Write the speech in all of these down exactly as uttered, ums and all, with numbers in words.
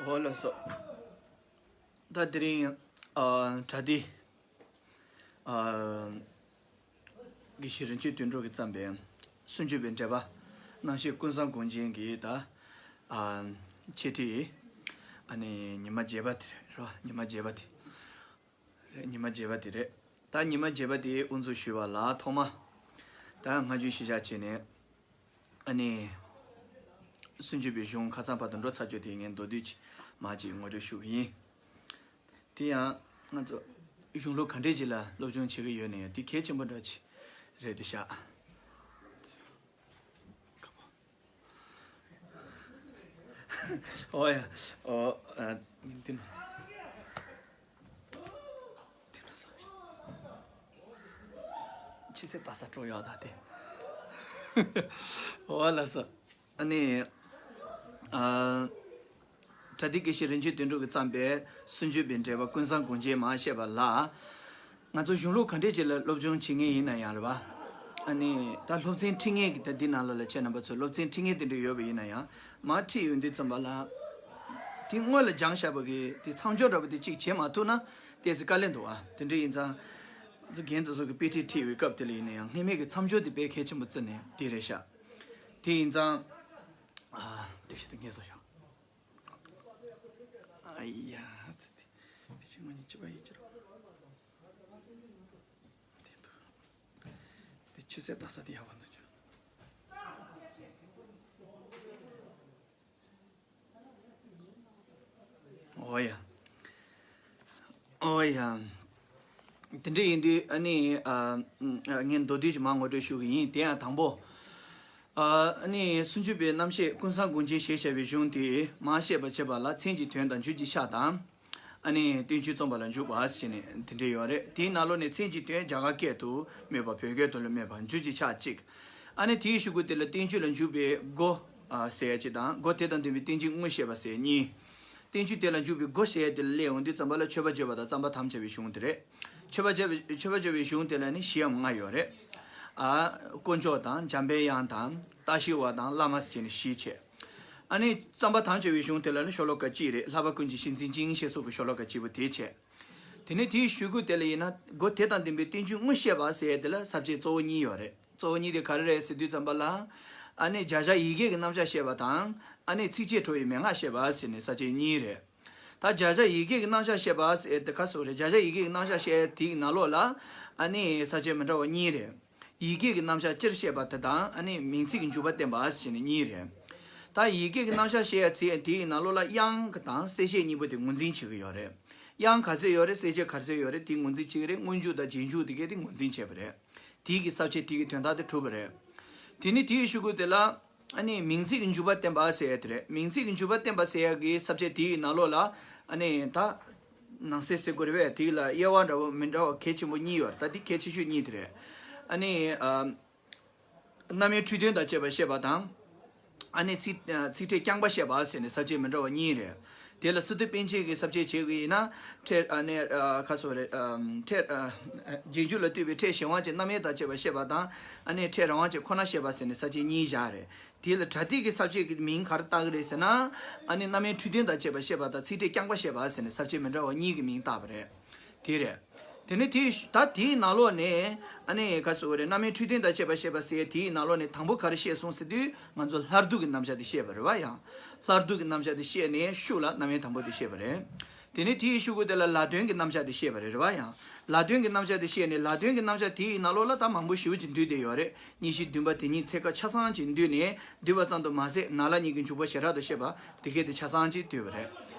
ཨོ་ལགས་སོ། ད་དེ་རིང་ཨ་བྲ་ཏི་ཨ་དགེ་བཤེས་རིན་ཆེན་དོན་གྲུབ་ཀྱིས་བརྩམས་པའི་སུམ་ཅུ་པའི་འགྲེལ་པ། རྣམ་བཤད་ཀུན་བཟང་དགོངས་རྒྱན་གྱི་ད་ཨ་འཆད་ཁྲིད། ཨ་ནི་ཉི་མ་བརྒྱད་པ་དེ་རེད་རོ། ཉི་མ་བརྒྱད་པ་དེ་རེད། ཉི་མ་བརྒྱད་པ་དེ་རེད། ད་ཉི་མ་བརྒྱད་པ་དེ་དབུ་འཛུགས་ཞུས་པ་ལ་ཐོག་མ་ད་སྔ་རྗེས་གཞིར་བཞག་བྱས་ནས། ཨ་ནི། སུམ་ཅུ་པའི་གཞུང་ཁ་སང་བར་དུ་འགྲོ་ཚར་རྒྱུ་དེ་ངས་མདོར་བསྡུས་ཅིག་མར་ཅིག་ངོ་སྤྲོད་ཞུ་གི་ཡིན། དེ་ཡང་ང་ཚོ་གཞུང་ལུགས་ག་འདྲས་ཅིག་ལ་སློབ་སྦྱོང་བྱེད་ཀྱི་ཡོད་ན་ཡང་དེ་གལ་ཆེན་པོ་འདྲ་ཅིག་རེད་དེ་ཤག་ཨོ་ཡ། ཨོ། ཨ། དེ་ན། ཕྱི་སེ་ད་ས་སྤྲོ་ཡག་ད་དེ། འོ་ལགས་སོ། ཨ་ནི། ཨ། བྲ་ཏི་དགེ་བཤེས་རིན་ཆེན་དོན་གྲུབ་ཀྱིས་བརྩམས་པའི་སུམ་ཅུ་པའི་འགྲེལ་པ་ཀུན་བཟང་དགོངས་རྒྱན་མར་བཤད་པ་ལ། ང་ཚོ་གཞུང་ལུགས་ག་འདྲས་ཅིག་ལ་སློབ་སྦྱོང་བྱེད་མཁན་ཡིན་ན་ཡང་རེད་བ། ཨ་ནི་ད་སློབ་ཚན་ཁྲིད་མཁན་གྱི་ད་འདི་ནང་ལོགས་ལ་ཁྱེད་རྣམ་པ་ཚོས་སློབ་ཚན་ཁྲིད་མཁན་དེ་འདྲ་ཡོད་པ་ཡིན་ན་ཡང་མར་ཁྲིད་ཡོང་དུས་ཙམ་པ་ལ། དེ་སྔོན་ལ་སྦྱངས་བཞག་པ་གི་དེ་མཚམས་སྦྱོར་འདྲ་པོ་དེ་གཅིག་བྱེད་མ་ཐུབ་ན་ཏོག་ཙམ་དཀའ་ལས་འདུག་ཨ། དེ་འདྲ་ཡིན་ཙང་། ང་ཚོ་རྒན་དེ་ཚོ་གི་དཔེ་ཁྲིད་ཁྲིད་པའི་སྐབས་དེ་ལ་ཡིན་ན་ཡང་སྔོན་མའི་གི་མཚམས་སྦྱོར་དེ་དཔེ་གལ་ཆེན་པོ་བརྩི་ནས་དེ་རེད་ཤག་དེ་ཡིན་ཙང་། ཨ། དེ་ཞིག་ཏུ་ངེས་སོ་ཤག་ཨ་ཡ། ཙི་ཙི། ཕི་ཅི་ང་གཉིས་ཅི་པ་ཡིན་ཅི་རོ། དེ་འདུག་དེ་ཆུ་ཚོད་ལྟ་ས་དེ་ཡག་པོ་འདུག་ཅག་ཨོ་ཡ། ཨོ་ཡ། དེ་འདྲ་ཡིན་དུས་ཨ་ནི་ཨ་ངས་མདོར་བསྡུས་ཤིག་མར་ངོ་སྤྲོད་ཞུ་གི་ཡིན། དེ་ཡང་དང་པོ། ཨ་ནི་སུམ་ཅུ་པའི་རྣམ་བཤད་ཀུན་བཟང་དགོངས་རྒྱན་ཞེས་བྱ་བའི་གཞུང་དེ་མར་བཤད་པ་བྱེད་པ་ལ་མཚན་གྱི་དོན་དང་མཇུག་གི་ཕྱག་དང་། ཨ་ནི་བསྟན་བཅོས་རྩོམ་པ་ལ་འཇུག་པ་ཞེས་ནས་དེ་འདྲ་ཡོད་རེད། དེའི་ནང་ལོགས་ནས་མཚན་གྱི་དོན་རྒྱ་གར་སྐད་དུ་སྨོས་པ། བོད་སྐད་དུ་ལ་སྨོས་པ། མཇུག་གི་ཕྱག་གཅིག་ཨ་ནི་དེའི་གཞུག་གུ་དེ་ལ་བསྟན་བཅོས་ལ་འཇུག་པའི་སྒོ་ཟེར་ཡ་གཅིག་དང་། སྒོ་དེ་དང་ལྡན་པའི་རྟེན་ཅིང་དངོས་བཤད་པ་ཟེར་གཉིས། བསྟན་བཅོས་དེ་ལ་འཇུག་པའི་སྒོ་ཟེར་ཡ་དེ་ལ་སླེབས་ཡོང་དུས་ཙམ་པ་ལ་མཆོད་པ་བརྗོད་པ་དང་བརྩམ་པར་དམ་བཅའ་བའི་གཞུང་དེ་རེད། མཆོད་པ་བརྗོད་པའི་མཆོད་པ་བརྗོད་པའི་གཞུང་དེ་ལ་ནི་བཞིའམ་ལྔ་ཡོད་རེད། ཨ། དཀོན་མཆོག་དང་། འཇམ་པའི་དབྱངས་དང་། ལྟ་ཞི་བ་དང་། བླ་མ་ཟེར་བྱས་ནས་བཞི་བྱས། ཨ་ནི་བརྩམ་པར་དམ་བཅའ་བའི་གཞུང་དེ་ལ་ནི་ཤོ་ལོ་ཀ་གཅིག་རེད། ལྷག་པ་ཀུན་གྱི་གཞི་འཛིན་ཅིང་ཞེས་སོགས་ཀྱི་ཤོ་ལོ་ཀ་གཅིག་པོ་དེ་བྱས། དེ་ནས་དེའི་གཞུག་གུ་དེ་ལ་ཡིན་ན་སྒོ་དེ་དང་ལྡན་པའི་རྟེན་ཅིང་དངོས་བཤད་པ་ཟེར་ཡ་དེ་ལ་ས་བཅད་གཙོ་བོ་གཉིས་ཡོད་རེད། གཙོ་བོ་གཉིས་དེ་ག་རེ་རེད་ཟེར་དུས་ཙམ་པ་ལ། ཨ་ནི་བརྗོད་བྱ་ཡི་གེ་གི་རྣམ་གཞག་བཤད་པ་དང་། ཨ་ནི་ཚིགས་བཅད་འཕྲོ་བའི་མན་ངག་བཤད་པ་ཟེར་ནས་ས་བཅད་གཉིས་རེད། ད་བརྗོད་བྱ་ཡི་གེ་གི་རྣམ་གཞག་བཤད་པ་ཟེར་དེ་ག་སོགས་རེད། བརྗོད་བྱ་ཡི་གེ་གི་རྣམ་གཞག་བཤད་དེའི་ནང་ལོགས་ལ་ཨ་ནི་ས་བཅད་མི་འདྲ་བ་གཉིས་རེད། ཡི་གེ་གི་རྣམ་གཞག་སྤྱིར་བཤད་པ་དེ་དང་། ཨ་ནི་མིང་ཚིག་གི་འཇུག་པ་བསྟན་པ་ཟེར་ནས་གཉིས་རེད། ད་ཡི་གེ་གི་རྣམ་གཞག་བཤད་ཡ་ཚིག་དེའི་ནང་ལོགས་ལ་དབྱངས་དང་གསལ་བྱེད་གཉིས་པོ་དེ་ངོས་འཛིན་བྱེད་ཀྱི་ཡོད་རེད། དབྱངས་ག་ཚོད་ཡོད་རེད། གསལ་བྱེད་ག་ཚོད་ཡོད་རེད། དེ་ངོས་འཛིན་བྱེད་ཀྱི་རེད། སྔོན་འཇུག་དང་རྗེས་འཇུག་དེ་གས་དེ་ངོས་འཛིན་བྱས་པ་རེད། དེའི་གི་ས་བཅད་དེའི་གི་དོན་དག་དེ་གྲུབ་པ་རེད། དེ་ནི་དེའི་གཞུག་གུ་དེ་ལ། ཨ་ནི་མིང་ཚིག་གི་འཇུག་པ་བསྟན་པ་ཟེར་ཡ་དེ་རེད། མིང་ཚིག་གི་འཇུག་པ་བསྟན་པ་ཟེར་ཡ་གི་ས་བཅད་དེའི་ནང་ལོགས་ལ། ཨ་ནི་ད་ནང་གསེས་ཟེར་དགོས་རེད་པས། དེ་ལ་དབྱེ་བ་འདྲ་བོ་མི་འདྲ་བ་གལ་ཆེན་པོ་གཉིས་ཡོད་རེད། ད་དེ་གལ་ཆེ་ཤོས་གཉིས་དེ་རེད། ཨ་ནི་ཨ་རྣམ་དབྱེ་འཕྲོས་དོན་དང་བཅས་པ་བཤད་པ་དང་། ཨ་ནི་ཚིག་ཚིག་ཕྲད་རྐྱང་པ་བཤད་པ་ཟེར་ནས་ས་བཅད་མི་འདྲ་བ་གཉིས་རེད། དེ་ལ་སི་ཏུ་པཎ་ཆེན་གྱི་ས་བཅད་བྱེད་དགོས་ཡིན་ན། ཕྲད་ཨ་ནི་ཨ་ག་སོགས་རེད། ཨ་ཕྲད་ཨ་རྗེས་འཇུག་ལ་ལྟོས་པའི་ཕྲད་གཞན་དབང་ཅན་རྣམ་དབྱེ་དང་བཅས་པ་བཤད་པ་དང་། ཨ་ནི་ཕྲད་རང་དབང་ཅན་ཁོ་ན་བཤད་པ་ཟེར་ནས་ས་བཅད་གཉིས་བཞག་རེད། དེ་ལ་པྲ་ཏི་གི་ས་བཅད་ཀྱི་མིང་ག་རེ་བཏགས་ཀྱི་རེད་ཟེར་ན། ཨ་ནི་རྣམ་དབྱེ་འཕྲོས་དོན་དང་བཅས་པ་བཤད་པ་དང་ཚིག་ཕྲད་རྐྱང་པ་བཤད་པ་ཟེར་ནས་ས་བཅད་མི་འདྲ་བ་གཉིས་ཀྱི་མིང་བཏགས་པ་རེད། དེ་རེད། དེ་ནས་དེའི་ཤུ་ད་དེའི་ནང་ལོགས་ནས་ཨ་ནི་ག་ཟེར་དགོས་རེད། རྣམ་དབྱེ་འཕྲོས་དོན་དང་བཅས་པ་བཤད་པ་ཟེར་དེའི་ནང་ལོགས་ནས་དང་པོ་ག་རེ་བཤད་སོང་ཟེར་དུས་ང་ཚོ་ལྷ་བསྡུ་གི་རྣམ་གཞག་དེ་བཤད་པ་རེད་བ། ཡང་ལྷ་བསྡུ་གི་རྣམ་གཞག་དེ་བཤད་ནས་ཤུགས་ལ་རྣམ་དབྱེ་དང་པོ་དེ་བཤད་པ་རེད། དེ་ནས་དེའི་ཤུ་གུ་དེ་ལ་ལ་དོན་གྱི་རྣམ་གཞག་དེ་བཤད་པ་རེད་རེད་བ། ཡང་ལ་དོན་གྱི་རྣམ་གཞག་དེ་བཤད་ནས་ལ་དོན་གྱི་རྣམ་གཞག་དེའི་ནང་ལོགས་ལ་ད་མང་པོ་ཞེ་པོ་ཅིག་འདུས་བསྡད་ཡོད་རེད། གཉིས་བཞི་བདུན་པ་དེ་ཉིད་ཚེ་སྐབས་ཆ་ཚང་ཅིག་འདུས་ནས་བསྡུས་པ་ཙམ་དུ་མ་ཟད་ན་ལ་གཉིས་ཀྱི་འཇུག་པ་བྱེ་བྲག་ཏུ་བཤད་པ་དེ་གས་དེ་ཆ་ཚང་ཅིག་འདུས་པ་རེད།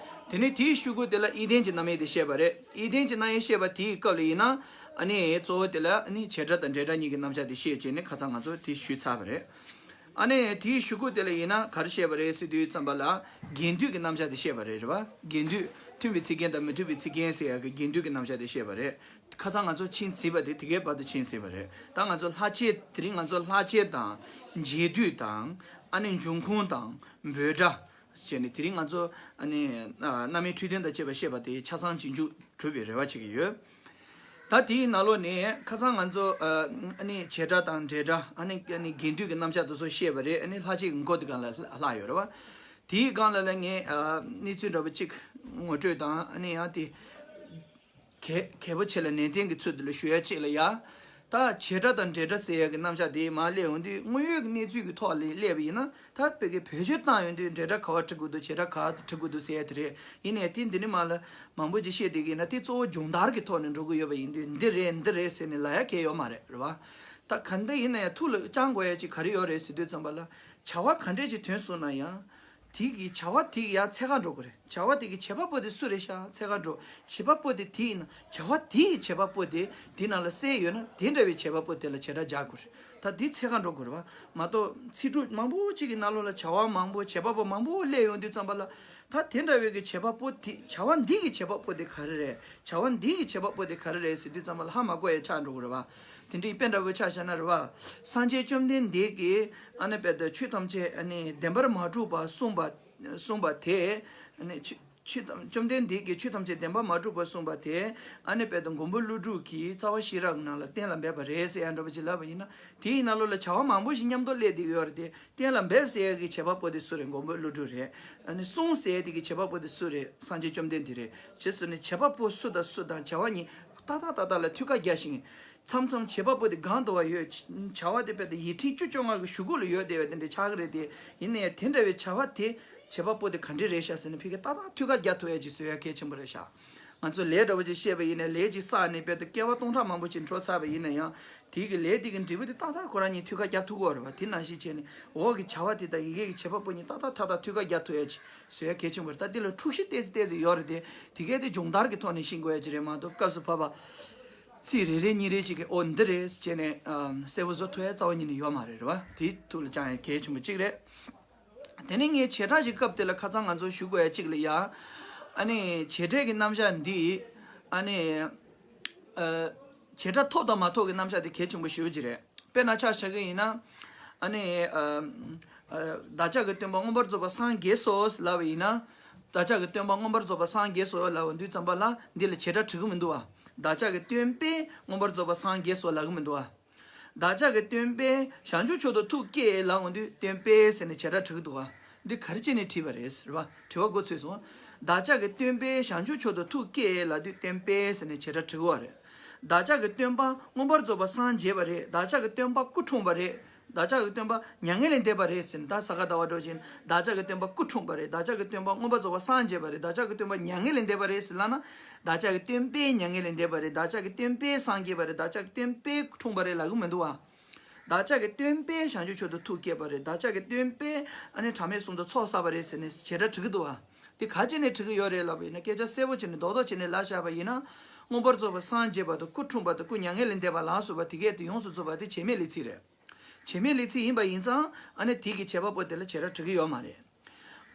དེ་ནས་དེའི་ཤུ་གུ་དེ་ལ་ཡིད་ལྡན་གྱི་རྣམ་དབྱེ་དེ་བཤད་པ་རེད། ཡིད་ལྡན་གྱི་རྣམ་དབྱེ་བཤད་པ་དེའི་སྐབས་ལ་ཡིན་ན། ཨ་ནི་གཙོ་བོ་དེ་ལ་ཨ་ནི་བྱེ་བྲག་དང་འབྲེལ་སྒྲ་གཉིས་ཀྱི་རྣམ་གཞག་དེ་བཤད་བྱས་ནས་ཁ་སང་ང་ཚོ་དེ་ཞུས་ཚར་བ་རེད། ཨ་ནི་དེའི་ཤུ་གུ་དེ་ལ་ཡིན་ན་ག་རེ་བཤད་པ་རེད་ཟེར་དུས་ཙམ་པ་ལ་རྒྱན་སྡུད་ཀྱི་རྣམ་གཞག་དེ་བཤད་པ་རེད། རེད་བ། རྒྱན་སྡུད་མཐུན་པའི་ཚིག་རྒྱན་དང་མི་མཐུན་པའི་ཚིག་རྒྱན་ཟེར་ཡག་གི་རྒྱན་སྡུད་ཀྱི་རྣམ་གཞག་དེ་བཤད་པ་རེད། ཁ་སང་ང་ཚོ་མཆན་བརྩིས་པ་དེ་དེ་གའི་བར་དུ་མཆན་བརྩིས་པ་རེད། ད་ང་ཚོ་ལྷག་བཅས་དེ་རིང་ང་ཚོ་ལྷག་བཅས་དང་རྗེས་ཟློས་དང་། ཨ་ནི་འབྱུང་ཁུངས་དང་འབོད་སྒྲ་བྱས་ནས་དེ་རིང་ང་ཚོ་ཨ་ནི་ཨ་རྣམ་དབྱེ་འཕྲོས་དོན་དང་བཅས་པ་བཤད་པ་དེ་ཆ་ཚང་ཇི་འཇུག་གྲུབ་པའི་རེ་བ་བྱེད་ཀྱི་ཡོད། ད་དེའི་ནང་ལོགས་ནས་ཁ་སང་ང་ཚོ་ཨ་ནི་བྱེ་བྲག་དང་འབྲེལ་སྒྲ། ཨ་ནི་ཨ་ནི་རྒྱན་སྡུད་ཀྱི་རྣམ་གཞག་དེ་ཚོ་བཤད་པ་རེད། ཨ་ནི་ལྷག་བཅས་ཀྱི་མགོ་དེ་སྒང་ལ་ལྷག་ཡོད་རེད་བ། དེའི་སྒང་ལ་ལ་ངས་ཨ་གནས་ཚུལ་འདྲ་པོ་གཅིག་ངོ་སྤྲོད་དང་ཨ་ནི་ཡང་དེ་གལ་གལ་པོ་ཆེ་ལ་ནན་ཏན་གྱི་ཚུལ་དུ་ལ་ཞུ་ཡ་གཅིག་ལ་ཡ། ད་བྱེད་སྒྲ་དང་འབྲེལ་སྒྲ་ཟེར་ཡ་གི་རྣམ་གཞག་དེ་མར་སླེབས་ཡོང་དུས་དངོས་ཡོད་ཀྱི་གནས་ཚུལ་གྱི་ཐོག་ལ་སླེབས་པ་ཡིན་ན། ད་བོད་ཀྱི་བེད་སྤྱོད་བཏང་ཡོང་དུས་འབྲེལ་སྒྲ་ག་བ་འབྲི་དགོས་འདུག་བྱེད་སྒྲ་ག་བ་འབྲི་དགོས་འདུག་ཟེར་ཡ་དེ་རེད། ཡིན་ནའི་དེ་འདི་ནི་མ་ལ་མང་པོ་ཅིག་བཤད་བསྡད་ཀྱི་ཡིན་ན་དེ་གཙོ་བོ་སྦྱོང་བརྡར་གྱི་ཐོག་ནས་འགྲོ་གི་ཡོད་པ་ཡིན་དུས་འདི་རེད་འདི་རེད་ཟེར་ནས་ལབ་ཡ་གལ་ཡོད་མ་རེད། རེད་བ། ད་ག་འདི་ཡིན་ན་ཡང་ཐུགས་ལ་བཅངས་དགོས་ཡ་ཅིག་ག་རེ་ཡོད་རེད་ཟེར་དུས་ཙམ་པ་ལ། བྱ་བ་ག་འདྲས་ཅིག་ཐོན་སོང་ན་ཡང་། དེ་གི་བྱ་བ་དེ་གི་ཡང་འཚོལ་ག་འགྲོ་དགོས་རེད། བྱ་བ་དེ་གི་བྱེད་པ་པོ་དེ་སུ་རེད་ཤག་འཚོལ་ག་འགྲོ། བྱེད་པ་པོ་དེ་དེ་ཡིན་ན་བྱ་བ་དེ་གི་བྱེད་པ་པོ་དེ་དེ་ནང་ལ་གསལ་ཡོད་ན་དེ་འདྲ་བའི་བྱེད་པ་པོ་དེ་ལ་བྱེད་སྒྲ་རྒྱག་དགོས་རེད། ད་དེ་འཚོལ་ག་འགྲོ་དགོས་རེད་བ། མ་གཏོགས་ཚིག་གྲོགས་མང་པོ་ཅིག་གི་ནང་ལོགས་ལ་བྱ་བ་མང་པོ་བྱེད་པ་པོ་མང་པོ་སླེབས་ཡོང་དུས་ཙམ་པ་ལ། ད་དེ་འདྲ་བའི་གི་བྱེད་པ་པོ་དེ་བྱ་བ་འདི་གི་བྱེད་པ་པོ་དེ་ག་རེ་རེད། བྱ་བ་འདི་གི་བྱེད་པ་པོ་དེ་ག་རེ་རེད་ཟེར་དུས་ཙམ་པ་ལ་ཧ་མ་གོ་ཡ་ཆགས་འགྲོ་གི་རེད་བ། དེ་འདྲའི་དཔེ་འདྲ་བོ་ཆ་བཞག་ན་རེད་བ། སངས་རྒྱས་བཅོམ་ལྡན་འདས་ཀྱིས་ཨ་ནི་དཔེ་དེ་ཆོས་ཐམས་ཅད་ཨ་ནི་བདེན་པར་མ་གྲུབ་པ་གསུངས་པ་གསུངས་པ་དེ་ཨ་ནི་ཆོས་ཆོས་ཐམས་བཅོམ་ལྡན་འདས་ཀྱིས་ཆོས་ཐམས་ཅད་བདེན་པར་མ་གྲུབ་པ་གསུངས་པ་དེ་ཨ་ནི་དཔེ་དེ་མགོན་པོ་ཀླུ་སྒྲུབ་ཀྱིས་རྩ་བ་ཤེས་རབ་ནང་ལ་གཏན་ལ་འབེབས་པ་རེད་ཟེར་ཡ་འདྲ་བོ་ཅིག་ལབ་པ་ཡིན་ན། དེའི་ནང་ལོགས་ལ་བྱ་བ་མང་པོ་ཞིག་མཉམ་དུ་སླེབས་བསྡད་ཡོད་རེད་དེ། གཏན་ལ་འབེབས་ཟེར་ཡ་གི་བྱེད་པ་པོ་དེ་སུ་རེད། མགོན་པོ་ཀླུ་སྒྲུབ་རེད། ཨ་ནི་གསུངས་ཟེར་ཡ་དེ་གི་བྱེད་པ་པོ་དེ་སུ་རེད། སངས་རྒྱས་བཅོམ་ལྡན་འདས་རེད། ཅེས་སོ་ནི་བྱེད་པ་པོ་སུ་དང་སུ་དང་བྱ་བ་གཉིས་ཏག་ཏག་ཏག་ཏག་ལ་མཐུད་ཁ་རྒྱག་ཤིང་། མཚམས་མཚམས་བྱེད་པ་པོ་དེ་གང་དུ་བ་ཡོད། བྱ་བ་དེ་དཔེ་དེ་ཡིག་ཕྲེང་བཅུ་བཅོ་ལྔ་གི་གཞུག་གུ་ལ་ཡོད་བསྡད་པ་དེ་འདྲ་ཆགས་ཀྱི་རེད་དེ། ཡིན་ནའི་དེ་འདྲ་བའི་བྱ་བ་དེ་བྱེད་པ་པོ་དེ་ག་འདྲ་རེད་ཤག་ཟེར་ན་ཕ་གི་ཏག་ཏག་མཐུད་ཁ་རྒྱག་ཐུབ་ཡ་ཅིག་བཟོ་ཡ་གལ་ཆེན་པོ་རེད་ཤག་ང་ཚོ་ལས་འདྲ་བོ་ཅིག་བཤད་པ་ཡིན་ན་ལས་ཅིག་བསགས་ནས་དཔེ་དེ་སྐྱེ་བ་སྟོང་ཕྲག་མང་པོ་ཅིག་འགྲོ་ཚར་བ་ཡིན་ན་ཡང་། དེ་གི་ལས་དེ་གི་འབྲས་བུ་དེ་ཏག་ཏག་ཁོ་རང་གཉིས་མཐུད་ཁ་རྒྱག་ཐུབ་ཀྱི་ཡོད་རེད་བ། དེ་ནང་བཞིན་བྱས་ནས་འོག་གི་བྱ་བ་དེ་དང་ཡི་གེ་གི་བྱེད་པ་པོ་གཉིས་ཏག་ཏག་ཏག་ཏག་མཐུད་ཁ་རྒྱག་ཐུབ་ཡ་ཅིག་བཟོ་ཡ་གལ་ཆེན་པོ་རེད། ད་དེ་ལ་འཁྲུག་གཞི་ཏོག་ཙམ་ཏོག་ཙམ་ཡོད་རེད་དེ། དེ་གས་དེ་སྦྱོང་བརྡར་གྱི་ཐོག་ནས་ཤེས་དགོས་ཡ་ཅིག་རེད་མ་གཏོགས་སྐབས་སུ་བབ་པ། ཚིག་རེ་རེ་གཉིས་རེ་ཅིག་གིས་ཨོ་འདི་རེད་ཟེར་ནས་ཨམ་གསལ་པོ་བཟོ་ཐུབ་ཡ་རྩ་བ་ཉིད་ནས་ཡོད་མ་རེད། རེད་བ། དེ་ཐུགས་ལ་བཅངས་ཡ་གལ་ཆེན་པོ་གཅིག་རེད། དེ་ནས་ངས་བྱེད་སྒྲ་ཞིག་སྐབས་དེ་ལ་ཁ་སང་ང་ཚོ་ཞུ་དགོས་ཡ་གཅིག་ལ་ཡ། ཨ་ནི་བྱེད་སྒྲའི་གི་རྣམ་གཞག་འདི། ཨ་ནི་ཨ་བྱེད་སྒྲ་ཐོབ་དང་མ་ཐོབ་ཀྱི་རྣམ་གཞག་དེ་གལ་ཆེན་པོ་ཞེ་པོ་ཅིག་རེད། དཔེར་ན་ཆ་བཞག་གི་ཡིན་ན། ཨ་ནི་ཨ་ཨ་བདག་ཅག་གི་སྟོན་པ་མངོན་པར་རྫོགས་པར་སངས་རྒྱས་སོ་ལབ་པ་ཡིན་ན། བདག་ཅག་གི་སྟོན་པ་མངོན་པར་རྫོགས་པར་སངས་རྒྱས་སོ་ལབ་པ་འདི་ཙམ་པ་ལ་འདི་ལ་བྱེད་སྒྲ་འབྲི་གི་མི་འདུག་བ། བདག་ཅག་གི་སྟོན་པས་མངོན་པར་རྫོགས་པར་སངས་རྒྱས་སོ་ལབ་གི་མི་འདུག་བ། བདག་ཅག་གི་སྟོན་པས་བྱང་ཆུབ་མཆོག་ཏུ་ཐུགས་བསྐྱེད་ལབ་འོང་དུས་སྟོན་པས་ཟེར་ནས་བྱེད་སྒྲ་བྲི་གི་འདུག་བ། འདི་ག་རེ་བྱས་ནས་བྲིས་པ་རེད་ཟེར་བ། དྲི་བ་འགོ་ཚུགས་སོང་། བདག་ཅག་གི་སྟོན་པས་བྱང་ཆུབ་མཆོག་ཏུ་ཐུགས་བསྐྱེད་ལབ་དུས་སྟོན་པས་ཟེར་ནས་བྱེད་སྒྲ་བྲི་གི་བ་རེད། བདག་ཅག་གི་སྟོན་པ་མངོན་པར་རྫོགས་པར་སངས་རྒྱས་པ་རེད། བདག་ཅག་གི་སྟོན་པ་སྐུ་འཁྲུངས་པ་རེད། བདག་ཅག་གི་སྟོན་པ་མྱ་ངན་ལས་འདས་པ་རེད་ཟེར་ནས་ད་ས་ག་ཟླ་བ་འགྲོ་བཞིན་བདག་ཅག་གི་སྟོན་པ་སྐུ་འཁྲུངས་པ་རེད། བདག་ཅག་གི་སྟོན་པ་མངོན་པར་རྫོགས་པར་སངས་རྒྱས་པ་རེད། བདག་ཅག་གི་སྟོན་པ་མྱ་ངན་ལས་འདས་པ་རེད་ཟེར་ལབ་ན། བདག་ཅག་གི་སྟོན་པས་མྱ་ངན་ལས་འདས་པ་རེད། བདག་ཅག་གི་སྟོན་པས་སངས་རྒྱས་པ་རེད། བདག་ཅག་གི་སྟོན་པས་འཁྲུངས་པ་རེད་ལབ་གི་མི་འདུག་བ། བདག་ཅག་གི་སྟོན་པས་བྱང་ཆུབ་མཆོག་ཏུ་ཐུགས་བསྐྱེད་པ་རེད། བདག་ཅག་གི་སྟོན་པས་ཨ་ནི་གྲངས་མེད་གསུམ་དུ་ཚོགས་བསགས་པ་རེད་ཟེར་ནས་བྱེད་སྒྲ་བྲི་གི་འདུག་བ། དེ་ག་བྱས་ནས་བྲི་གི་ཡོད་རེད་ལབ་པ་ཡིན་ན་སྐད་ཆ་གསལ་པོ་བྱས་ནས་རྡོག་རྡོག་བྱས་ནས་ལབ་བཞག་པ་ཡིན་ན། མངོན་པར་རྫོགས་པར་སངས་རྒྱས་པ་དང་སྐུ་འཁྲུངས་པ་དང་སྐུ་མྱ་ངན་ལས་འདས་པ་ལ་སོགས་པ་དེ་གས་དེ་ཡོངས་སུ་རྫོགས་པ་དེ་བྱེད་མེད་ལས་ཚིག་རེད། བྱེད་མེད་ལས་ཚིག་ཡིན་པ་ཡིན་ཙང་ཨ་ནི་དེ་གི་བྱེད་པ་པོ་དེ་ལ་བྱེད་སྒྲ་བྲི་གི་ཡོད་མ་རེད།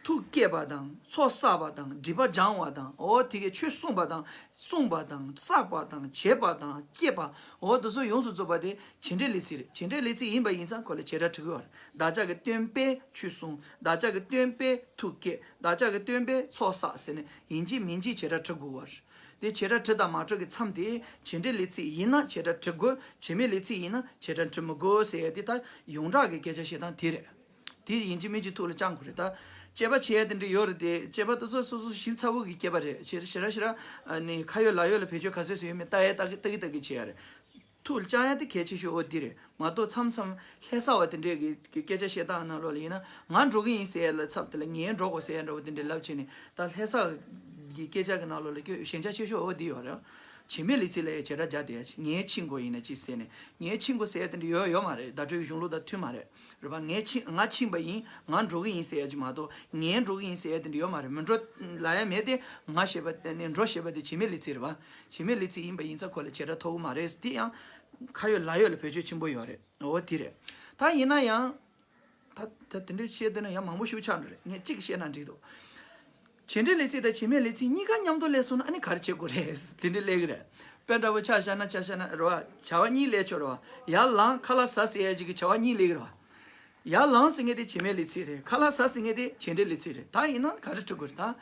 ཐུགས་བསྐྱེད་པ་དང་ཚོགས་བསགས་པ་དང་སྒྲིབ་པ་སྦྱང་བ་དང་འོ་དེ་གའི་ཆོས་གསུངས་པ་དང་གསུངས་པ་དང་བསགས་པ་དང་བྱེད་པ་དང་བསྐྱེད་པ་འོ་དེ་ཚོ་ཡོངས་སུ་རྫོགས་པ་དེ་བྱེད་འབྲེལ་ལས་ཚིག་རེད། བྱེད་འབྲེལ་ལས་ཚིག་ཡིན་པ་ཡིན་ཙང་ཁོ་ལ་བྱེད་སྒྲ་བྲི་དགོས་པ་རེད། བདག་ཅག་གི་སྟོན་པས་ཆོས་གསུངས། བདག་ཅག་གི་སྟོན་པས་ཐུགས་བསྐྱེད། བདག་ཅག་གི་སྟོན་པས་ཚོགས་བསགས་ཟེར་ནས་ཡིན་གཅིག་མིན་གཅིག་བྱེད་སྒྲ་བྲི་དགོས་པ་རེད། དེ་བྱེད་སྒྲ་བྲི་དང་མ་བྲི་གི་མཚམས་དེ་བྱེད་འབྲེལ་ལས་ཚིག་ཡིན་ན་བྱེད་སྒྲ་བྲི་དགོས། བྱེད་མེད་ལས་ཚིག་ཡིན་ན་བྱེད་སྒྲ་བྲི་མི་དགོས་ཟེར་ཡ་དེ་ད་ཡོངས་གྲགས་ཀྱི་སྐད་ཆ་བཤད་སྟངས་དེ་རེད། དེ་ཡིན་གཅིག་མིན་གཅིག་ཐུགས་ལ་བཅངས་དགོས་རེད་ད། དཔྱད་པ་བྱེད་ཡ་དེ་འདྲ་ཡོད་རེད་དེ་དཔྱད་པ་དེ་ཚོ་སོ་སོ་ཞིབ་ཚགས་པོ་གི་སྐྱེས་པ་རེད། ཞེ་ཞེ་ར་ཞེ་ར་ཨ་ནི་ཁ་ཡོད་ལག་ཡོད་ལ་བེད་སྤྱོད་ག་ཚོད་ཚོད་ཡོད་མེད་ལྟ་ཡ་ལྟ་གི་ལྟ་གི་ལྟ་གི་བྱེད་ཡ་རེད། ཐུགས་ལ་བཅངས་ཡ་དེ་གལ་ཆེ་ཤོས་འོ་འདི་རེད་མ་གཏོགས་མཚམས་མཚམས་ལྷ་ས་བ་དེ་འདྲས་ཀྱི་ཀྱི་སྐད་ཆ་བཤད་སྟངས་ནང་ལོགས་ལ་ཡིན་ན་ང་འགྲོ་གི་ཡིན་ཟེར་ཡ་ལ་ཚབ་དེ་ལ་ངས་འགྲོ་དགོས་ཟེར་ཡ་འདྲ་བོ་དེ་འདྲས་ལབ་བྱས་ནས་ད་ལྷ་ས་གི་སྐད་ཆ་གི་ནང་ལོགས་ལ་ཀྱི་ཞན་ཆ་ཆེ་ཤོས་འོ་འདི་ཡོད་རེད། བྱེད་མེད་ལས་ཚིག་ལ་ཡ་བྱེད་སྒྲ་སྦྱར་དེ་ཡ་ངས་ཕྱིན་དགོས་ཡིན་ན་ཅི་ཟེར་ནས་ངས་ཕྱིན་དགོས་ཟེར་ཡ་དེ་འདྲས་ཡོད་ཡོད་མ་རེད། བརྡ་སྤྲོད་ཀྱི་གཞུང་ལུགས་དང་མཐུན་མ་རེད། རེད་པ། ངས་ཕྱིན་ང་ཕྱིན་པ་ཡིན་ང་འགྲོ་གི་ཡིན་ཟེར་ཡ་ཅིག་མ་གཏོགས་ངས་འགྲོ་གི་ཡིན་ཟེར་ཡ་དེ་འདྲ་ཡོད་མ་རེད། མི་འགྲོ་ལབ་ཡ་མེད་དེ་ང་ཞེས་པ་དེ་ནི་འགྲོ་ཞེས་པ་དེ་བྱེད་མེད་ལས་ཚིག་རེད་པ། བྱེད་མེད་ལས་ཚིག་ཡིན་པ་ཡིན་ཙང་ཁོ་ལ་བྱེད་སྒྲ་ཐོབ་གི་མ་རེད། དེ་ཡང་ཁ་ཡོད་ལག་ཡོད་ལ་བེད་སྤྱོད་ཆེན་པོ་ཡོད་རེད། འོ་དེ་རེད། ད་ཡིན་ན་ཡང་ད་ད་དེ་འདྲ་བཤད་དེ་ན་ཡང་མང་པོ་ཞིག་ཆགས་འགྲོ་རེད། ངས་གཅིག་བཤད་ན་འགྲིག་འདུག་བྱེད་འབྲེལ་ལས་ཚིག་དང་བྱེད་མེད་ལས་ཚིག་གཉིས་ཀ་མཉམ་དུ་སླེབས་སོང་ན་ཨ་ནི་ག་རེ་བྱེད་དགོས་རེད། དེ་འདྲ་སླེབས་ཀྱི་རེད། དཔེ་འདྲ་པོ་ཆ་བཞག་ན་ཆ་བཞག་ན་རེད་བ། བྱ་བ་གཉིས་སླེབས་ཆོག་རེད་བ། ཡར་ལངས་ཁ་ལག་ཟ་ཟེར་ཡ་ཅིག་གི་བྱ་བ་གཉིས་སླེབས་ཀྱི་རེད་བ། ཡར་ལངས་ཟེར་མཁན་དེ་བྱེད་མེད་ལས་ཚིག་རེད། ཁ་ལག་ཟ་ཟེར་མཁན་དེ་བྱེད་འབྲེལ་ལས་ཚིག་རེད། ད་ཡིན་ན་ག་རེ་འབྲི་དགོས་རེད་ད།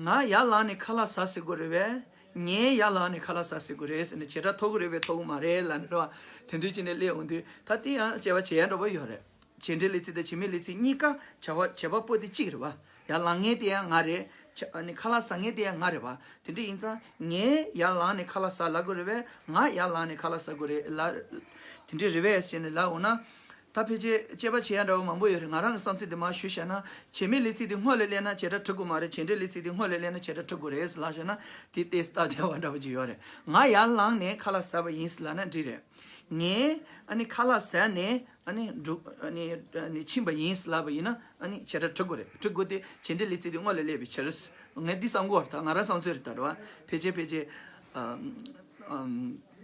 ང་ཡར་ལངས་ནས་ཁ་ལག་ཟ་ཟེར་དགོས་རེད་པས། ངས་ཡར་ལངས་ནས་ཁ་ལག་ཟ་ཟེར་དགོས་རེད་ཟེར་ནས་བྱེད་སྒྲ་ཐོབ་ཀྱི་རེད་པས་ཐོབ་ཀྱི་མ་རེད་ལབ་ནས་རེད་བ། དེ་འདྲ་བྱས་ནས་སླེབས་འོང་དུས་ད་དེ་ཡང་དཔྱད་པ་བྱེད་ཡ་འདྲ་པོ་ཡོད་རེད། བྱེད་འབྲེལ་ལས་ཚིག་དང་བྱེད་མེད་ལས་ཚིག་གཉིས་ཀ་བྱ་བ་བྱེད་པ་པོ་དེ་གཅིག་རེད་བ། ཡར་ལངས་མཁན་དེ་ཡང་ང་རེད། ཆ་ཨ་ནི་ཁ་ལག་ཟ་མཁན་དེ་ཡང་ང་རེད་བ། དེ་འདྲ་ཡིན་ཙང་ངས་ཡར་ལངས་ནས་ཁ་ལག་ཟ་ལབ་དགོས་རེད་པས། ང་ཡར་ལངས་ནས་ཁ་ལག་ཟ་དགོས་རེད་ལ། དེ་འདྲ་རེད་པས་ཟེར་ནས་ལབ་འོང་ན། ད་ཕལ་ཆེར་དཔྱད་པ་བྱེད་ཡ་འདྲ་བོ་མང་པོ་ཡོད་རེད། ང་རང་གི་བསམ་ཚུལ་དེ་མར་ཞུས་བཞག་ན། བྱེད་མེད་ལས་ཚིག་དེ་སྔོན་ལ་སླེབས་ན་བྱེད་སྒྲ་གྲུབ་ཀྱི་མ་རེད། བྱེད་འབྲེལ་ལས་ཚིག་དེ་སྔོན་ལ་སླེབས་ན་བྱེད་སྒྲ་གྲུབ་དགོས་རེད་ལབ་བཞག་ན། དེ་ཏོག་ཙམ་སྟབས་བདེ་བ་འདྲ་བོ་ཅིག་ཡོད་རེད། ང་ཡར་ལངས་ནས་ཁ་ལག་ཟ་བ་ཡིན་ཟེར་ལབ་ན་འགྲིག་རེད། ངས་ཨ་ནི་ཁ་ལག་ཟ་ནས་ཨ་ནི་འགྲོ་ཨ་ནི་ཨ་ནི་ཕྱིན་པ་ཡིན་ཟེར་ལབ་པ་ཡིན་ན། ཨ་ནི་བྱེད་སྒྲ་གྲུབ་དགོས་རེད། གྲུབ་དགོས་དེ་བྱེད་འབྲེལ་ལས་ཚིག་དེ་སྔོན་ལ་སླེབས་པའི་ཕྱིར། ངས་འདི་བསམ་གྱི་ཡོད་རེད། ད་ང་རང་བསམ་ཚུལ་རེད། ད་རེད་བ། ཕལ་ཆེར་ཕལ་ཆེར་ཨམ་ཨམ་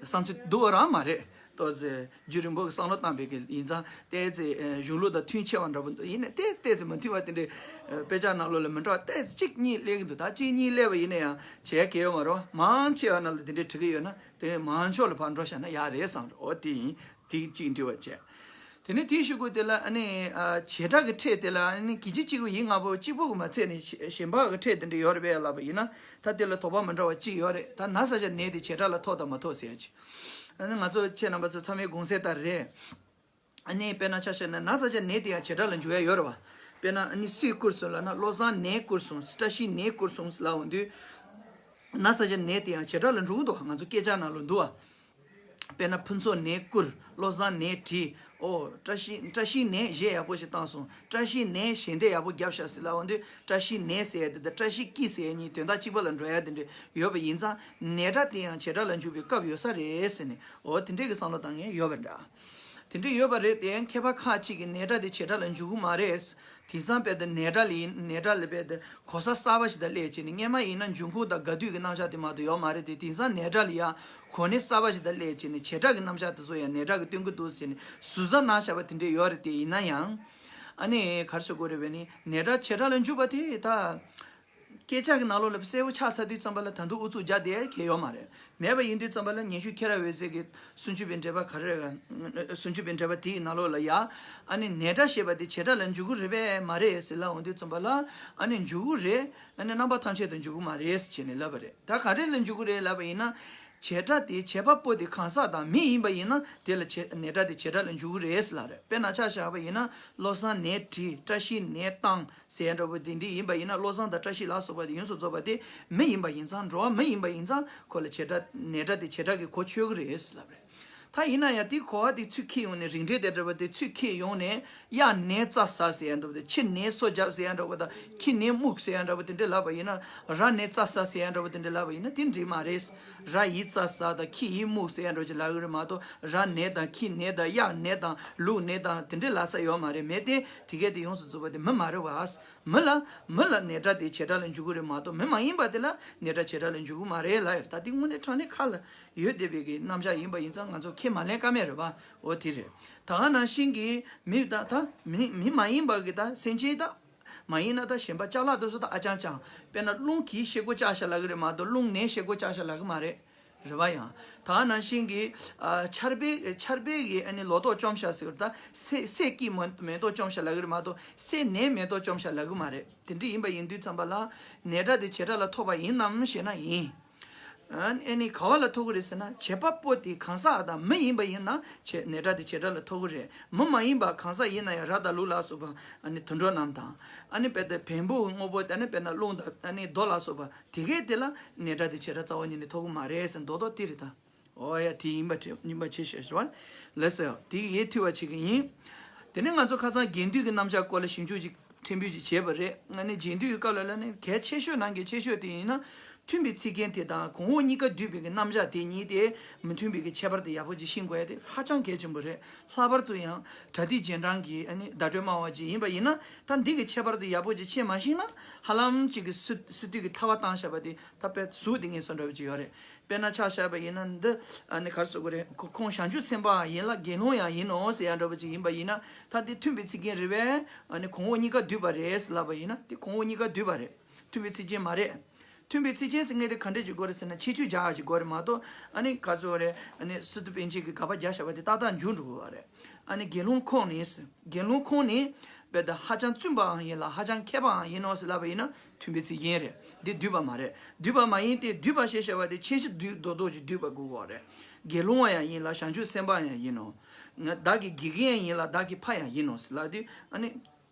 བསམ་ཚུལ་འདུག་པ་རང་མ་རེད། ཏོག་ཙམ་རྒྱུན་རིང་པོ་གི་བསམ་བློ་བཏང་པའི་གི་ཡིན་ཙང་། ཏོག་ཙམ་ཨ་གཞུང་ལུགས་དང་མཐུན་ཆེ་བ་འདྲ་པོ་འདུག་ཡིན་ནའི་ཏོག་ཙམ་ཏོག་ཙམ་མ་མཐུན་པ་དེ་འདྲའི་ཨ་དཔེ་ཆ་ནང་ལོགས་ལ་མི་འདྲ་བ་ཏོག་ཙམ་གཅིག་གཉིས་སླེབས་ཀྱི་འདུག་ད་གཅིག་གཉིས་སླེབས་པ་ཡིན་ན་ཡང་བྱེད་ཡ་གང་ཡང་ཡོད་མ་རེད་བ། མང་ཆེ་བ་ནང་ལ་དེ་འདྲའི་འབྲི་གི་ཡོད་ན། དེ་ནས་མང་ཕྱོགས་ལ་ཕར་འགྲོ་བཞག་ན་ཡག་རེད་བསམ་འགྲོ། འོ་དེ་ཡིན། དེ་གཅིག་འབྲི་བར་བྱས། དེ་ནས་དེའི་གཞུག་གུ་དེ་ལ་ཨ་ནི་ཨ་བྱེད་སྒྲ་གི་ཕྲད་དེ་ལ་ཨ་ནི་གི་ཅི་གཅིག་པུ་ཡིན་ལྔ་པོ་གཅིག་པུ་གི་མ་ཚད་ནས་གཞན་པ་གི་ཕྲད་དེ་འདྲ་ཡོད་རེད་པས་ལབ་པ་ཡིན་ན། ད་དེ་ལ་དོགས་པ་མི་འདྲ་བ་གཅིག་ཡོད་རེད། ད་ན་ས་ཆ་ནས་དེ་བྱེད་སྒྲ་ལ་ཐོགས་དང་མ་ཐོགས་ཟེར་ཡ་ཅིག་ཨ་ནི་ང་ཚོ་ཁྱེད་རྣམ་པ་ཚོ་ཚང་མས་དགོངས་སེལ་ལྟར་རེད། ཨ་ནི་དཔེར་ན་ཆ་བཞག་ན་ན་ས་ཆ་ནས་དེ་ཡང་བྱེད་སྒྲ་ལ་འཇུག་ཡ་ཡོད་རེད་བ། དཔེར་ན་ཨ་ནི་སུས་བསྐུར་སོང་ལབ་ན། བློ་བཟང་ནས་བསྐུར་སོང་། བཀྲ་ཤིས་ནས་བསྐུར་སོང་ལབ་འོང་དུས། ན་ས་ཆ་ནས་དེ་ཡང་བྱེད་སྒྲ་ལ་འཇུག་གི་འདུག་ང་ཚོ་སྐད་ཆ་ནང་ལ་འདུག་བ། དཔེར་ན་ཕུན་ཚོགས་ནས་བསྐུར། བློ་བཟང་ནས་བྲིས། ཨོ། བཀྲ་ཤིས་བཀྲ་ཤིས་ནས་གཞས་ཡག་པོ་ཞིག་བཏང་སོང་། བཀྲ་ཤིས་ནས་ཞལ་འདེབས་ཡག་པོ་བརྒྱབ་ཤག་ཟེར་ལབ་འོང་དུས། བཀྲ་ཤིས་ནས་ཟེར་ཡ་དེ་དང་བཀྲ་ཤིས་ཀྱིས་ཟེར་ཡ་གཉིས་དོན་དག་གཅིག་པ་ལ་འགྲོ་ཡ་དེ་འདྲ་ཡོད་པ་ཡིན་ཙང་། ནས་སྒྲ་དེ་ཡང་བྱེད་སྒྲ་ལ་འཇུག་པའི་སྐབས་ཡོད་ས་རེད་ཟེར་ནས། ཨོ། དེ་འདྲས་ཀྱི་བསམ་བློ་བཏང་མཁན་ཡོད་པ་འདྲ། དེ་འདྲ་ཡོད་པ་རེད་དེ། མཁས་པ་ཁག་ཅིག་གིས་ནས་སྒྲ་དེ་བྱེད་སྒྲ་ལ་འཇུག་གི་མ་རེད། དེང་སང་དཔེ་དེ་ནས་སྒྲ་ལ་ཡིན། ནས་སྒྲ་ལ་དཔེ་དེ་གོ་ས་གསར་པ་ཞིག་དང་སླེབས་བྱས་ནས། སྔོན་མ་ཡིན་ན་འབྱུང་ཁུངས་དང་འགལ་འདུ་གི་རྣམ་གཞག་དེ་མ་གཏོགས་ཡོད་མ་རེད་དེ། དེང་སང་ནས་སྒྲ་ལ་ཡང་གོ་གནས་གསར་པ་ཞིག་དང་སླེབས་བྱས་ནས། བྱེད་སྒྲ་གི་རྣམ་གཞག་དེ་ཚོ་ཡང་ནས་སྒྲ་གིས་སྟོན་གྱི་འདུག་ཟེར་ནས་ཟུར་ཟ་གནང་བཞག་པ་དེ་འདྲ་ཡོད་རེད་དེ། ཡིན་ན་ཡང་ཨ་ནི་ག་རེ་ཟེར་དགོས་རེད་པས་ནི། ནས་སྒྲ་བྱེད་སྒྲ་ལ་འཇུག་པ་དེ་ད། སྐད་ཆ་གི་ནང་ལོགས་ལ་གསལ་པོ་ཆགས་ཚར་དུས་ཙམ་པ་ལ་ད་དུང་ཨུ་ཚུགས་རྒྱག་བསྡད་ཡ་གང་ཡང་ཡོད་མ་རེད། མེད་པ་ཡིན་དུས་ཙམ་པ་ལ་ཉན་ཤུལ་ཁྱེད་རང་འོད་ཟེར་གྱི་སུམ་ཅུ་པའི་འགྲེལ་པ་ག་རེ་རེད། སུམ་ཅུ་པའི་འགྲེལ་པ་དེའི་ནང་ལོགས་ལ་ཡ། ཨ་ནི་ནས་སྒྲ་ཞེས་པ་དེ་བྱེད་སྒྲ་ལ་འཇུག་གི་རེད་པས་མ་རེད་ཟེར་ལབ་འོང་དུས་ཙམ་པ་ལ། ཨ་ནི་འཇུག་གི་རེད། ཨ་ནི་རྣམ་པ་ཐམས་ཅད་དུ་འཇུག་གི་མ་རེད་ཟེར་བྱས་ནས་ལབ་པ་རེད། ད་ག་རེ་ལ་འཇུག་གི་རེད་ལབ་པ་ཡིན་ན། བྱེད་སྒྲ་དེ་བྱེད་པ་པོ་དེ་གང་ཟག་དང་མི་ཡིན་པ་ཡིན་ན། དེ་ལ་བྱེད་ནས་སྒྲ་དེ་བྱེད་སྒྲ་ལ་འཇུག་གི་རེད་ཟེར་ལབ་རེད། དཔེར་ན་ཆ་བཞག་པ་ཡིན་ན། བློ་བཟང་ནས་བྲིས། བཀྲ་ཤིས་ནས་བཏང་ཟེར་ཡ་འདྲ་པོ་དེ་འདྲ་ཡིན་པ་ཡིན་ན། བློ་བཟང་དང་བཀྲ་ཤིས་ལ་སོགས་པ་དེ་ཡོངས་སུ་རྫོགས་པ་དེ་མི་ཡིན་པ་ཡིན་ཙང་། འགྲོ་བ་མི་ཡིན་པ་ཡིན་ཙང་། ཁོ་ལ་བྱེད་སྒྲ་ནས་སྒྲ་དེ་བྱེད་སྒྲ་གི་གོ་ཆོད་ཀྱི་རེད་ཟེར་ལབ་རེད། ད་ཡིན་ན་ཡང་དེ་གོ་བ་དེ་ཚུར་འཁྱེར་ཡོང་ནས། རིགས་འགྲེ་དེ་འདྲ་པོ་དེ་ཚུར་འཁྱེར་ཡོང་ནས། གཡག་ནས་རྩྭ་ཟ་ཟེར་ཡ་འདྲ་པོ་དེ། ཁྱི་ནས་སོ་བརྒྱབ་ཟེར་ཡ་འདྲ་པོ་དང་། ཁྱི་ནས་རྨུགས་ཟེར་ཡ་འདྲ་པོ་དེ་འདྲ་ལབ་པ་ཡིན་ན། ར་ནས་རྩྭ་ཟ་ཟེར་ཡ་འདྲ་པོ་དེ་འདྲ་ལབ་པ་ཡིན་ན་དེ་འགྲིག་མ་རེད། ར་ཡིས་རྩྭ་ཟ་དང་ཁྱི་ཡིས་རྨུགས་ཟེར་ཡ་འདྲ་པོ་ཅིག་ལབ་ཀྱི་རེད་མ་གཏོགས། ར་ནས་དང་ཁྱི་ནས་དང་གཡག་ནས་དང་ལུག་ནས་དང་དེ་འདྲ་ལབ་ས་ཡོད་མ་རེད། མེད་དེ། དེ་གས་དེ་ཡོངས་སུ་རྫོགས་པ་དེ་མི་མ་རེད་བ། མི་ལ། མི་ལ་ནས་སྒྲ་དེ་བྱེད་སྒྲ་ལ་འཇུག་གི་རེད་མ་གཏོགས། མི་མ་ཡིན་པ་དེ་ལ་ནས་སྒྲ་བྱེད་སྒྲ་ལ་འཇུག་གི་མ་རེད་ལབ་ཡོད། ད་དེ་དངོས་གནས་དྲང་གནས་ཁ་ལ་ཡོད་བསྡད་པའི་གི་རྣམ་གཞག་ཡིན་པ་ཡིན་ཙང་། ང་ཚོ་ཁས་མ་ལེན་ཀ་མེད་རེད་བ། འོ་དེ་རེད། ད་ག་ནང་བཞིན་གྱི་མི་ད་ད་མི་མི་མ་ཡིན་པ་གི་ད་སེམས་ཅན་ད། མ་ཡིན་ན་ད་གཞན་པ་ཅ་ལག་དེ་ཚོ་ད་ཨ་ཅང་ཅང་། དཔེར་ན་རླུང་གིས་ཤེལ་སྒོ་བཅག་ཤག་ལབ་ཀྱི་རེད་མ་གཏོགས། རླུང་ནས་ཤེལ་སྒོ་བཅག་ཤག་ལབ་ཀྱི་མ་རེད། རེད་བ། ཡང་ད་ག་ནང་བཞིན་གྱི་ཨ་ཆར་པས་ཆར་པས་གི་ཨ་ནི་ལོ་ཏོག་བཅོམ་ཤག་ཟེར་གྱི་རེད། ད་སད་སད་ཀྱིས་མེ་མེ་ཏོག་བཅོམ་ཤག་ལབ་ཀྱི་རེད་མ་གཏོགས། སད་ནས་མེ་ཏོག་བཅོམ་ཤག་ལབ་ཀྱི་མ་རེད། དེ་འདྲ་ཡིན་པ་ཡིན་དུས་ཙམ་པ་ལ། ནས་སྒྲ་དེ་བྱེད་སྒྲ་ལ་ཐོགས་པ་ཡིན་ནམ་ཞེ་ན་ཡིན། ཨ་ནི་ག་བ་ལ་ཐོགས་ཀྱི་རེད་ཟེར་ན། བྱེད་པ་པོ་དེ་གང་ཟག་དང་མི་ཡིན་པ་ཡིན་ན། བྱེད་ནས་སྒྲ་དེ་བྱེད་སྒྲ་ལ་ཐོགས་ཀྱི་རེད། མི་མ་ཡིན་པ་གང་ཟག་ཡིན་ན་ཡང་། ར་དང་ལུག་ལ་སོགས་པ། ཨ་ནི་དུད་འགྲོ་རྣམས་དང་། ཨ་ནི་དཔེར་ན་བེམ་པོའི་དངོས་པོ་དེ་ནི་དཔེར་ན་རླུང་དང་ཨ་ནི་རྡོ་ལ་སོགས་པ་དེ་གས་དེ་ལ་ནས་སྒྲ་དེ་བྱེད་སྒྲ་རྩ་བ་ཉིད་ནས་ཐོགས་ཀྱི་མ་རེད་ཟེར། མདོག་མདོག་དེ་རེད་ད། ཨོ་ཡ། དེ་ཡིན་པ་ཡིན་པ་ཆེ་ཤོས་ཞུ་བ། ལགས་སོ། དེ་ཡིད་ཐུབ་པ་བྱེད་ཀྱི་ཡིན། དེ་ནས་ང་ཚོ་ཁ་སང་རྒྱན་སྡུད་ཀྱི་རྣམ་གཞག་སྐོར་ལ་ཞིབ་འཇུག་ཅིག་ཕྲན་བུ་ཅིག་བྱས་པ་རེད། ཨ་ནི་རྒྱན་སྡུད་ཀྱི་སྐབས་ལ་ལ་ནི་གལ་ཆེ་ཤོས་ནང་གི་ཆེ་ཤོས་དེ་ཡིན་ན། མཐུན་པའི་ཚིག་རྒྱན་དེ་དང་གོང་འོག་གཉིས་ཀ་བསྡུས་པའི་གི་རྣམ་གཞག་དེ་གཉིས་དེ་མི་མཐུན་པའི་གི་ཁྱད་པར་དེ་ཡག་པོ་ཅིག་ཤེས་དགོས་ཡ་དེ་ཧ་ཅང་གལ་ཆེན་པོ་རེད། ལྷག་པར་དུ་ཡང་པྲ་ཏི་རྗེས་འབྲང་གི་ཨ་ནི་བརྡ་སྤྲོད་སྨྲ་བ་ཅིག་ཡིན་པ་ཡིན་ན། ད་འདི་གི་ཁྱད་པར་དེ་ཡག་པོ་ཅིག་ཤེས་མ་ཤེས་ན། ཧ་ལམ་ཅིག་གི་སུ་སུ་དུས་ཀྱི་ཐལ་བ་བཏང་བཞག་པ་དེ་ད་དཔེ་ཟུག་དེ་ངན་སོང་འདྲ་བོ་ཅིག་ཡོད་རེད། དཔེར་ན་ཆ་བཞག་པ་ཡིན་ན། འདི་ཨ་ནི་ག་རེ་ཟེར་དགོས་རེད། ཁོ་ཁོང་བྱང་ཆུབ་སེམས་དཔའ་ཡིན་ལ་དགེ་སློང་ཡང་ཡིན་ནོ་ཟེར་ཡ་འདྲ་བོ་ཅིག་ཡིན་པ་ཡིན་ན། ད་འདི་མཐུན་པའི་ཚིག་རྒྱན་རེད་པས། ཨ་ནི་གོང་འོག་གཉིས་ཀ་བསྡུས་པ་རེད་ལབ་པ་ཡིན་ན། འདི་གོང་འོག་གཉིས་ཀ་བསྡུས་པ་རེད། མཐུན་པའི་ཚིག་རྒྱན་མ་རེད། མཐུན་པའི་ཚིག་རྒྱན་ཟེར་མཁན་དེ་ག་འདྲ་ཅིག་དགོས་རེད་ཟེར་ན། ཁྱད་ཆོས་སྦྱར་ཡ་ཅིག་དགོས་རེད་མ་གཏོགས། ཨ་ནི་ག་ཟེར་དགོས་རེད། ཨ་ནི་སི་ཏུ་པཎ་ཆེན་གྱིས་དགག་པ་རྒྱག་བཞག་པ་དེ་ཏག་ཏག་འཇུག་འགྲོ་གི་ཡོད་རེད། ཨ་ནི་དགེ་སློང་ཁོང་ནི། དགེ་སློང་ཁོང་ནི་དཔེ་དེ་ཧ་ཅང་བཙུན་པའང་ཡིན་ལ་ཧ་ཅང་མཁས་པའང་ཡིན་ནོ་ཟེར་ལབ་པ་ཡིན་ན་མཐུན་པའི་ཚིག་རྒྱན་རེད། འདི་བསྡུས་པ་མ་རེད། བསྡུས་པ་མ་ཡིན་ཏེ། བསྡུས་པ་ཞེས་བྱ་བ་དེ་ཁྱད་ཆོས་བསྡུས་རྡོག་རྡོག་ཅིག་བསྡུས་པ་དགོས་པ་རེད། དགེ་སློང་བ་ཡང་ཡིན་ལ་བྱང་ཆུབ་སེམས་དཔའ་ཡང་ཡིན་ནོ། ང་བདག་གི་དགེ་རྒན་ཡིན་ལ་བདག་གི་ཕ་ཡང་ཡིན་ནོ་ཟེར་ལབ་དུས། ཨ་ནི།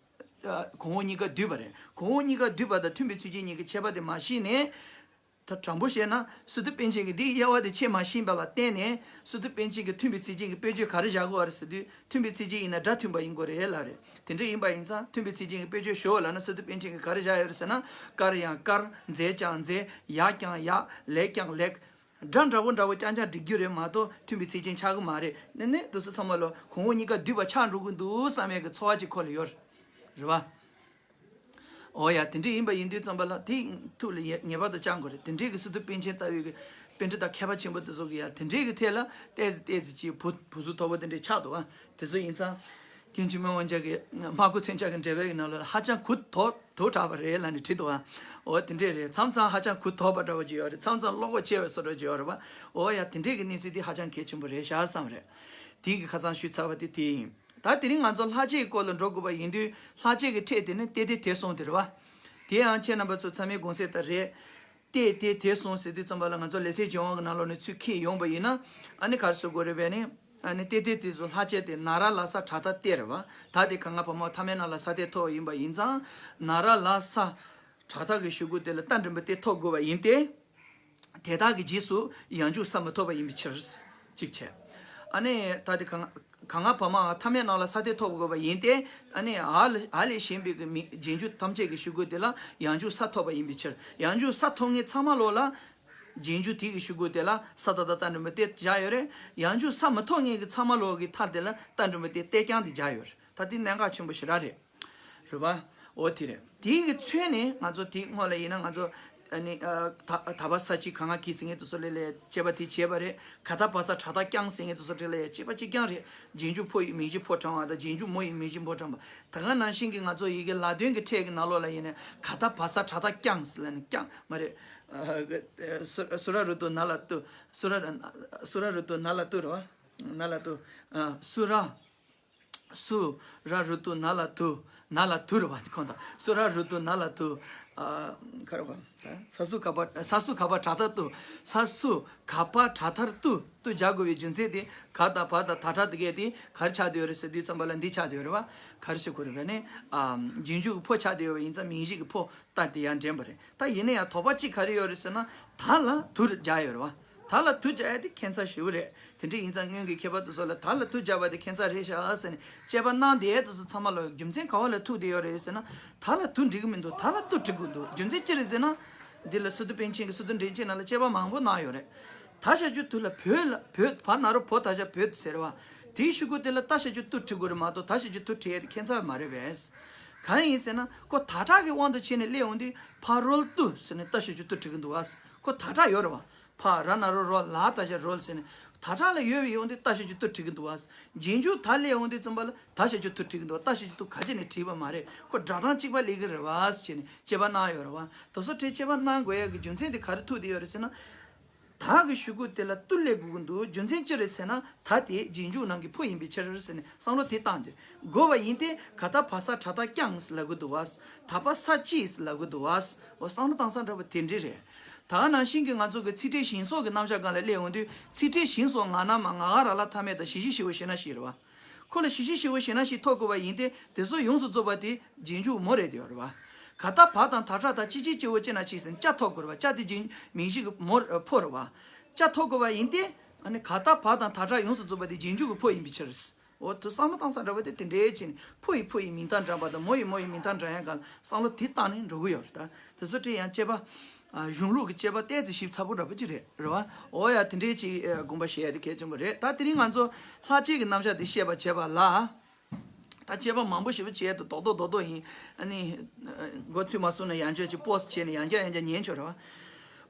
ཨ། གོང་འོག་གཉིས་ཀ་འདུས་པ་རེད། གོང་འོག་གཉིས་ཀ་འདུས་པ་དང་མཐུན་པའི་ཚུལ་གྱིས་གཉིས་ཀྱི་ཁྱད་པར་དེ་མ་ཤེས་ནས། ད་དྲང་པོ་བཤད་ན་སི་ཏུ་པཎ་ཆེན་གྱིས་འདིའི་དབྱེ་བ་དེ་ཕྱེ་མ་ཤེས་པ་ལ་བརྟེན་ནས། སི་ཏུ་པཎ་ཆེན་གྱིས་མཐུན་པའི་ཚུལ་གྱིས་གཉིས་ཀྱི་དཔེ་བརྗོད་ག་རེ་བཞག་དགོས་པ་རེད་ཟེར་དུས། མཐུན་པའི་ཚུལ་གྱིས་གཉིས་ཡིན་ན་སྒྲ་མཐུན་པ་ཡིན་དགོས་རེད་ལབ་རེད། དེ་འདྲ་ཡིན་པ་ཡིན་ཙང་མཐུན་པའི་ཚུལ་གྱིས་གཉིས་ཀྱི་དཔེ་བརྗོད་ཞོག་ལབ་ན། སི་ཏུ་པཎ་ཆེན་གྱིས་ག་རེ་བཞག་ཡོད་རེད་ཟེར་ན། དཀར་ཡང་དཀར། མཛེས་ཀྱང་མཛེས། ཡག་ཀྱང་ཡག། ལེགས་ཀྱང་ལེགས། སྒྲ་འདྲ་བོ་འདྲ་བོ་རྐྱང་རྐྱང་འགྲིག་རྒྱུ་རེད་མ་གཏོགས་མཐུན་པའི་ཚུལ་གྱིས་ཆགས་ཀྱི་མ་རེད། ནི་ནི་དེ་ཚོ་ཚང་མ་ལོ་གོང་འོག་གཉིས་ཀ་འདུས་པ་ཆགས་འགྲོ་གི་འདུག་བསམ་ཡས་ཀྱི་ཚོར་བ་ཅིག་ཁོ་ལ་ཡོད་རེད་བ། འོ་ཡ། དེ་འདྲ་ཡིན་པ་ཡིན་དུས་ཙམ་པ་ལ་དེ་ཐུགས་ལ་ངེས་པར་དུ་བཅངས་དགོས་རེད། དེ་འདྲའི་གི་སི་ཏུ་པཎ་ཆེན་ལྟ་བུའི་གི་པཎྜི་ཏ་མཁས་པ་ཆེན་པོ་དེ་ཚོ་གི་ཡ་དེ་འདྲའི་གི་ཐད་ལ་ཏོག་ཙམ་ཏོག་ཙམ་ཅིག་བུ་བུ་གཟུགས་མཐོ་པོ་དེ་འདྲའི་ཆགས་འདུག་བ། དེ་ཚོ་ཡིན་ཙང་། མཁན་ཆེན་མི་དབང་ཆེན་གྱི་སྨྲ་སྒོ་མཚོན་ཆ་གི་འགྲེལ་པའི་གི་ནང་ལོགས་ལ་ཧ་ཅང་གུ་དོག་དོག་དྲགས་པ་རེད་ལབ་ནས་བྲིས་འདུག་བ། འོ་དེ་འདྲས་རེད། མཚམས་མཚམས་ཧ་ཅང་གུ་དོག་པ་འདྲ་བོ་ཅིག་ཡོད་རེད། མཚམས་མཚམས་བློ་ཁོག་ཆེ་བའི་བཟོ་འདྲ་ཅིག་ཡོད་རེད་བ། འོ་ཡ། དེ་འདྲས་གི་གནས་ཚུལ་འདི་ཧ་ཅང་གལ་ཆེན་པོ་རེད་ཤག་བསམ་རེད། དེ་གི་ཁ་སང་ཞུས་ཚར་བ་དེ་དེ་ཡིན། ད་དེ་རིང་ང་ཚོ་ལྷག་བཅས་སྐོར་ལ་འགྲོ་དགོས་པ་ཡིན་དུས། ལྷག་བཅས་ཀྱི་ཕྲད་དེ་ནི་ཏེ་ཏེ་དེ་གསུམ་དེ་རེད་བ། དེ་ཡང་ཁྱེད་རྣམ་པ་ཚོ་ཚང་མས་དགོངས་གསལ་ལྟར་རེད། ཏེ་ཏེ་དེ་གསུམ་ཟེར་དུས་ཙམ་པ་ལ་ང་ཚོ་ལེགས་བཤད་ལྗོན་དབང་གི་ནང་ལོགས་ནས་ཚུར་འཁྱེར་ཡོང་པ་ཡིན་ན། ཨ་ནི་ག་རེ་ཟེར་དགོས་རེད་པས་ནི། ཨ་ནི་ཏེ་ཏེ་དེ་ཚོ་ལྷག་བཅས་དེ་ན་ར་ལ་ས་དྲག་མཐའ་ཏེ་རེད་བ། ད་དེ་ག་ང་བ་མོ་ཐ་མའི་ནང་ལ་ས་ཏེ་ཐོགས་ཡིན་པ་ཡིན་ཙང་། ན་ར་ལ་ས་དྲག་མཐའ་གི་གཞུག་གུ་དེ་ལ་ཏ་འགྲེང་བུ་ཏེ་ཐོགས་དགོས་པ་ཡིན་ཏེ། དེ་དག་གི་རྗེས་སུ་ཡང་འཇུག་ས་མི་ཐོབ་པ་ཡིན་པའི་ཕྱིར། གཅིག་བྱས། ཨ་ནི་ད་དེ་ག་ང་ག་ང་བ་མ་ཐ་མའི་ནང་ལ་ས་ཏེ་ཐོགས་དགོས་པ་ཡིན་ཏེ། ཨ་ནི་འ་ལ་འ་ལས་གཞན་པའི་གི་མིང་རྗེས་འཇུག་ཐམས་ཅད་ཀྱི་གཞུག་གུ་དེ་ལ་ཡང་འཇུག་ས་ཐོབ་པ་ཡིན་པའི་ཕྱིར། ཡང་འཇུག་ས་ཐོབ་མཁན་ཚང་མ་ལོག་ལ་རྗེས་འཇུག་དེ་གི་གཞུག་གུ་དེ་ལ་ས་ད་བཏགས་ཏ་འགྲེང་བུ་ཏེ་བཞག་ཡོད་རེད། ཡང་འཇུག་ས་མི་ཐོབ་མཁན་གྱི་ཚང་མ་ལོག་གི་མཐའ་དེ་ལ་ཏ་འགྲེང་བུ་ཏེ་ཏེ་རྐྱང་དེ་བཞག་ཡོད་རེད། ད་དེ་གནད་འགག་ཆེན་པོ་ཞེ་དྲག་རེད། རེད་བ། འོ་དེ་རེད། དེའི་གི་ཚུལ་ནི་ང་ཚོ་དེའི་སྔོན་ལ་ཡིན་ན་ང་ཚོ། ཨ་ནི། ཨ། ད་ད་བ་ས་གཅིག་ག་ང་གི་ཟེར་མཁན་དེ་ཚོ་ལ་ལས་དཔྱད་པ་དེ་བྱས་པ་རེད། ག་ད་བ་ས་དྲག་མཐའ་རྐྱང་ཟེར་མཁན་དེ་ཚོ་དེ་ལ་ཡ་དཔྱད་པ་གཅིག་རྐྱང་རེད། རྗེས་འཇུག་ཕོ་ཡི་མིང་གཞི་ཕོ་དྲངས་པ་དང་རྗེས་འཇུག་མོ་ཡི་མིང་གཞི་མོ་དྲངས་པ། ད་ག་ནང་བཞིན་གྱི་ང་ཚོ་ཡི་གེ་ལ་དོན་གྱི་ཕྲད་ཀྱི་ནང་ལོགས་ལ་ཡིན་ན་ག་ད་བ་ས་དྲག་མཐའ་རྐྱང་ཟེར་ལ་ནི་རྐྱང་མ་རེད། ཨ། སུ་སུ་ར་རུ་ཏུ་ན་ལ་ཏུ། སུ་ར་སུ་ར་རུ་ཏུ་ན་ལ་ཏུ་རེད་བ། ན་ལ་ཏུ། ཨ། སུ་ར། སུ་ར་རུ་ཏུ་ན་ལ་ཏུ། ན་ལ་ཏུ་རེད་བ། ཁོང་དང་། སུ་ར་རུ་ཏུ་ན་ལ་ཏུ། ཨ། ག་རེ་བ། ས་སུ་ག་བ། ས་སུ་ག་བ་དྲག་མཐར་ཏུ། ས་སུ་ག་བ་དྲག་མཐར་ཏུ། ཏུ་སྦྱར་དགོས་པའི་རྒྱུ་མཚན་དེ། ག་དང་བ་དང་ད་དྲག་དེ་གས་དེ་ག་རེ་ཆགས་བསྡད་ཡོད་རེད་ཟེར་དུས་ཙམ་པ་ལ་འདི་ཆགས་བསྡད་ཡོད་རེད་བ། ག་རེ་ཟེར་དགོས་རེད་བས་ནི། ཨ། རྗེས་འཇུག་གི་ཕོ་ཆགས་བསྡད་ཡོད་པ་ཡིན་ཙང་མིང་གཞི་གི་ཕོ། ད་དེ་ཡང་འདྲེན་པ་རེད། ད་ཡིན་ན་ཡང་དོགས་པ་གཅིག་ག་རེ་ཡོད་རེད་ཟེར་ན། ད་ལ་དུ་རུ་སྦྱར་ཡོད་རེད་བ། ད་ལ་དུ་སྦྱར་ཡ་དེ་ཁྱད་མཚར་ཞེ་པོ་རེད། དེ་འདྲ་ཡིན་ཙང་སྔོན་གྱི་མཁས་པ་དེ་ཚོ་ལ་ད་ལ་དུ་སྦྱར་བ་དེ་ཁྱད་མཚར་རེད་ཤག་ཟེར་ནས་དཔྱད་པ་གནང་བསྡད་དེ་ཚོ་ཚང་མ་ལ་རྒྱུ་མཚན་ག་བ་ལ་ཐུག་བསྡད་ཡོད་རེད་ཟེར་ན། ད་ལ་དུ་འགྲིག་གི་མི་འདུག་ད་ལ་དུ་འགྲིག་གི་འདུག་རྒྱུ་མཚན་ཅི་རེད་ཟེར་ན། འདི་ལ་སི་ཏུ་པཎ་ཆེན་གྱི་སི་ཏུ་འགྲེལ་བྱེད་ནང་ལ་དཔྱད་པ་མང་པོ་གནང་ཡོད་རེད། ད་ཞབས་ཀྱུ་དུ་ལ་བོད་ལ་བོད། བ་ན་རོ་བོ་ད་ཞབས་བོད་ཟེར་བ། དེའི་གཞུག་གུ་དེ་ལ་ད་ཞབས་ཀྱུ་དུ་འབྲི་དགོས་རེད་མ་གཏོགས་ད་ཞབས་ཀྱུ་དུ་འབྲི་ཡས་དེ་ཁྱད་མཚར་མ་རེད་པས། གང་ཡིན་ཟེར་ན་ཁོ་ད་དྲག་གི་དབང་དུ་བྱས་ནས་སླེབས་འོང་དུས་ཕ་རོལ་ཏུ་ཟེར་ནས་ད་ཞབས་ཀྱུ་དུ་འབྲི་གི་འདུག་བ། ཁོ་ད་དྲག་ཡོད་རེད་བ། ཕ་ར་ན་རོ་རོ་ལ་ད་ཞབས་རོལ་ཟེར་ནས་ད་དྲག་ལ་ཡོད་པའི་ཡོང་དུས་ད་ཞབས་ཀྱུ་དུ་འབྲི་གི་འདུག་བ། རྗེས་འཇུག་ད་སླེབས་འོང་དུས་ཙམ་པ་ལ་ད་ཞབས་ཀྱུ་དུ་འབྲི་གི་འདུག་ད་ཞབས་ཀྱུ་དུ་ག་ཅི་ནས་བྲིས་པ་མ་རེད། ཁོ་སྒྲ་གདངས་གཅིག་པ་སླེབས་ཀྱི་རེད་བ་ཟེར་ནས་དཔྱད་པ་གནང་ཡོད་རེད་བ། དེ་ཚོ་དེ་དཔྱད་པ་གནང་དགོས་ཡ་གི་རྒྱུ་མཚན་དེ་ག་རེ་ཐུག་བསྡད་ཡོད་རེད་ཟེར་ན། ད་གི་གཞུག་གུ་དེ་ལ་ཏུ་སླེབས་དགོས་ཀྱི་འདུག་རྒྱུ་མཚན་ཅི་རེད་ཟེར་ན། ད་དེ་རྗེས་འཇུག་ནང་གི་ཕོ་ཡིན་པའི་ཕྱིར་ཟེར་ནས་བསམ་བློ་དེ་བཏང་སྟེ། དགོས་པ་ཡིན་ཏེ་ག་ད་བ་ས་དྲག་མཐའ་རྐྱང་ཟེར་ལབ་ཀྱི་འདུག་བ། ད་བ་ས་གཅིག་ཟེར་ལབ་ཀྱི་འདུག་བ། འོ་བསམ་བློ་བཏང་ས་འདྲ་པོ་དེ་འདྲ་རེད། ད་ག་ནང་བཞིན་གྱི་ང་ཚོ་གི་ཚིག་ཕྲད་ཞིང་སོགས་ཀྱི་རྣམ་གཞག་སྒང་ལ་སླེབས་འོང་དུས་ཚིག་ཕྲད་ཞིང་སོགས་ང་ན་མ་ང་ག་ར་ལ་ཐ་མེད་དང་གཞི་གཞི་ཞེ་པོ་ཞེ་ན་ཞིག་རེད་བ། ཁོ་ལ་གཞི་གཞི་ཞེ་པོ་ཞེ་ན་ཞིག་ཐོབ་དགོས་པ་ཡིན་ཏེ་དེ་ཚོ་ཡོངས་སུ་རྫོགས་པ་དེ་རྗེས་འཇུག་མོ་རེད་དེ་ཡོད་རེད་བ། ག་ད་བ་དང་ད་དྲག་དང་ཅི་ཅི་སྐྱེ་བོ་ཅི་ན་ཅི་ཟེར་ན་ཅ་ཐོབ་དགོས་རེད་བ། ཅ་དེ་རྗེས་མིང་གཞི་གི་མོ་ཕོ་རེད་བ། ཅ་ཐོབ་དགོས་པ་ཡིན་ཏེ། ཨ་ནི་ག་ད་བ་དང་ད་དྲག་ཡོངས་སུ་རྫོགས་པ་དེ་རྗེས་འཇུག་གི་ཕོ་ཡིན་པའི་ཕྱིར། འོ་དེ་བསམ་བློ་བཏང་ས་འདྲ་བ་དེ་དེ་འདྲའི་བྱས་ནས་ཕོ་ཡི་ཕོ་ཡི་མིང་མཐའ་འདྲ་པ་དང་མོ་ཡི་མོ་ཡི་མིང་མཐའ་འདྲ་ཡ་གང་བསམ་བློ་དེ་བཏང་ནས་འགྲོ་གི་ཡོད་རེད་ད། དེ་ཚོ་དེ་ཡང་དཔྱད་པ། ཨ། གཞུང་ལུགས་ཀྱི་དཔྱད་པ་ཏོག་ཙམ་ཞིབ་ཚགས་པོ་འདྲ་པོ་ཅིག་རེད། རེད་བ། འོ་ཡ་དེ་འདྲའི་ཅིག་ཨ། དགོངས་པ་བཞེས་ཡ་དེ་གལ་ཆེན་པོ་རེད། ད་དེ་རིང་ང་ཚོ་ལྷག་བཅས་ཀྱི་རྣམ་གཞག་དེ་བཤད་པ་བྱས་པ་ལ། ད་དཔྱད་པ་མང་པོ་ཞེ་པོ་བྱས་ཏེ་རྡོག་རྡོག་རྡོག་རྡོག་ཡིན། ཨ་ནི། ཨ། མགོ་ཚོས་མ་སོང་ན་ཡང་བསྐྱར་ཅིག་པོ་སི་བྱས་ནས་ཡང་བསྐྱར་ཡང་བསྐྱར་ཉན་ཆོག་རེད་བ།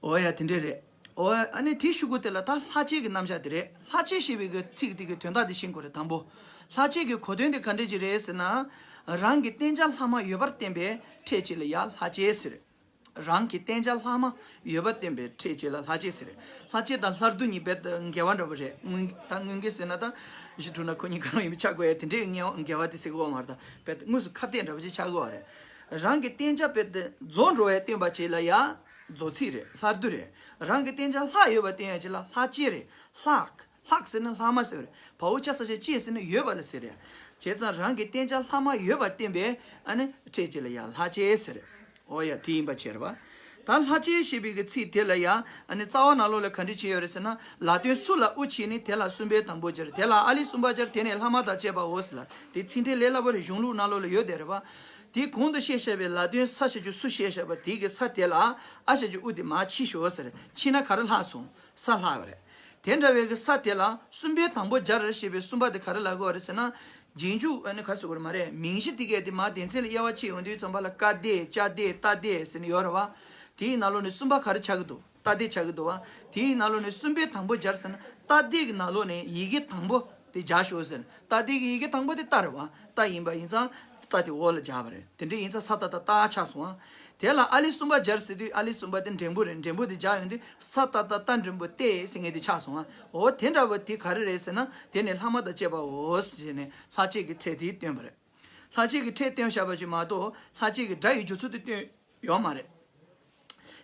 འོ་ཡ་དེ་འདྲ་རེད། འོ་ཡ་ཨ་ནི་དེའི་གཞུག་གུ་དེ་ལ་ད་ལྷག་བཅས་ཀྱི་རྣམ་གཞག་དེ་རེད། ལྷག་བཅས་ཞེས་པའི་གི་ཚིག་དེ་གི་དོན་དག་དེ་ཤེས་དགོས་རེད་དང་པོ། ལྷག་བཅས་ཀྱི་གོ་དོན་དེ་ག་འདྲ་ཅིག་རེད་ཟེར་ན། རང་གི་བསྟན་བྱ་ལྷག་མ་ཡོད་པར་བསྟན་པའི་ཕྲད་ཅིག་ལ་ཡ་ལྷག་བཅས་ཟེར། རང་གི་བསྟན་བྱ་ལྷག་མ་ཡོད་པར་བསྟན་པའི་ཕྲད་ཅིག་ལ་ལྷག་བཅས་ཟེར། ལྷག་བཅས་དང་ལྷག་བསྡུ་གཉིས་རྦད་དེ་འགལ་བ་འདྲ་པོ་རེད། དངོས་ད་དངོས་འགལ་ཟེར་ན་ད་གཞི་གྲུབ་ན་ཁོ་གཉིས་ཀ་རང་ཡིན་པ་ཆགས་དགོས་ཡ་དེ་འདྲའི་ངེས་འགལ་བ་དེ་ཟེར་གི་ཡོད་མ་རེད། ད་རྦད་དེ་དངོས་སུ་ཁ་གཏད་འདྲ་པོ་ཅིག་ཆགས་ཀྱི་ཡོད་རེད། རང་གི་བསྟན་བྱ་རྦད་དེ་རྫོགས་འགྲོ་བའི་བསྟན་པ་ཅིག་ལ་ཡ་རྫོགས་ཚིག་རེད། ལྷག་བསྡུ་རེད། རང་གི་བསྟན་བྱ་ལྷག་ཡོད་པ་བསྟན་ཡ་ཅིག་ལ་ལྷག་བཅས་རེད། ལྷག་ལྷག་ཟེར་ན་ལྷག་མ་ཟེར་བ་རེད། བའོ་ཅ་ས་ཅ་བཅད་ཟེར་ན་ཡོད་པ་ལ་ཟེར་རེད། བྱས་ཙང་རང་གི་བསྟན་བྱ་ལྷག་མ་ཡོད་པ་བསྟན་པའི་ཨ་ནི་ཕྲད་ཅིག་ལ་ཡང་ལྷག་བཅས་ཟེར། འོ་ཡ་དེ་ཡིན་པ་བྱས་རེད་པ། ད་ལྷག་བཅས་ཞེས་པའི་གི་ཚིག་དེ་ལ་ཡང་ཨ་ནི་རྩ་བ་ནང་ལོགས་ལ་ག་འདྲ་བྱས་ཡོད་རེད་ཟེར་ན། ལ་དོན་སུ་ལ་དབུ་བྱས་ནས་དེ་ལ་གསུམ་པའི་དང་པོ་སྦྱར། དེ་ལ་ཨ་ལས་གསུམ་པ་སྦྱར། དེ་ནས་ལྷག་མ་དང་བཅས་པའོ་ཟེར་ལ། དེ་ཚིག་ཕྲད་ལས་སླ་པོ་རེད། གཞུང་ལུགས་ནང་ལོགས་ལ་ཡོད་བསྡད་རེད་པ། དེ་གོང་དུ་བཤད་བཞག་པའི་ལ་དོན་ས་ཞབས་ཀྱུ་སུ་བཤད་བཞག་པ་དེ་གི་ས་དེ་ལ་ཨ་ཞབས་ཀྱུ་དབུ་དེ་མར་ཕྱིས་ཤོག་ཟེར། ཕྱིས་ན་ག་རེ་ལྷག་སོང་། ས་ལྷག་པ་རེད། དེ་འདྲ་བའི་གི་ས་དེ་ལ་གསུམ་པའི་དང་པོ་སྦྱར་ཞེས་པའི་གསུམ་པ་དེ་ག་རེ་ལབ་དགོས་རེད་ཟེར་ན། རྗེས་འཇུག་ཨ་ནི་ག་རེ་ཟེར་དགོས་རེད་མ་རེད། མིང་གཞི་དེ་གས་དེ་མར་སྡེ་ཚན་ལ་དབྱེ་བ་ཕྱེ་ཡོང་དུས་ཙམ་པ་ལ་ཀ་སྡེ་ཅ་སྡེ་ཏ་སྡེ་ཟེར་ནས་ཡོད་རེད་བ། དེའི་ནང་ལོགས་ནས་གསུམ་པ་ག་རེ་ཆགས་ཀྱི་འདུག་ཏ་སྡེ་ཆགས་ཀྱི་འདུག་བ། དེའི་ནང་ལོགས་ནས་གསུམ་པའི་དང་པོ་སྦྱར་ཟེར་ན་ཏ་སྡེ་གི་ནང་ལོགས་ནས་ཡི་གེ་དང་པོ་དེ་སྦྱར་ཤོག་ཟེར། ཏ་སྡེ་གི་ཡི་གེ་དང་པོ་དེ་ཏ་རེད་བ། ཏ་ཡིན་པ་ཡིན་ཙང་ཏ་དེ་འོག་ལ་སྦྱར་བ་རེད། དེ་འདྲ་ཡིན་ཙང་ས་ཏ་ཏ་ཏ་ཆགས་སོང་ཨ། དེ་ལ་ཨ་ལས་གསུམ་པ་སྦྱར་ཟེར་དུས་ཨ་ལས་གསུམ་པ་དེ་འགྲེང་བུ་རེད། འགྲེང་བུ་དེ་སྦྱར་ཡོང་དུས་ས་ཏ་ཏ་ཏ་འགྲེང་བུ་ཏེ་ཟེར་མཁན་དེ་ཆགས་སོང་ཨ། འོ་དེ་འདྲ་བ་དེ་ག་རེ་རེད་ཟེར་ན། དེ་ནས་ལྷག་མ་དང་བཅས་པའོ་ཟེར་ནས་ལྷག་བཅས་ཀྱི་ཕྲད་དེ་སྟོན་པ་རེད། ལྷག་བཅས་ཀྱི་ཕྲད་སྟོན་བཞག་པ་ཞིག་མ་གཏོགས་ལྷག་བཅས་ཀྱི་སྒྲ་ཡི་སྦྱོར་ཚུལ་དེ་སྟོན་ཡོད་མ་རེད།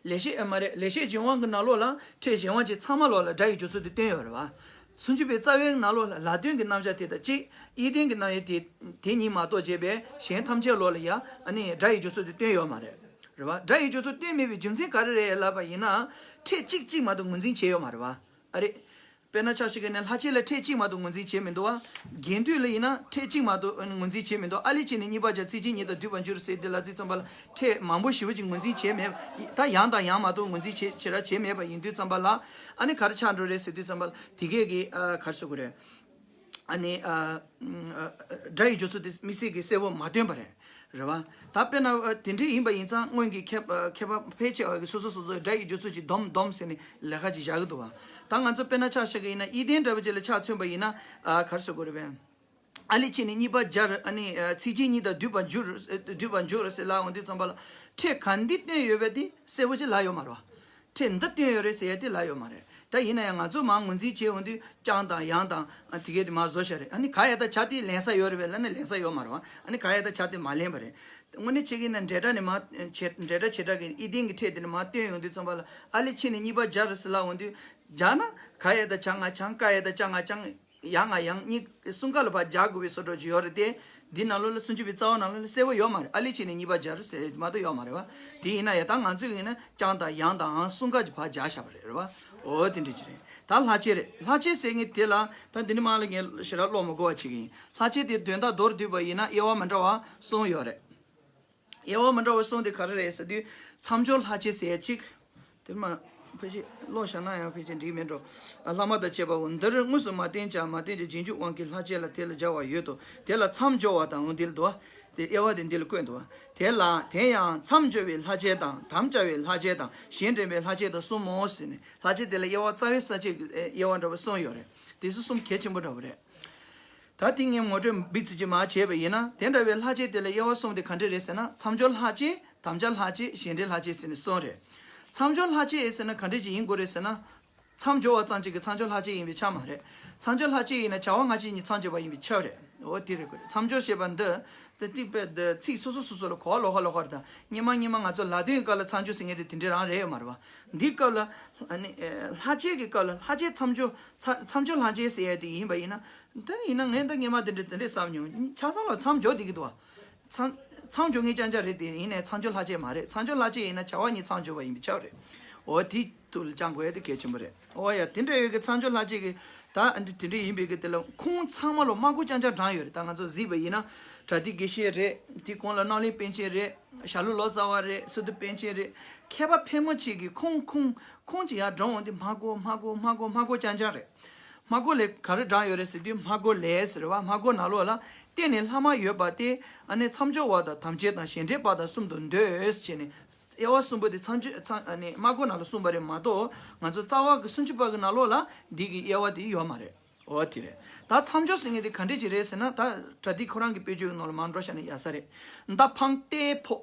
ལེགས་བཤད་ཨ་མ་རེད། ལེགས་བཤད་ལྗོན་དབང་གི་ནང་ལོགས་ལ་ཕྲད་གཞན་དབང་ཅན་ཚང་མ་ལོགས་ལ་སྒྲ་ཡི་སྦྱོར་ཚུལ་དེ་སྟོན་ཡོད་རེད་བ། སུམ་ཅུ་པའི་རྩ་བའི་ནང་ལོགས་ལ་ལ་དོན་གྱི་རྣམ་གཞག་དེ་དང་གཅིག་དབྱིབས་ལྡན་གྱི་རྣམ་དབྱེ་དེ་དེ་གཉིས་མ་གཏོགས་བྱས་པའི་གཞན་ཐམས་ཅད་ལོགས་ལ་ཡང་ཨ་ནི་སྒྲ་ཡི་སྦྱོར་ཚུལ་དེ་སྟོན་ཡོད་མ་རེད། རེད་བ། སྒྲ་ཡི་སྦྱོར་ཚུལ་སྟོན་མེད་པའི་རྒྱུ་མཚན་ག་རེ་རེད་ལབ་པ་ཡིན་ན། ཕྲད་གཅིག་གཅིག་མ་གཏོགས་ངོས་འཛིན་བྱས་ཡོད་མ་རེད་བ། ཨ་རེད། དཔེར་ན་ཆ་བཞག་གི་ན་ལྷག་བཅས་ལ་ཕྲད་གཅིག་མ་གཏོགས་ངོས་འཛིན་བྱས་མི་འདུག་བ། རྒྱན་སྡུད་ལ་ཡིན་ན་ཕྲད་གཅིག་མ་གཏོགས་ངོས་འཛིན་བྱས་མི་འདུག་ཨ་ལས་བྱས་ནས་གཉིས་པ་སྦྱར། ཚིག་རྗེས་གཉིས་དང་བསྡུས་པར་འགྱུར་ཟེར་དེ་ལ་བརྩིས་ཙམ་པ་ལ་ཕྲད་མང་པོ་ཞེ་པོ་ཅིག་ངོས་འཛིན་བྱས་མེད། ད་ཡང་དང་ཡང་མ་གཏོགས་ངོས་འཛིན་བྱེད་བྱེད་ར་བྱས་མེད་པ་ཡིན་དུས་ཙམ་པ་ལ། ཨ་ནི་ག་རེ་ཆགས་འགྲོ་རེད་ཟེར་དུས་ཙམ་པ་ལ་དེ་གས་ཀྱི་ཨ་ག་རེ་ཟེར་དགོས་རེད། ཨ་ནི་ཨ་ཨ་སྒྲ་ཡི་སྦྱོར་ཚུལ་དེ་དམིགས་བསལ་གྱི་གསལ་བོ་མ་སྟོན་པ་རེད། རེད་བ། ད་དཔེར་ན་ཨ་དེ་འདྲ་ཡིན་པ་ཡིན་ཙང་སྔོན་གྱི་མཁས་པ་མཁས་པ་ཕལ་ཆེ་བ་གིས་སོ་སོ་སོ་སོའི་སྒྲ་ཡི་སྦྱོར་ཚུལ་གྱི་སྡོམ་སྡོམ་ཟེར་ནས་ལས་ཀ་ཅིག་བཞག་གི་འདུག་བ། ད་ང་ཚོ་དཔེར་ན་ཆ་བཞག་གི་ཡིན་ན་དབྱིབས་ལྡན་འདྲ་བོ་ཅིག་ལ་ཆ་མཚོན་པ་ཡིན་ན། ཨ་ག་རེ་ཟེར་དགོས་རེད་པས། ཨ་ལས་བྱས་ནས་གཉིས་པ་སྦྱར། ཨ་ནི་ཨ་ཚིག་རྗེས་གཉིས་དང་བསྡུས་པར་འགྱུར། བསྡུས་པར་འགྱུར་ཟེར་ལབ་འོང་དུས་ཙམ་པ་ལ་ཕྲད་ག་འདི་བསྟན་ཡོད་པ་དེ་གསལ་པོ་ཅིག་ལབ་ཡོད་མ་རེད་བ། ཕྲད་འདི་བསྟན་ཡོད་རེད་ཟེར་ཡ་དེ་ལབ་ཡོད་མ་རེད། ད་ཡིན་ན་ཡང་ང་ཚོ་མར་ངོས་འཛིན་བྱེད་འོང་དུས་ཀྱང་དང་ཡང་དང་ཨ་དེ་གས་དེ་མར་བཟོ་བཞག་རེད། ཨ་ནི་ག་ཡ་དང་བྱ་དེ་ལེན་ས་ཡོད་རེད་པས་ལབ་ན་ལེན་ས་ཡོད་མ་རེད་བ། ཨ་ནི་ག་ཡ་དང་བྱ་དེ་མ་ལེན་པ་རེད། དངོས་གནས་བྱེད་ཀྱི་ན་འབྲེལ་སྒྲ་ནས་མར་བྱེད། འབྲེལ་སྒྲ་བྱེད་སྒྲ་གི་དབྱིབས་ལྡན་གྱི་ཕྲད་དེ་ནས་མར་བཏོན་ཡོང་དུས་ཙམ་པ་ལ་ཨ་ལས་བྱས་ནས་གཉིས་པ་སྦྱར་ཟེར་ལབ་འོང་དུས་སྦྱར་ན་ག་ཡ་དང་བྱ་ང་བྱང་། ཀ་ཡ་དང་ཅ་ང་ཅང་། ཡ་ང་ཡང་། གཉིས་གསུམ་ཀ་ལ་ཕར་སྦྱར་དགོས་པའི་བཟོ་འདྲ་ཅིག་ཡོད་རེད་དེ། འདི་ནང་ལོགས་ལ་སུམ་ཅུ་པའི་རྩ་བ་ནང་ལོགས་ལ་གསལ་པོ་ཡོད་མ་རེད། ཨ་ལས་བྱས་ནས་གཉིས་པ་སྦྱར་ཟེར་མ་གཏོགས་ཡོད་མ་རེད་བ། དེ་ཡིན་ན་ཡང་ད་ང་ཚོས་ཡིན་ན་ཀྱང་དང་ཡང་དང་ཨང་གསུམ་ཀ་ཅིག་ཕར་སྦྱར་བཞག་པ་རེད། རེད་བ། འོ་དེ་འདྲ་ཅིག་རེད། ད་ལྷག་བཅས་རེད། ལྷག་བཅས་ཟེར་མཁན་དེ་ལ་ད་འདི་ནས་མར་ལ་ངས་ཞེ་དྲག་ཀློག་མི་དགོས་པ་བྱེད་ཀྱི་ཡིན། ལྷག་བཅས་དེ་དོན་དག་མདོར་བསྡུས་པ་ཡིན་ན་དབྱེ་བ་མི་འདྲ་བ་གསུམ་ཡོད་རེད། དབྱེ་བ་མི་འདྲ་བ་གསུམ་དེ་ག་རེ་རེད་ཟེར་དུས། མཚམས་སྦྱོར་ལྷག་བཅས་ཟེར་ཡ་གཅིག་དེར་མ་ཕལ་ཆེར་ཀློག་བཞག་ན་ཡང་ཕལ་ཆེར་འགྲིག་མེད་འགྲོ། ལྷག་མ་དང་བཅས་པའོ། འདིར་དངོས་སུ་མ་བསྟན་ཀྱང་མ་བསྟན་ཀྱང་རྗེས་འཇུག་དབང་གིས་ལྷག་བཅས་ལ་དེ་ལ་སྦྱར་བ་ཡོད་དོ། དེ་ལ་མཚམས་སྦྱོར་བ་དང་འོ་འདི་ལ་འདུ་བ། དེ་དབྱེ་བ་དེ་འདི་ལ་བཀོད་འདུ་བ། དེ་ལ་དེ་ཡང་མཚམས་སྦྱོར་བའི་ལྷག་བཅས་དང་དམ་བཅའ་བའི་ལྷག་བཅས་དང་གཞན་འདྲེན་པའི་ལྷག་བཅས་དང་གསུམ་མོ་ཟེར་ནས་ལྷག་བཅས་དེ་ལ་དབྱེ་བ་རྩ་བའི་ས་བཅད་ཀྱི་དབྱེ་བ་འདྲ་བ་གསུམ་ཡོད་རེད། དེ་ཚོ་གསུམ་གལ་ཆེན་པོ་འདྲ་བོ་རེད། ད་དེ་ངས་ངོ་སྤྲོད་འབིགས་ཚིག་ཅིག་མར་བྱས་པ་ཡིན་ན། དེ་འདྲ་བའི་ལྷག་བཅས་དེ་ལ་དབྱེ་བ་གསུམ་དེ་ག་འདྲས་རེད་ཟེར་ན། མཚམས་སྦྱོར་ལྷག་བཅས། དམ་བཅའ་ལྷག་བཅས། གཞན་འདྲེན་ལྷག་བཅས་ཟེར་ནས་གསུམ་རེད། མཚམས་སྦྱོར་ལྷག་བཅས་ཟེར་ན་ག་འདྲས་ཅིག་ཡིན་དགོས་རེད་ཟེར་ན། མཚམས་སྦྱོར་བ་ཙམ་གཅིག་གིས་མཚམས་སྦྱོར་ལྷག་བཅས་ཡིན་པས་ཁྱབ་མ་རེད། མཚམས་སྦྱོར་ལྷག་བཅས་ཡིན་ན་བྱ་བ་སྔ་ཕྱི་གཉིས་མཚམས་སྦྱོར་བ་ཡིན་པས་ཁྱབ་རེད། འོ་དེ་རེད་དགོས་རེད། མཚམས་སྦྱོར་ཞེས་པ་འདི། དེ་ཏིག་པའི་འདི་ཚིག་སོ་སོ་སོ་སོ་ལ་གོ་བ་ལོགས་ཀ་ལོགས་ཀ་རེད་ད། སྔོན་མ་སྔོན་མ་ང་ཚོ་ལ་དོན་གྱི་སྐབས་ལ་མཚམས་སྦྱོར་ཟེར་མཁན་དེ་དེ་འདྲས་རང་རེད་ཡོད་མ་རེད་བ། འདིའི་སྐབས་ལ། ཨ་ནི་ཨེ་ལྷག་བཅས་ཀྱི་སྐབས་ལ་ལྷག་བཅས་མཚམས་སྦྱོར། མཚམས་མཚམས་སྦྱོར་ལྷག་བཅས་ཟེར་ཡ་དེ་ཡིན་པ་ཡིན་ན། ད་ཡིན་ན་ངས་ད་སྔོན་མ་དེ་འདྲས་དེ་འདྲས་བསམ་མྱོང་། ཆ་ཚང་ལ་མཚམས་སྦྱོར་བསྡད་ཀྱི་འདུག་བ། མཚམས་མཚམས་སྦྱོར་མཁན་རྐྱང་རྐྱང་རེད་དེ། ཡིན་ནའི་མཚམས་སྦྱོར་ལྷག་བཅས་མ་རེད། མཚམས་སྦྱོར་ལྷག་བཅས་ཡིན་ན་བྱ་བ་གཉིས་མཚམས་སྦྱོར་བ་ཡིན་པས་ཁྱབ་རེད། འོ་དེ་ཐུགས་ལ་བཅངས་དགོས་ཡ་དེ་གལ་ཆེན་པོ་རེད། འོ་ཡ་དེ་འདྲ་ཡོད་ཀྱི་མཚམས་སྦྱོར་ལྷག་བཅས་ཀྱི་ད་ཨ་འདི་དེ་འདྲ་ཡིན་པའི་གི་དེ་ལ་ཁུངས་ཚང་མ་ལ་སྨྲ་སྒོ་རྐྱང་རྐྱང་དྲངས་ཡོད་རེད། ད་ང་ཚོ་གཟིགས་པ་ཡིན་ན་པྲ་ཏི་དགེ་བཤེས་རེད། དེ་གོང་ལ་རྣམ་གླིང་པཎ་ཆེན་རེད། ཞྭ་ལུ་ལོ་ཙཱ་བ་རེད། སི་ཏུ་པཎ་ཆེན་རེད། མཁས་པ་ཕལ་མོ་ཆེ་གི་ཁུངས་ཁུངས་ཁུངས་ཅིག་ཡར་དྲངས་འོང་དུས་སྨྲ་སྒོ་སྨྲ་སྒོ་སྨྲ་སྒོ་སྨྲ་སྒོ་རྐྱང་རྐྱང་རེད། སྨྲ་སྒོ་ལས་ག་རེ་དྲངས་ཡོད་རེད་ཟེར་དུས། སྨྲ་སྒོ་ལས་ཟེར་བ། སྨྲ་སྒོ་ནང་ལོགས་ལ་བརྟེན་ནས་ལྷག་མ་ཡོད་པ་སྟེ། ཨ་ནི་མཚམས་སྦྱོར་བ་དང་དམ་བཅའ་དང་གཞན་འདྲེན་པ་དང་གསུམ་དུ་འདོད་ཅེས་ནས། དབྱེ་བ་གསུམ་པོ་དེ་མཚམས་སྦྱོར་མཚམས་ཨ་ནི་སྨྲ་སྒོ་ནང་ལ་གསུངས་པ་རེད་མ་གཏོགས། ང་ཚོ་རྩ་བ་གི་སུམ་ཅུ་པ་གི་ནང་ལོགས་ལ་འདི་གི་དབྱེ་བ་དེ་ཡོད་མ་རེད། འོ་དེ་རེད། ད་མཚམས་སྦྱོར་ཟེར་མཁན་དེ་ག་འདྲས་ཅིག་རེད་ཟེར་ན། ད་པྲ་ཏི་ཁོ་རང་གི་དཔེ་བརྗོད་ཀྱི་ནང་ལ་མར་འགྲོ་བཞག་ན་ཡག་ས་རེད། མདའ་འཕངས་ཏེ་ཕོག་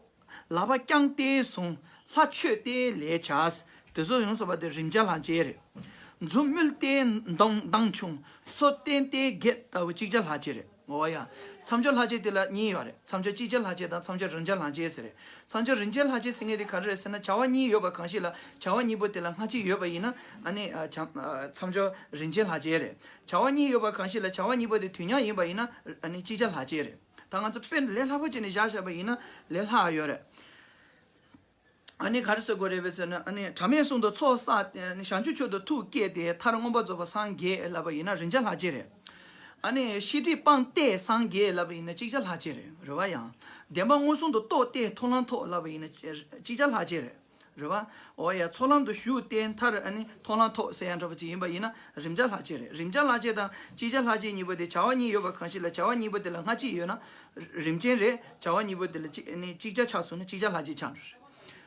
ལག་པ་བརྐྱངས་ཏེ་བཟུང་། ལྷ་མཆོད་དེ་ལས་བྱ། དེ་ཚོ་ཡོངས་སུ་བབས་ཏེ་རིམ་བྱ་ལྷག་བཅས་རེད། མཛུབ་དམུལ་ཏེ་མདངས་མདངས་ཕྱུང་། སོ་བསྟན་ཏེ་བགད་ལྟ་བུ་ཅིག་ཅར་ལྷག་བཅས་རེད། འོ་ཡ། མཚམས་སྦྱོར་ལྷག་བཅས་དེ་ལ་གཉིས་ཡོད་རེད། མཚམས་སྦྱོར་ཅིག་ཅར་ལྷག་བཅས་དང་མཚམས་སྦྱོར་རིམ་ཅར་ལྷག་བཅས་ཟེར་རེད། མཚམས་སྦྱོར་རིམ་ཅར་ལྷག་བཅས་ཟེར་མཁན་དེ་ག་རེ་རེད་ཟེར་ན། བྱ་བ་གཉིས་ཡོད་པ་གང་ཞིག་ལ་བྱ་བ་གཉིས་པོ་དེ་ལ་སྔ་ཕྱི་ཡོད་པ་ཡིན་ན། ཨ་ནི་ཨ་བྱ་ཨ་མཚམས་སྦྱོར་རིམ་ཅན་ལྷག་བཅས་རེད། བྱ་བ་གཉིས་ཡོད་པ་གང་ཞིག་ལ་བྱ་བ་གཉིས་པོ་དེ་དུས་མཉམ་ཡིན་པ་ཡིན་ན། ཨ་ནི་ཅིག་ཅར་ལྷག་བཅས་རེད། ད་ང་ཚོ་དཔེ་ལས་སླ་པོ་བྱས་ནས་བཞག་བཞག་པ་ཡིན་ན་ལས་སླ་བ་ཡོད་རེད། ཨ་ནི་ག་རེ་ཟེར་དགོས་རེད་པས་ཟེར་ན། ཨ་ནི་དྲང་མེད་གསུམ་དུ་ཚོགས་བསགས། བྱང་ཆུབ་མཆོག་ཏུ་ཐུགས་བསྐྱེད་དེ། མཐར་མངོན་པར་རྫོགས་པར་སངས་རྒྱས་ལབ་པ་ཡིན་ན་རིམ་ཅར་ལྷག་བཅས་རེད། ཨ་ནི་ཤེས་སྒྲིབ་སྤངས་ཏེ་སངས་རྒྱས་ལབ་པ་ཡིན་ན་ཅིག་ཅར་ལྷག་བཅས་རེད། རེད་བ། ཡང་བདེན་པ་མངོན་སུམ་དུ་རྟོགས་ཏེ་མཐོང་ལམ་ཐོབ་ལབ་པ་ཡིན་ན་ཅིག་ཅར་ལྷག་བཅས་རེད། རེད་བ། འོ་ཡ། ཚོགས་ལམ་དུ་ཞུགས་ཏེ་མཐར་ཨ་ནི་མཐོང་ལམ་ཐོབ་ཟེར་ཡ་འདྲ་པོ་ཅིག་ཡིན་པ་ཡིན་ན་རིམ་ཅར་ལྷག་བཅས་རེད། རིམ་ཅར་ལྷག་བཅས་དང་ཅིག་ཅར་ལྷག་བཅས་གཉིས་པོ་དེ། བྱ་བ་གཉིས་ཡོད་པ་གང་ཞིག་ལ་བྱ་བ་གཉིས་པོ་དེ་ལ་སྔ་ཕྱི་ཡོད་ན་རིམ་ཅན་རེད། བྱ་བ་གཉིས་པོ་དེ་ལ་ཅིག་ཨ་ནི་ཅིག་ཅར་ཆགས་སོང་ན་ཅིག་ཅར་ལྷག་བཅས་ཆགས་འགྲོ་རེད།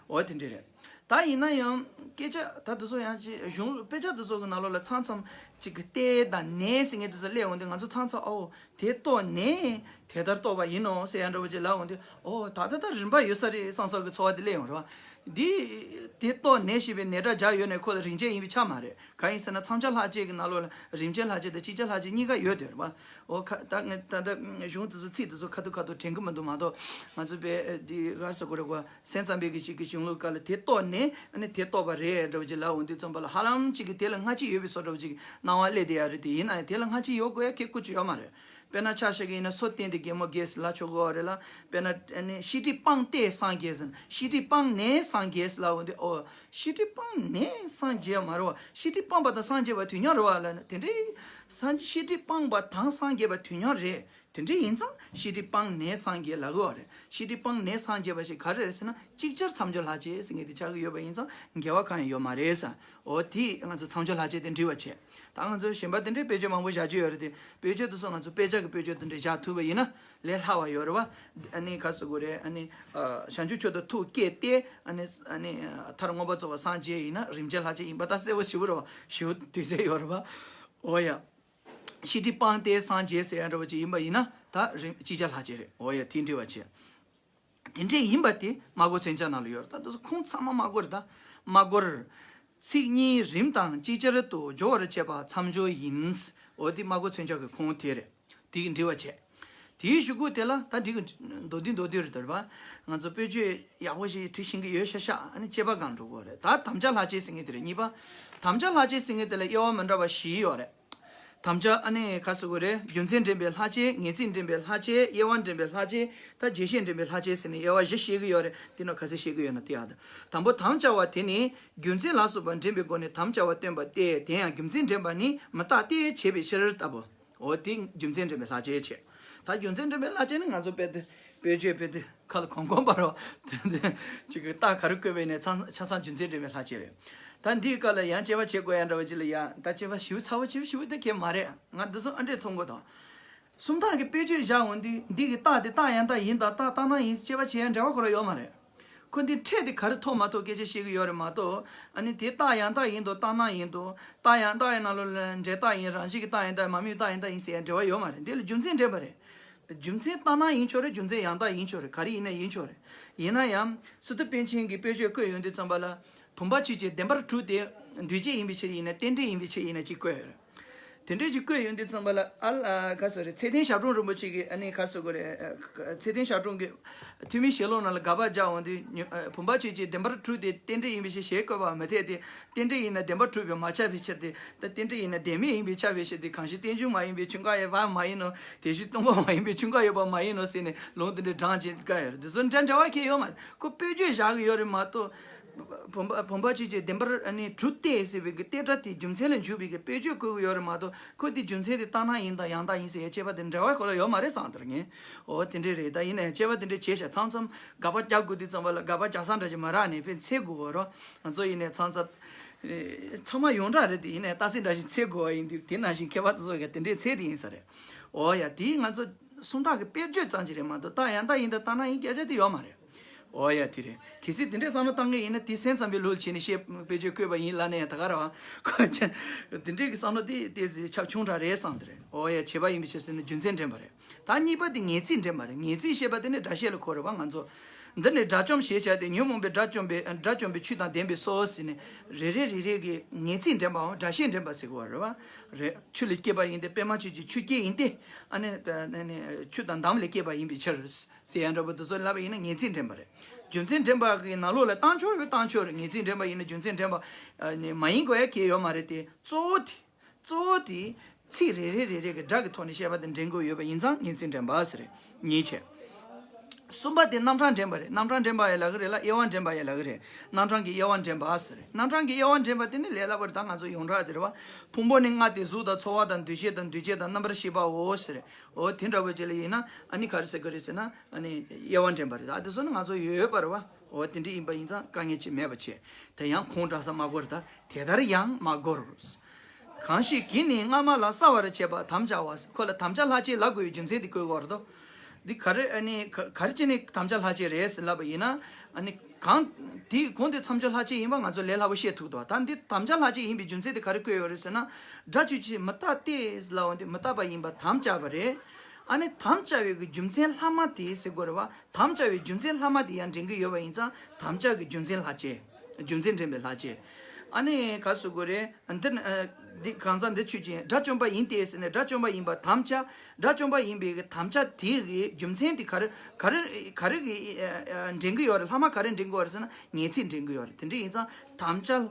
འོ་དེ་འདྲ་རེད། ད་ཡིན་ན་ཡང་སྐད་ཆ་ད་དེ་ཚོ་ཡང་ཅིག་གཞུང་དཔེ་ཆ་དེ་ཚོ་གི་ནང་ལོགས་ལ་མཚམས་མཚམས་ཅིག་གི་ལྟས་དང་ནས་ཟེར་མཁན་དེ་ཚོ་སླེབས་འོང་དུས། ང་ཚོ་མཚམས་མཚམས་ཨོ་དེ་རྟོགས་ནས་དེ་ལྟར་རྟོགས་པ་ཡིན་ནོ་ཟེར་ཡ་འདྲ་པོ་ཅིག་ལབ་འོང་དུས། ཨོ་ད་ལྟ་ད་རིམ་པ་ཡོད་ས་རེད་བསམ་བསམ་གི་ཚོར་བ་དེ་སླེབས་ཡོང་རེད་བ། འདི་དེ་རྟོགས་ནས་ཞེས་པའི་ནས་སྒྲ་སྦྱར་ཡོད་ནས་ཁོ་ལ་རིམ་ཅན་ཡིན་པས་ཁྱབ་མ་རེད། གང་ཡིན་ཟེར་ན་མཚམས་སྦྱོར་ལྷག་བཅས་ཀྱི་ནང་ལོགས་ལ་རིམ་ཅན་ལྷག་བཅས་དང་ཅིག་ཅར་ལྷག་བཅས་གཉིས་ཀ་ཡོད་དེ་རེད་བ། ཨོ་ཁ་ད་ངས་ད་ལྟ་གཞུང་དེ་ཚོ་ཚིག་དེ་ཚོ་ཁ་ཐུག་ཁ་ཐུག་དྲན་གི་མི་འདུག་མ་གཏོགས། ང་ཚོ་པས་འདི་ག་ཟེར་དགོས་རེད་གོ། སེམས་ཙམ་པའི་གི་ཅིག་གི་གཞུང་ལུགས་སྐབས་ལ་དེ་རྟོགས་ནས་ཨ་ནི་དེ་རྟོགས་པ་རེད་འདྲ་བོ་ཅིག་ལབ་འོང་དུས་ཙམ་པ་ལ། ཧ་ལམ་ཅིག་གི་དེ་ལ་སྔ་ཕྱི་ཡོད་པའི་བཟོ་འདྲ་བོ་ཅིག་སྣང་བ་སླེབས་བསྡད་ཡ་རེད། དེ་ཡིན་ན་ཡང་དེ་ལ་སྔ་ཕྱི་ཡོད་དགོས་ཡ་གི་ཀུ་ཅི་ཡོད་མ་རེད། དཔེར་ན་ཆ་བཞག་གི་ཡིན་ན་སོ་བརྟེན་ཏེ་རྒན་མོ་རྒས་ལབ་ཆོག་གི་རེད་ལ། དཔེར་ན་ཨ་ནི་ཤེས་སྒྲིབ་སྤངས་ཏེ་སངས་རྒྱས་ཟེར་ན། ཤེས་སྒྲིབ་སྤངས་ནས་སངས་རྒྱས་ལབ་འོང་དུས། ཨོ་ཤེས་སྒྲིབ་སྤངས་ནས་སངས་རྒྱས་མ་རེད་བ། ཤེས་སྒྲིབ་སྤངས་པ་དང་སངས་རྒྱས་པ་དུས་མཉམ་རེད་བ་ལབ་ན། དེ་འདྲའི་སངས་ཤེས་སྒྲིབ་སྤངས་པ་དང་སངས་རྒྱས་པ་དུས་མཉམ་རེད། དེ་འདྲ་ཡིན་ཙང་ཤེས་སྒྲིབ་སྤངས་ནས་སངས་རྒྱས་ལབ་དགོས་པ་རེད། ཤེས་སྒྲིབ་སྤངས་ནས་སངས་རྒྱས་པ་ཞིག་ག་རེ་རེད་ཟེར་ན། ཅིག་ཅར་མཚམས་སྦྱོར་ལྷག་བཅས་ཟེར་མཁན་དེ་ཆགས་ཀྱི་ཡོད་པ་ཡིན་ཙང་འགལ་བ་གང་ཡང་ཡོད་མ་རེད་ཟེར། འོ་དེ་ང་ཚོ་མཚམས་སྦྱོར་ལྷག་བཅས་དེ་འགྲིག་པ་བྱས། ད་ང་ཚོ་གཞན་པ་དེ་འདྲའི་དཔེ་བརྗོད་མང་པོ་བཞག་རྒྱུ་ཡོད་རེད་དེ། དཔེ་བརྗོད་དེ་ཚོ་ང་ཚོ་དཔེ་ཆ་གི་དཔེ་བརྗོད་དེ་འདྲ་བཞག་ཐུབ་པ་ཡིན་ན་ལས་སླ་བ་ཡོད་རེད་བ། ཨ་ནི་ག་ཟེར་དགོས་རེད། ཨ་ནི་ཨ་བྱང་ཆུབ་མཆོག་ཏུ་ཐུགས་བསྐྱེད་དེ། ཨ་ནི་ཨ་ནི་མཐར་མངོན་པར་རྫོགས་པར་སངས་རྒྱས་ཡིན་ན་རིམ་བྱེད་ལྷག་བཅས་ཡིན་པ་ད་གསལ་པོ་ཞེ་པོ་རེད་བ། ཞེ་པོ་དུས་ཚོད་ཡོད་རེད་བ། འོ་ཡ། ཤེས་སྒྲིབ་སྤངས་ཏེ་སངས་རྒྱས་ཟེར་ཡ་འདྲ་བོ་ཅིག་ཡིན་པ་ཡིན་ན་ད་རིམ་ཅིག་ཅར་ལྷག་བཅས་རེད། འོ་ཡ། དེ་འགྲིག་པ་བྱས། དེ་འདྲས་ཡིན་པ་དེ་སྨྲ་སྒོ་མཚོན་ཆ་ནང་ལ་ཡོད་རེད། ད་དེ་ཚོ་ཁུངས་ཚང་མ་སྨྲ་སྒོ་རེད། ད་སྨྲ་སྒོར་ཚིག་གཉིས་རིམ་དང་ཅིག་ཅར་དུ་སྦྱོར་བར་བྱེད་པ་མཚམས་སྦྱོར་ཡིན། འོ་དེ་སྨྲ་སྒོ་མཚོན་ཆ་གི་ཁུངས་དེ་རེད། དེ་གི་འགྲིག་པ་བྱས། དེའི་གཞུག་གུ་དེ་ལ་ད་འགྲིག་གི་མདོར་བསྡུས་མདོར་བསྡུས་རེད་དོ་རེད་པ། ང་ཚོ་དཔེ་བརྗོད་ཡག་པོ་ཞིག་བྲིས་ཤེས་ཀྱི་ཡོད་ཤག་ཤག་ཨ་ནི་དཔྱད་པ་གང་འགྲོ་དགོས་རེད། ད་དམ་བཅའ་ལྷག་བཅས་ཟེར་མཁན་དེ་རེད། གཉིས་པ། དམ་བཅའ་ལྷག་བཅས་ཟེར་མཁན་དེ་ལ་དབྱེ་བ་མི་འདྲ་བ་བཞི་ཡོད་རེད། དམ་བཅའ་ཨ་ནི་ག་ཟེར་དགོས་རེད། རྒྱུ་མཚན་འདྲེན་པའི་ལྷག་བཅས། ངེས་ཚིག་འདྲེན་པའི་ལྷག་བཅས། དབྱེ་བ་འདྲེན་པའི་ལྷག་བཅས། ད་རྗེས་ཤེས་འདྲེན་པའི་ལྷག་བཅས་ཟེར་ནས་དབྱེ་བ་བཞི་ཕྱེ་གི་ཡོད་རེད། དེ་ནང་ག་ཚོད་བཤད་ཀྱི་ཡོད་ན་དེ་ཨ། དང་པོ། དམ་བཅའ་བ་དེ་ནི་རྒྱུ་མཚན་ལ་སོགས་པ་འདྲེན་པའི་སྒོ་ནས་དམ་བཅའ་བ་སྟོན་པ་སྟེ། དེ་ཡང་རྒྱུ་མཚན་འདྲེན་པ་ནི་མི་རྟག་སྟེ་བྱས་པའི་ཕྱིར་ལྟ་བུ། འོ་དེ་རྒྱུ་མཚན་འདྲེན་པའི་ལྷག་བཅས་བྱས། ད་རྒྱུ་མཚན་འདྲེན་པའི་ལྷག་བཅས་ནི་ང་ཚོ་དཔེ་དེ་དཔེ་བརྗོད་དཔེ་དེ་ཁ་ལ་གོམ་གོམ་པ་རོ། ཅིག་གི་རྟགས་ག་རེ་བཀོད་པས་ནས་ཆ་ཆ་ཚང་རྒྱུ་མཚན་འདྲེན་པའི་ལྷག་བཅས་རེད། ད་འདིའི་སྐབས་ལ་ཡང་དཔྱད་པ་བྱེད་དགོས་ཡ་འདྲ་བ་ཅིག་ལ་ཡ། ད་དཔྱད་པ་ཞིབ་ཚ་བོ་ཞིབ་ཞིབ་དེ་གས་མ་རེད། ང་འདི་ཚོ་ཨ་འདྲས་མཐོང་གོ་དང་། སུམ་རྟགས་ཀྱི་དཔེ་བརྗོད་བཞག་འོང་དུས་འདི་གི་རྟགས་དེ་རྟགས་ཡང་དག་ཡིན་དང་རྟགས་ལྟར་སྣང་ཡིན་དཔྱད་པ་བྱེད་ཡ་འབྲེལ་བ་ཁོ་རང་ཡོད་མ་རེད། ཁོ་འདི་ཕྲད་དེ་ག་རེ་ཐོབ་མ་ཐོབ་སྐད་ཆ་བཤད་ཀྱི་ཡོད་རེད་མ་གཏོགས། ཨ་ནི་དེ་རྟགས་ཡང་དག་ཡིན་དང་རྟགས་སྣང་ཡིན་དང་། རྟགས་ཡང་དག་ཡི་ནང་ལོགས་ལ་འབྲས་རྟགས་ཡིན། རང་བཞིན་གྱི་རྟགས་ཡང་དག་མ་རྨོས་རྟགས་ཡང་དག་ཡིན་ཟེར་ཡ་འབྲེལ་བ་ཡོད་མ་རེད། འདི་ལ་རྒྱུ་མཚན་འདྲེན་པ་རེད། རྒྱུ་མཚན་ལྟར་སྣང་ཡིན་ཆོག་རེད། རྒྱུ་མཚན་ཡང་དག་ཡིན་ཆོག་རེད། ག་རེ་ཡིན་ན་ཡིན་ཆོག་རེད། ཡིན་ན་ཡང་སི་ཏུ་པཎ་ཆེན་གྱི་དཔེ་བརྗོད་བཀོད་ཡོང་དུས་ཙམ་པ་ལ། བུམ་པ་ཆོས་ཅན། བདེན་པར་གྲུབ་སྟེ། འདུས་བྱས་ཡིན་པའི་ཕྱིར་ཡིན་ན། རྟེན་འབྲེལ་ཡིན་པའི་ཕྱིར་ཡིན་ན་ཅིག་བཀོད་ཡོད་རེད། དེ་འདྲས་ཅིག་བཀོད་ཡོང་དུས་ཙམ་པ་ལ་ཨ་ལ་ག་ཟེར་རེད། ཚེ་བརྟན་ཞབས་དྲུང་རིན་པོ་ཆེ་གིས་ཨ་ནི་ག་ཟེར་དགོས་རེད། ཚེ་བརྟན་ཞབས་དྲུང་གི་ཐོན་མིའི་ཞལ་ལུང་ནང་ལ་དགག་པ་རྒྱག་འོང་དུས། བུམ་པ་ཆོས་ཅན། བདེན་པར་གྲུབ་སྟེ། རྟེན་འབྲེལ་ཡིན་པའི་ཕྱིར་ཞེས་བཀོད་པ་མི་འཐད་དེ། རྟེན་འབྲེལ་ཡིན་ན་བདེན་པར་གྲུབ་པས་མ་ཁྱབ་པའི་ཕྱིར་ཏེ། ད་རྟེན་འབྲེལ་ཡིན་ན་བདེན་མེད་ཡིན་པས་ཁྱབ་པའི་ཕྱིར་ཏེ། གང་ཞིག་རྟེན་འབྱུང་མ་ཡིན་པའི་ཆོས་འགའ་ཡང་བ་མ་ཡིན་ནོ། དེ་བཞིན་སྟོང་པ་མ་ཡིན་པའི་ཆོས་འགའ་ཡོད་པ་མ་ཡིན་ནོ་ཟེར་ནས་ལུང་དེ་འདྲའི་དྲངས་བྱེད་དཀའ་ཡོད་རེད། དེ་ཚོ་འདྲ་འདྲ་བ་ཁྱད་ཡོད་མ་རེད། ཁོ་དཔེ་བརྗོད་བཞག་གི་ཡོད་རེད་མ་གཏོགས། བུམ་པ་བུམ་པ་ཆོས་ཅན། བདེན་པར་ཨ་ནི་གྲུབ་སྟེ་ཟེར་བའི་གི་བསྟན་སྒྲ་དེ་རྒྱུ་མཚན་ལ་འཇུག་པའི་གི་དཔེ་བརྗོད་བཀོད་གི་ཡོད་རེད་མ་གཏོགས། ཁོ་དེ་རྒྱུ་མཚན་དེ་ལྟར་སྣང་ཡིན་དང་ཡང་དག་ཡིན་ཟེར་ཡའི་དཔྱད་པ་དེ་འབྲེལ་བ་ཁོ་ལ་ཡོད་མ་རེད་བསམ་དེར་ངས། འོ་དེ་འདྲས་རེད། ད་ཡིན་ནའི་དཔྱད་པ་དེ་འདྲས་བྱས་ཤག་མཚམས་མཚམས་དགག་པ་རྒྱག་དགོས་དུས་ཙམ་པ་ལ་དགག་པ་རྒྱག་ས་འདྲ་ཞིག་མ་རག་ནས་དཔེ་འཚོལ་དགོས་པ་རོ། ང་ཚོ་ཡིན་ནའི་མཚམས་མཚམས། ཚང་མ་ཡོངས་གྲགས་རེད་དེ། ཡིན་ནའི་རྟགས་གསལ་འདྲ་ཞིག་འཚོལ་དགོས་པ་ཡིན་དུས་དེ་ནང་བཞིན་མཁས་པ་དེ་ཚོ་གིས་དེ་འདྲས་འཚོལ་དེ་ཡིན་ས་རེད། འོ་ཡ། དེ་ང་ཚོ་སུམ་རྟགས་ཀྱི་དཔེ་བརྗོད་ཙམ་ཞིག་རེད་མ་གཏོགས། རྟགས་ཡང་དག་ཡིན་དང་ལྟར་སྣང་ཡིན་སྐད་ཆ་དེ་ཡོད་མ་རེད། འོ་ཡ། དེ་རེད། གལ་སྲིད་དེ་འདྲས་བསམ་བློ་བཏང་གི་ཡིན་ན་དེ་སེམས་ཙམ་པའི་ལུགས་བྱས་ནས་བཤད་དཔེ་བརྗོད་བཀོད་པ་ཡིན་ལབ་ན་ཡང་ད་ག་རེད་བ། ཁོ་ཅན། དེ་འདྲས་ཀྱི་བསམ་བློ་དེ་ཏོག་ཙམ་ཁྱབ་ཆུང་དྲགས་རེད་བསམ་དེ་རེད། འོ་ཡ། བྱས་པ་ཡིན་པའི་ཕྱིར་ཟེར་ན་རྒྱུ་མཚན་འདྲེན་པ་རེད། ད་གཉིས་པ་དེ་ངེས་ཚིག་འདྲེན་པ་རེད། ངེས་ཚིག་བཤད་པ་དེ་ནི་སྒྲ་བཤད་ལ་གོ་རེད་བ། ང་ཚོ་ འདི་ནི་དགྲ་བཅོམ་ཞེས་བྱ་སྟེ། ཉོན་མོངས་པའི་དགྲ་བཅོམ་པའི་དགྲ་བཅོམ་པའི་ཆོས་དང་ལྡན་པས་སོ་ཟེར་ནས། རེ་རེ་རེ་རེ་གི་ངེས་ཚིག་འདྲེན་པའམ་སྒྲ་བཤད་འདྲེན་པ་ཟེར་གོ་བ་རེད་བ། རེད། ཆུ་ལས་སྐྱེས་པ་ཡིན་ཏེ། པད་མ་ཆོས་ཀྱི་ཆུ་སྐྱེས་ཡིན་ཏེ། ཨ་ནི་ཨ་ནི་ཆུ་དང་འདམ་ལས་སྐྱེས་པ་ཡིན་པའི་ཕྱིར་ཟེར་ཡ་འདྲ་པོ་དེ་ཚོ་ལབ་པ་ཡིན་ན་ངེས་ཚིག་འདྲེན་པ་རེད། རྒྱུ་མཚན་འདྲེན་པ་གི་ནང་ལོགས་ལ་བཏང་ཆོག་རེད། བཏང་ཆོག་རེད། ངེས་ཚིག་འདྲེན་པ་ཡིན་ན་རྒྱུ་མཚན་འདྲེན་པ་ཨ་ནི་མ་ཡིན་དགོས་ཡ་གང་ཡང་ཡོད་མ་རེད་དེ། གཙོ་བོ་དེ། གཙོ་བོ་དེ་ཚིག་རེ་རེ་རེ་རེ་གི་སྒྲ་གི་ཐོག་ནས་བཤད་པ་དེ་འདྲེན་དགོས་ཡོད་པ་ཡིན་ཙང་ངེས་ཚིག་འདྲེན་པ་ཟེར་རེད། ཉེས་བྱས། གསུམ་པ་དེ་རྣམ་གྲངས་འདྲེན་པ་རེད། རྣམ་གྲངས་འདྲེན་པ་ཡང་ལབ་ཀྱི་རེད་ལ། དབྱེ་བ་འདྲེན་པ་ཡང་ལབ་ཀྱི་རེད། རྣམ་གྲངས་ཀྱི་དབྱེ་བ་འདྲེན་པ་ཟེར་རེད། རྣམ་གྲངས་ཀྱི་དབྱེ་བ་འདྲེན་པ་དེ་ནི་ལས་སླ་པོ་རེད། ད་ང་ཚོ་ཡོངས་གྲགས་དེ་རེད་བ། ཕུང་པོ་ནི་ལྔ་སྟེ། གཟུགས་དང་ཚོར་བ་དང་། འདུ་ཤེས་དང་། འདུས་བྱས་དང་། རྣམ་པར་ཤེས་པའོ་ཟེར་རེད། འོ་དེ་འདྲ་པོ་ཅིག་ལ་ཡིན་ན་ཨ་ནི་ག་རེ་ཟེར་གི་རེད་ཟེར་ན། ཨ་ནི་དབྱེ་བ་འདྲེན་པ་རེད། ད་དེ་ཚོ་ནི་ང་ཚོ་ཡོད་པ་རེད་བ། འོ་དེ་འདྲ་ཡིན་པ་ཡིན་ཙང་དཀའ་ངལ་ཅིག་མེད་པ་བྱས། དེ་ཡང་ཁུངས་དྲག་ས་མ་དགོས་རེད། ད་དེ་ལྟར་ཡང་མ་དགོར། གང་ཞིག་གིས་ནི་སྔ་མ་ལ་བསགས་པར་བྱེད་པ་དམ་བཅའ་བ། ཁོ་ལ་དམ་བཅའ་ལྷག་བཅས་ལབ་དགོས་པའི་རྒྱུ་མཚན་དེ་བཀོད་དགོས་རེད་དོ། འདི་ག་རེ་ཨ་ནི་ག་ག་རེ་བྱས་ནས་དམ་བཅའ་ལྷག་བཅས་རེད་ཟེར་ལབ་པ་ཡིན་ན། ཨ་ནི་གང་དེའི་གོང་དེ་དམ་བཅའ་ལྷག་བཅས་ཡིན་པ་ང་ཚོ་ལས་སླ་པོ་ཤེས་ཐུབ་འདུག་ད་འདི་དམ་བཅའ་ལྷག་བཅས་ཡིན་པའི་རྒྱུ་མཚན་དེ་ག་རེ་བཀོད་ཡོད་རེད་ཟེར་ན། སྒྲ་ཆོས་ཅན་མི་རྟག་སྟེ་ལབ་པ་འདི་མི་རྟག་པ་ཡིན་པ་དམ་བཅའ་བ་རེད། ཨ་ནི་དམ་བཅའ་བའི་གི་རྒྱུ་མཚན་ལྷག་མ་དེ་ཟེར་དགོས་རེད་བ། དམ་བཅའ་བའི་རྒྱུ་མཚན་ལྷག་མ་དེ་ཡང་འདྲེན་གྱི་ཡོད་པ་ཡིན་ཙང་དམ་བཅའ་གི་རྒྱུ་མཚན་ལྷག་བཅས། རྒྱུ་མཚན་འདྲེན་པའི་ལྷག་བཅས། ཨ་ནི་ག་ཟེར་དགོས་རེད། འདི་ནི་ཨ་འདི་གང་ཟག་འདི་ཆོས་ཅན། དགྲ་བཅོམ་པ་ཡིན་ཏེ་ཟེར་ནས་དགྲ་བཅོམ་པ་ཡིན་པ་དམ་བཅའ། དགྲ་བཅོམ་པ་ཡིན་པའི་གི་དམ་བཅའ་དེ་གི་རྒྱུ་མཚན་དེ་ག་རེ་ག་རེ་ག་རེ་གི་ཨ་ཨ་འདྲེན་གྱི་ཡོད་རེད། ལྷག་མ་ག་རེ་འདྲེན་གྱི་ཡོད་རེད་ཟེར་ན་ངེས་ཚིག་འདྲེན་གྱི་ཡོད་རེད། དེ་འདྲ་ཡིན་ཙང་དམ་བཅའ།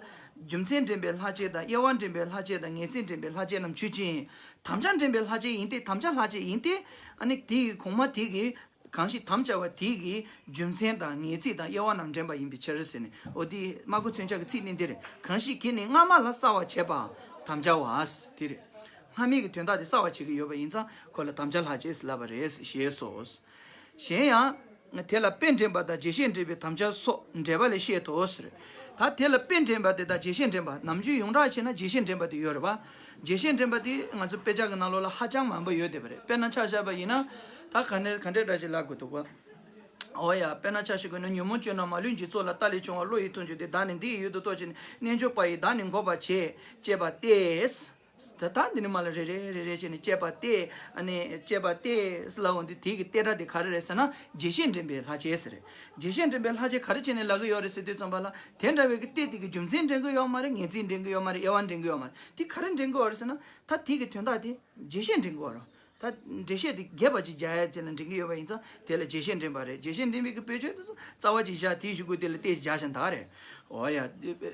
རྒྱུ་མཚན་འདྲེན་པའི་ལྷག་བཅས་དང་། དབྱེ་བ་འདྲེན་པའི་ལྷག་བཅས་དང་། ངེས་ཚིག་འདྲེན་པའི་ལྷག་བཅས་རྣམས་ཆོས་ཅན། དམ་བཅའ་འདྲེན་པའི་ལྷག་བཅས་ཡིན་ཏེ། དམ་བཅའ་ལྷག་བཅས་ཡིན་ཏེ། ཨ་ནི་དེ་ཡི་གོང་མ་དེ་གི་གང་ཞིག་དམ་བཅའ་བ་དེ་གི་རྒྱུ་མཚན་དང་ངེས་ཚིག་དང་དབྱེ་བ་རྣམས་འདྲེན་པ་ཡིན་པའི་ཕྱིར་ཟེར་ནས། འོ་དེ་སྨྲ་སྒོ་མཚོན་བྱ་གི་ཚིག་ནི་འདི་རེད། གང་ཞིག་གིས་ནི་སྔ་མ་ལ་བསགས་པར་བྱེད་པ་དམ་བཅའ་བ། དེ་རེད། སྔ་མའི་གི་དོན་དག་དེ་བསགས་པར་བྱེད་ཀྱི་ཡོད་པ་ཡིན་ཙང་ཁོ་ལ་དམ་བཅའ་ལྷག་བཅས་ཟེར་ལབ་པ་རེད་ཞེས་སོ། གཞན་ཡང་། དེ་ལ་དཔེ་འདྲེན་པ་དང་བརྗོད་བྱེད་འདྲེན་པའི་དམ་བཅའ་སོགས་འགྲེལ་པ་ལས་བཤད་དོ་ཟེར། ད་དེ་ལ་དཔེ་འདྲེན་པ་དེ་དང་བརྗོད་བྱེད་འདྲེན་པ། ནམ་རྒྱུན་ཡོངས་གྲགས་བྱས་ན་བརྗོད་བྱེད་འདྲེན་པ་དེ་ཡོད་རེད་བ། བརྗོད་བྱེད་འདྲེན་པ་དེ་ང་ཚོ་དཔེ་ཆ་གི་ནང་ལོགས་ལ་ཧ་ཅང་མང་པོ་ཡོད་བསྡད་པ་རེད། དཔེར་ན་ཆ་བཞག་པ་ཡིན་ན། ད་ག་ནས་ག་འདྲའི་སྒྲ་ཞིག་ལབ་དགོས་འདུག་གོ། འོ་ཡ། དཔེར་ན་ཆ་བཞག་དགོས་ན། ཉོན་མོངས་སྤྱོད་རྣམས་མ་ལུས་འཇིག་ཚོགས་ལ། ལྟ་ལས་བྱུང་བ་བློ་ཡི་མཐོང་ཆོས་ཏེ། བདག་ནི་འདི་ཡི་ཡུལ་དུ་རྟོག་བྱས་ནས། རྣལ་འབྱོར་པ་ཡིས་བདག་ནི་འགོག་པར་བྱེད། ཅེས་པ་སྟེ། ད་ལྟ་འདི་ནི་མ་ལ་རེ་རེ་རེ་རེ་བྱས་ནས་ཅེས་པ་སྟེ། ཨ་ནི་ཅེས་པ་སྟེ་ལབ་འོང་དུས་དེ་གི་སྟེ་སྒྲ་དེ་ག་རེ་རེད་ཟེར་ན་རྗེས་ཤེས་འདྲེན་པའི་ལྷག་བཅས་ཟེར་རེད། རྗེས་ཤེས་འདྲེན་པའི་ལྷག་བཅས་ག་རེ་བྱས་ནས་ལབ་ཀྱི་ཡོད་རེད་ཟེར་དུས་ཙམ་པ་ལ། དེ་འདྲ་བའི་གི་སྟེ་དེ་གི་རྒྱུ་མཚན་འདྲེན་གྱི་ཡོད་མ་རེད། ངེས་ཚིག་འདྲེན་གྱི་ཡོད་མ་རེད། དབྱེ་བ་འདྲེན་གྱི་ཡོད་མ་རེད། དེ་ག་རེ་འདྲེན་གྱི་ཡོད་རེད་ཟེར་ན། ད་དེ་གི་དོན་དག་དེ་རྗེས་ཤེས་འདྲེན་གྱི་ཡོད་རེད། ད་འགྲེལ་བཤད་དེ་རྒྱས་པ་ཅིག་རྒྱག་ཡ་དེ་ལ་འདྲེན་གྱི་ཡོད་པ་ཡིན་ཙང་དེ་ལ་རྗེས་ཤེས་འདྲེན་པ་རེད། རྗེས་ཤེས་འདྲེན་པའི་གི་དཔེ་བརྗོད་དེ་ཚོ་རྩ་བ་ཅིག་བཞག་དེའི་གཞུག་གུ་དེ་ལ་སྟེ་བཞག་བཞིན་ད་རེད། འོ་ཡ།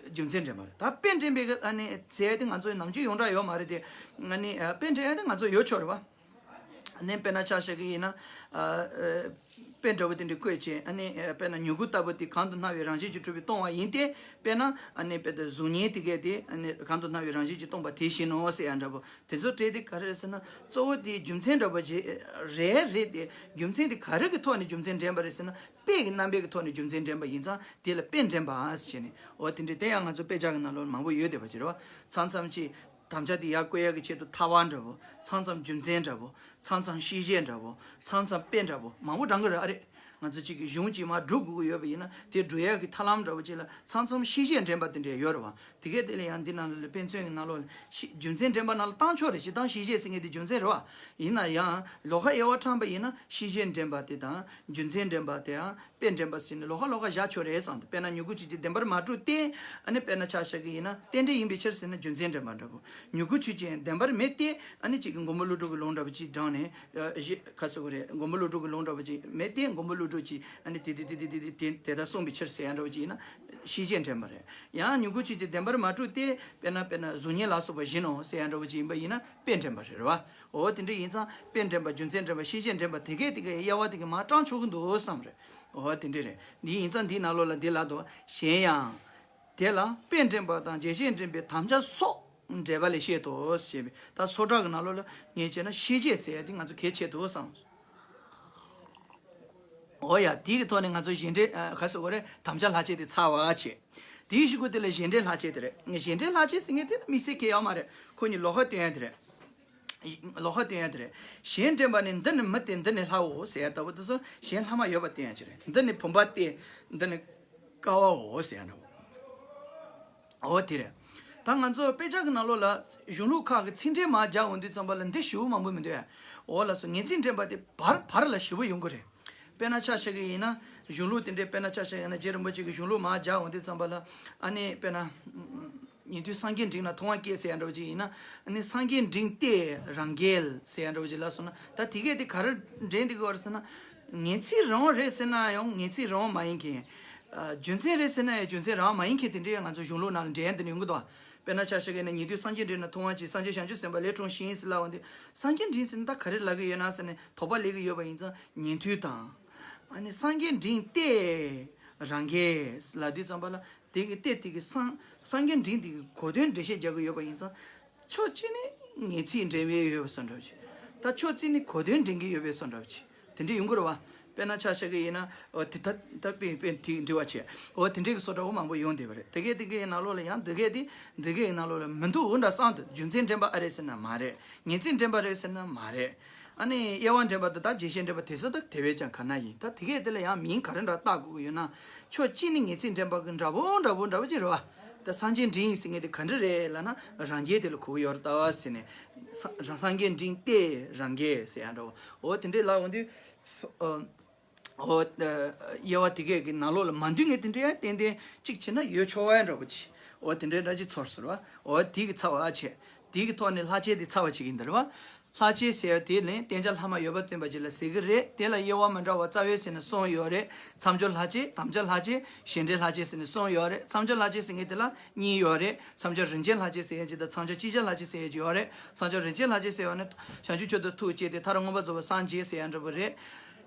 རྒྱུ་མཚན་འདྲེན་པ་རེད། ད་དཔེ་འདྲེན་པའི་གི་ཨ་ནི་ཟེར་ཡ་དེ་ང་ཚོའི་ནམ་རྒྱུན་ཡོངས་གྲགས་ཡོད་མ་རེད་དེ། ཨ་ནི་དཔེ་འདྲེན་ཡ་དེ་ང་ཚོ་ཡོད་ཆོག་རེད་བ། ཨ་ནི་དཔེར་ན་ཆ་བཞག་གི་ཡིན་ན། ཨ་ཨ་དཔེ་འདྲ་བོ་དེ་འདྲ་བཀོད་བྱས། ཨ་ནི་དཔེར་ན་མྱུ་གུ་ལྟ་བུ་དེ་གང་དུ་སྣང་བའི་རང་བཞིན་གྱིས་གྲུབ་པས་སྟོང་བ་ཡིན་ཏེ། དཔེར་ན་ཨ་ནི་དཔེ་དེ་གཟུགས་བརྙན་དེ་གས་དེ་ཨ་ནི་གང་དུ་སྣང་བའི་རང་བཞིན་གྱིས་སྟོང་པ་དེ་བཞིན་ནོ་ཟེར་ཡ་འདྲ་པོ། དེ་ཚོ་སྤྲད་དེ་ག་རེ་རེད་ཟེར་ན། གཙོ་བོ་དེའི་རྒྱུ་མཚན་འདྲ་པོ་ཅིག་རེད་རེད་དེ། རྒྱུ་མཚན་དེ་ག་རེ་གི་ཐོག་ནས་རྒྱུ་མཚན་འདྲེན་པ་རེད་ཟེར་ན། དཔེ་གི་རྣམ་པའི་གི་ཐོག་ནས་རྒྱུ་མཚན་འདྲེན་པ་ཡིན་ཙང་དེ་ལ་དཔེ་འདྲེན་པ་ཟེར་བྱས་ནས། འོ་དེ་འདྲ་དེ་ཡང་ང་ཚོ་དཔེ་ཆ་གི་ནང་ལོགས་མང་པོ་ཡོད་བསྡད་པ་ཅིག་རེད་བ། མཚམས་མཚམས་ཅིག་དམ་བཅའ་དེ་ཡར་བཀོད་ཡག་གི་ཆེད་དུ་ཐར་པ་འདྲ་པོ། མཚམས་མཚམས་རྒྱུ་མཚན་འདྲ་པོ། མཚམས་མཚམས་ཤེས་བྱེད་འདྲ་པོ། མཚམས་མཚམས་དཔེ་འདྲ་པོ། མང་པོ་བགྲང་གི་རེད། ཨ་རེད། ང་ཚོ་གཅིག་གི་གཞུང་གཅིག་མར་སྒྲུབ་དགོས་ཀྱི་ཡོད་པ་ཡིན་ན་དེ་སྒྲུབ་ཡག་གི་ཐབས་ལམ་འདྲ་པོ་ཅིག་ལ་མཚམས་མཚམས་ཤེས་བྱེད་འདྲེན་པ་དེ་འདྲ་ཡོད་རེད་བ། དེ་གས་དེ་ལ་ཡང་འདི་ནང་ལ་དཔེ་མཚོན་གྱི་ནང་ལོགས་ལ་ཤེས་རྒྱུ་མཚན་འདྲེན་པ་ནང་ལ་བཏང་ཆོག་རེད། སྤྱིར་བཏང་ཤེས་བྱེད་ཟེར་མཁན་དེ་རྒྱུ་མཚན་རེད་བ། ཡིན་ན་ཡང་ལོགས་ཀ་དབྱེ་བ་ཕྲང་པ་ཡིན་ན་ཤེས་བྱེད་འདྲེན་པ་དེ་དང་རྒྱུ་མཚན་འདྲེན་པ་དེའང་དཔེ་འདྲེན་པ་ཟེར་ནས་ལོགས་ཀ་ལོགས་ཀ་བཞག་ཆོག་རེད་བསམ་འདུག་དཔེར་ན་མྱུ་གུ་ཆོས་ཅན་བདེན་པར་མ་གྲུབ་སྟེ། ཨ་ནི་དཔེར་ན་ཆ་བཞག་གི་ཡིན་ན་རྟེན་འབྲེལ་ཡིན་པའི་ཕྱིར་ཟེར་ན་རྒྱུ་མཚན་འདྲེན་པ་འདྲ་པོ། མྱུ་གུ་ཆོས་ཅན་བདེན་པར་མེད་དེ། ཨ་ནི་གཅིག་གི་མགོན་པོ་ཀླུ་སྒྲུབ་ཀྱི་ལུང་འདྲ་པོ་ཅིག་དྲངས་ནས། ཨ་ཞེས་ཁ་གསོ་གི་རེད། མགོན་པོ་ཀླུ་སྒྲུབ་ཀྱི་ལུང་འདྲ་པོ་ཅིག་མེད་དེ། མགོན་པོ་ཀླུ་སྒྲུབ་ཀྱིས་ཨ་ནི་དེ་དེ་དེ་དེ་དེ་དེ་དེ་ལྟར་གསུངས་པའི་ཕྱིར་ཟེར་ཡ་འདྲ་པོ་ཅིག་ཡིན་ན་ཤེས་བྱེད་འདྲེན་པ་རེད། ཡང་མྱུ་གུ་ཆོས་ཅན་བདེན་པར་མ་གྲུབ་སྟེ། དཔེར་ན་དཔེར་ན་གཟུགས་བརྙན་ལ་སོགས་པ་བཞིན་ནོ་ཟེར་ཡ་འདྲ་པོ་ཅིག་ཡིན་པ་ཡིན་ན་དཔེ་འདྲེན་པ་རེད་བ། འོ་དེ་འདྲ་ཡིན་ཙང་དཔེ་འདྲེན་པ་རྒྱུ་མཚན་འདྲེན་པ་ཤེས་བྱེད་འདྲེན་པ་དེ་གས་དེ་གས་དབྱེ་བ་དེ་གས་མར་བགྲང་ཆོག་གི་འདུག་བསམ་རེད། འོ་དེ་འདྲ་རེད། འདི་ཡིན་ཙང་འདིའི་ནང་ལོགས་ལ་འདི་ལ་དོ་གཞན་ཡང་། དེ་ལ་དཔེ་འདྲེན་པ་དང་རྗེས་ཤེས་འདྲེན་པའི་དམ་བཅའ་སོགས་འགྲེལ་པ་ལས་བཤད་དོ་ཞེས་པའི་ད་སོ་སྒྲ་གི་ནང་ལོགས་ལ་ངས་བྱས་ན་ཤེས་བྱེད་ཟེར་ཡ་དེ་ང་ཚོ་གལ་ཆེ་འདུག་བསམ། འོ་ཡ། དེའི་གི་ཐོག་ནས་ང་ཚོ་གཞན་འདྲེན་ཨ་ག་ཟེར་དགོས་རེད། དམ་བཅའ་ལྷག་བཅས་དེ་ཚར་བ་བྱས། དེའི་གཞུག་གུ་དེ་ལ་གཞན་འདྲེན་ལྷག་བཅས་དེ་རེད། ངས་གཞན་འདྲེན་ལྷག་བཅས་ཟེར་མཁན་དེ་ནི་དམིགས་བསལ་གང་ཡང་ཡོད་མ་རེད། ཁོ་གཉིས་ལོགས་ཀ་སྟོན་ཡ་དེ་རེད། ལོགས་ཀ་སྟོན་ཡ་དེ་རེད། གཞན་འདྲེན་པ་ནི་འདི་ནི་མི་སྟེ་འདི་ནི་ལྷའོ་ཟེར་ཡ་ལྟ་བུ་དེ་ཚོ་གཞན་ལྷག་མ་ཡོད་པ་སྟོན་ཡ་ཅིག་རེད། འདི་ནི་བུམ་པ་སྟེ་འདི་ནི་ཀ་བའོ་ཟེར་ཡ་འདྲ་བོ། འོ་དེ་རེད། ད་ང་ཚོ་དཔེ་ཆ་གི་ནང་ལོགས་ལ་གཞུང་ལུགས་ཁག་གི་ཚིག་འགྲེལ་མར་རྒྱག་འོང་དུས་ཙམ་པ་ལ་འདི་ཞེ་པོ་མང་པོ་མི་འདུག་ཡ། འོ་ལགས་སོ། ངེས་ཚིག་འདྲེན་པ་དེ་བར་བར་ལ་ཞེ་པོ་ཡོང་གི་རེད། དཔེར་ན་ཆ་བཞག་གི་ཡིན་ན། གཞུང་ལུགས་དེ་འདྲའི་དཔེར་ན་ཆ་བཞག་ཡིན་ན་རྗེ་རིན་པོ་ཆེ་གི་གཞུང་ལུགས་མར་སྦྱར་འོང་དུས་ཙམ་པ་ལ་ཨ་ནི་དཔེར་ན། ཉན་ཐོས་སངས་རྒྱས་འབྲིང་ལ་མཐོང་བ་སྐྱེས་ཟེར་ཡ་འདྲ་བོ་ཅིག་ཡིན་ན། ཨ་ནི་སངས་རྒྱས་འབྲིང་སྟེ་རང་རྒྱལ་ཟེར་ཡ་འདྲ་བོ་ཅིག་ལབ་སོང་ན། ད་དེ་གས་དེ་ག་རེ་འདྲེན་འདི་གོ་རེད་ཟེར་ན། ངེས་ཚིག་རང་དབང་རེད་ཟེར་ན་ཡང་ངེས་ཚིག་རང་དབང་མ་ཡིན་མཁན། ཨ། རྒྱུ་མཚན་རེད་ཟེར་ན་ཡང་རྒྱུ་མཚན་རང་དབང་མ་ཡིན་མཁན་དེ་འདྲའི་ང་ཚོ་གཞུང་ལུགས་ནང་ལ་འདྲེན་དེ་འདྲ་ཡོང་གི་འདུག་བ། དཔེར་ན་ཆ་བཞག་གི་ན་ཉན་ཐོས་སངས་རྒྱས་འབྲིང་ལ་མཐོང་བ་ཅིག་སངས་རྒྱས་བྱང་ཆུབ་སེམས་དཔའ་ལས་འཁྲུངས་ཤིང་ཟེར་ལབ་འོང་དུས་སངས་རྒྱས་འབྲིང་ཟེར་ན་ད་ག་རེ་ལབ་གི་ཡོད་ན་ཟེར་ནས་དོགས་པ་སླེབས་གི་ཡོད་པ་ཡིན་ཙང་ཉན་ཐོས་དང་། ཨ་ནི་སངས་རྒྱས་འབྲིང་སྟེ་རང་རྒྱལ་ལབ་དུས་ཙམ་པ་ལ། དེ་གི་སྟེ་དེ་གི་སངས་སངས་རྒྱས་འབྲིང་དེ་གི་གོ་དོན་འགྲེལ་བཤད་རྒྱག་གི་ཡོད་པ་ཡིན་ཙང་། ཕྱོགས་གཅིག་ནས་ངེས་ཚིག་འདྲེན་པའི་ཡོད་པ་བསམ་འདྲ་བ་ཅིག་ད་ཕྱོགས་གཅིག་ནས་གོ་དོན་འདྲེན་གི་ཡོད་པའི་བསམ་འདྲ་བ་ཅིག་དེ་འདྲ་ཡོང་གི་རེད་བ། དཔེར་ན་ཆ་བཞག་གི་ཡིན་ན། འོ་དེ་ད་ད་དཔེ་དཔེ་དེ་འདྲི་བ་བྱས། འོ་དེ་འདྲའི་གི་བཟོ་འདྲ་བོ་མང་པོ་ཡོང་བསྡད་པ་རེད། དེ་གས་དེ་གས་ནང་ལོགས་ལ་ཡང་དེ་གས་དེ་འདི་གས་ནང་ལོགས་ལ་མི་འདུག་འོ་འདྲ་བསམ་འདུག་རྒྱུ་མཚན་འདྲེན་པ་ཨ་རེད་ཟེར་ན་མ་རེད། ངེས་ཚིག་འདྲེན་པ་རེད་ཟེར་ན་མ་རེད། ཨ་ནི་དབྱེ་བ་འདྲེན་པ་དེ་དག་རྒྱས་བཤད་འདྲེན་པ་དེ་ཚོ་དག་དེ་བས་ཀྱང་ག་ན་ཡིན། ད་དེ་གས་དེ་ལ་ཡང་མིང་ག་རེ་འདྲ་བཏགས་དགོས་ཀྱི་ཡོད་ན། ཕྱོགས་གཅིག་ནས་ངེས་ཚིག་འདྲེན་པ་གི་འདྲ་པོ་འདྲ་པོ་འདྲ་པོ་ཅིག་རེད་བ། ད་སངས་རྒྱས་འབྲིང་ཡིན་ཟེར་མཁན་དེ་ག་འདྲ་རེད་ལབ་ན་རང་རྒྱལ་དེ་ལ་གོ་གི་ཡོད་རེད་ད་བ་ཟེར་ནས། ས་རང་སངས་རྒྱས་འབྲིང་སྟེ་རང་རྒྱལ་ཟེར་ཡ་འདྲ་བོ། འོ་དེ་འདྲའི་ལབ་འོང་དུས། ཨ། འོ། ཨ། དབྱེ་བ་དེ་གས་ཀྱི་ནང་ལོགས་ལ་མ་འདུས་ངེས་དེ་འདྲའི་ཡང་ཏན་ཏན་གཅིག་བྱས་ན་ཡོད་ཆོག་པ་འདྲ་པོ་ཅིག་འོ་དེ་འདྲའི་འདྲ་ཅིག་ཚོར་ཟེར་བ། འོ་དེ་གི་ཚ་བ་བྱས། དེ་གི་ཐོག་ནས་ལྷག་བཅས་དེ་ཚ་བ་ཅིག་ཡིན་ད་རེད་བ། ལྷག་བཅས་ཟེར་བ་དེ་ལན་བསྟན་བྱ་ལྷག་མ་ཡོད་པ་སྟོན་པ་ཅིག་ལ་ཟེར་གི་རེད། དེ་ལ་དབྱེ་བ་མི་འདྲ་བ་རྩ་བའི་ཟེར་ནས་གསུམ་ཡོད་རེད། མཚམས་སྦྱོར་ལྷག་བཅས། དམ་བཅའ་ལྷག་བཅས། གཞན་འབྲེལ་ལྷག་བཅས་ཟེར་ནས་གསུམ་ཡོད་རེད། མཚམས་སྦྱོར་ལྷག་བཅས་ཟེར་མཁན་དེ་ལ་གཉིས་ཡོད་རེད། མཚམས་སྦྱོར་རིམ་བྱེད་ལྷག་བཅས་ཟེར་ཡ་ཅིག་དང་མཚམས་སྦྱོར་སྤྱི་བྱ་ལྷག་བཅས་ཟེར་ཡ་ཅིག་ཡོད་རེད། མཚམས་སྦྱོར་རིམ་བྱེད་ལྷག་བཅས་ཟེར་བ་ནི་བྱང་ཆུབ་མཆོག་ཏུ་ཐུགས་བསྐྱེད་དེ་མཐར་མངོན་པར་རྫོགས་པར་སངས་རྒྱས་ཟེར་ཡ་འདྲ་པོ་རེད།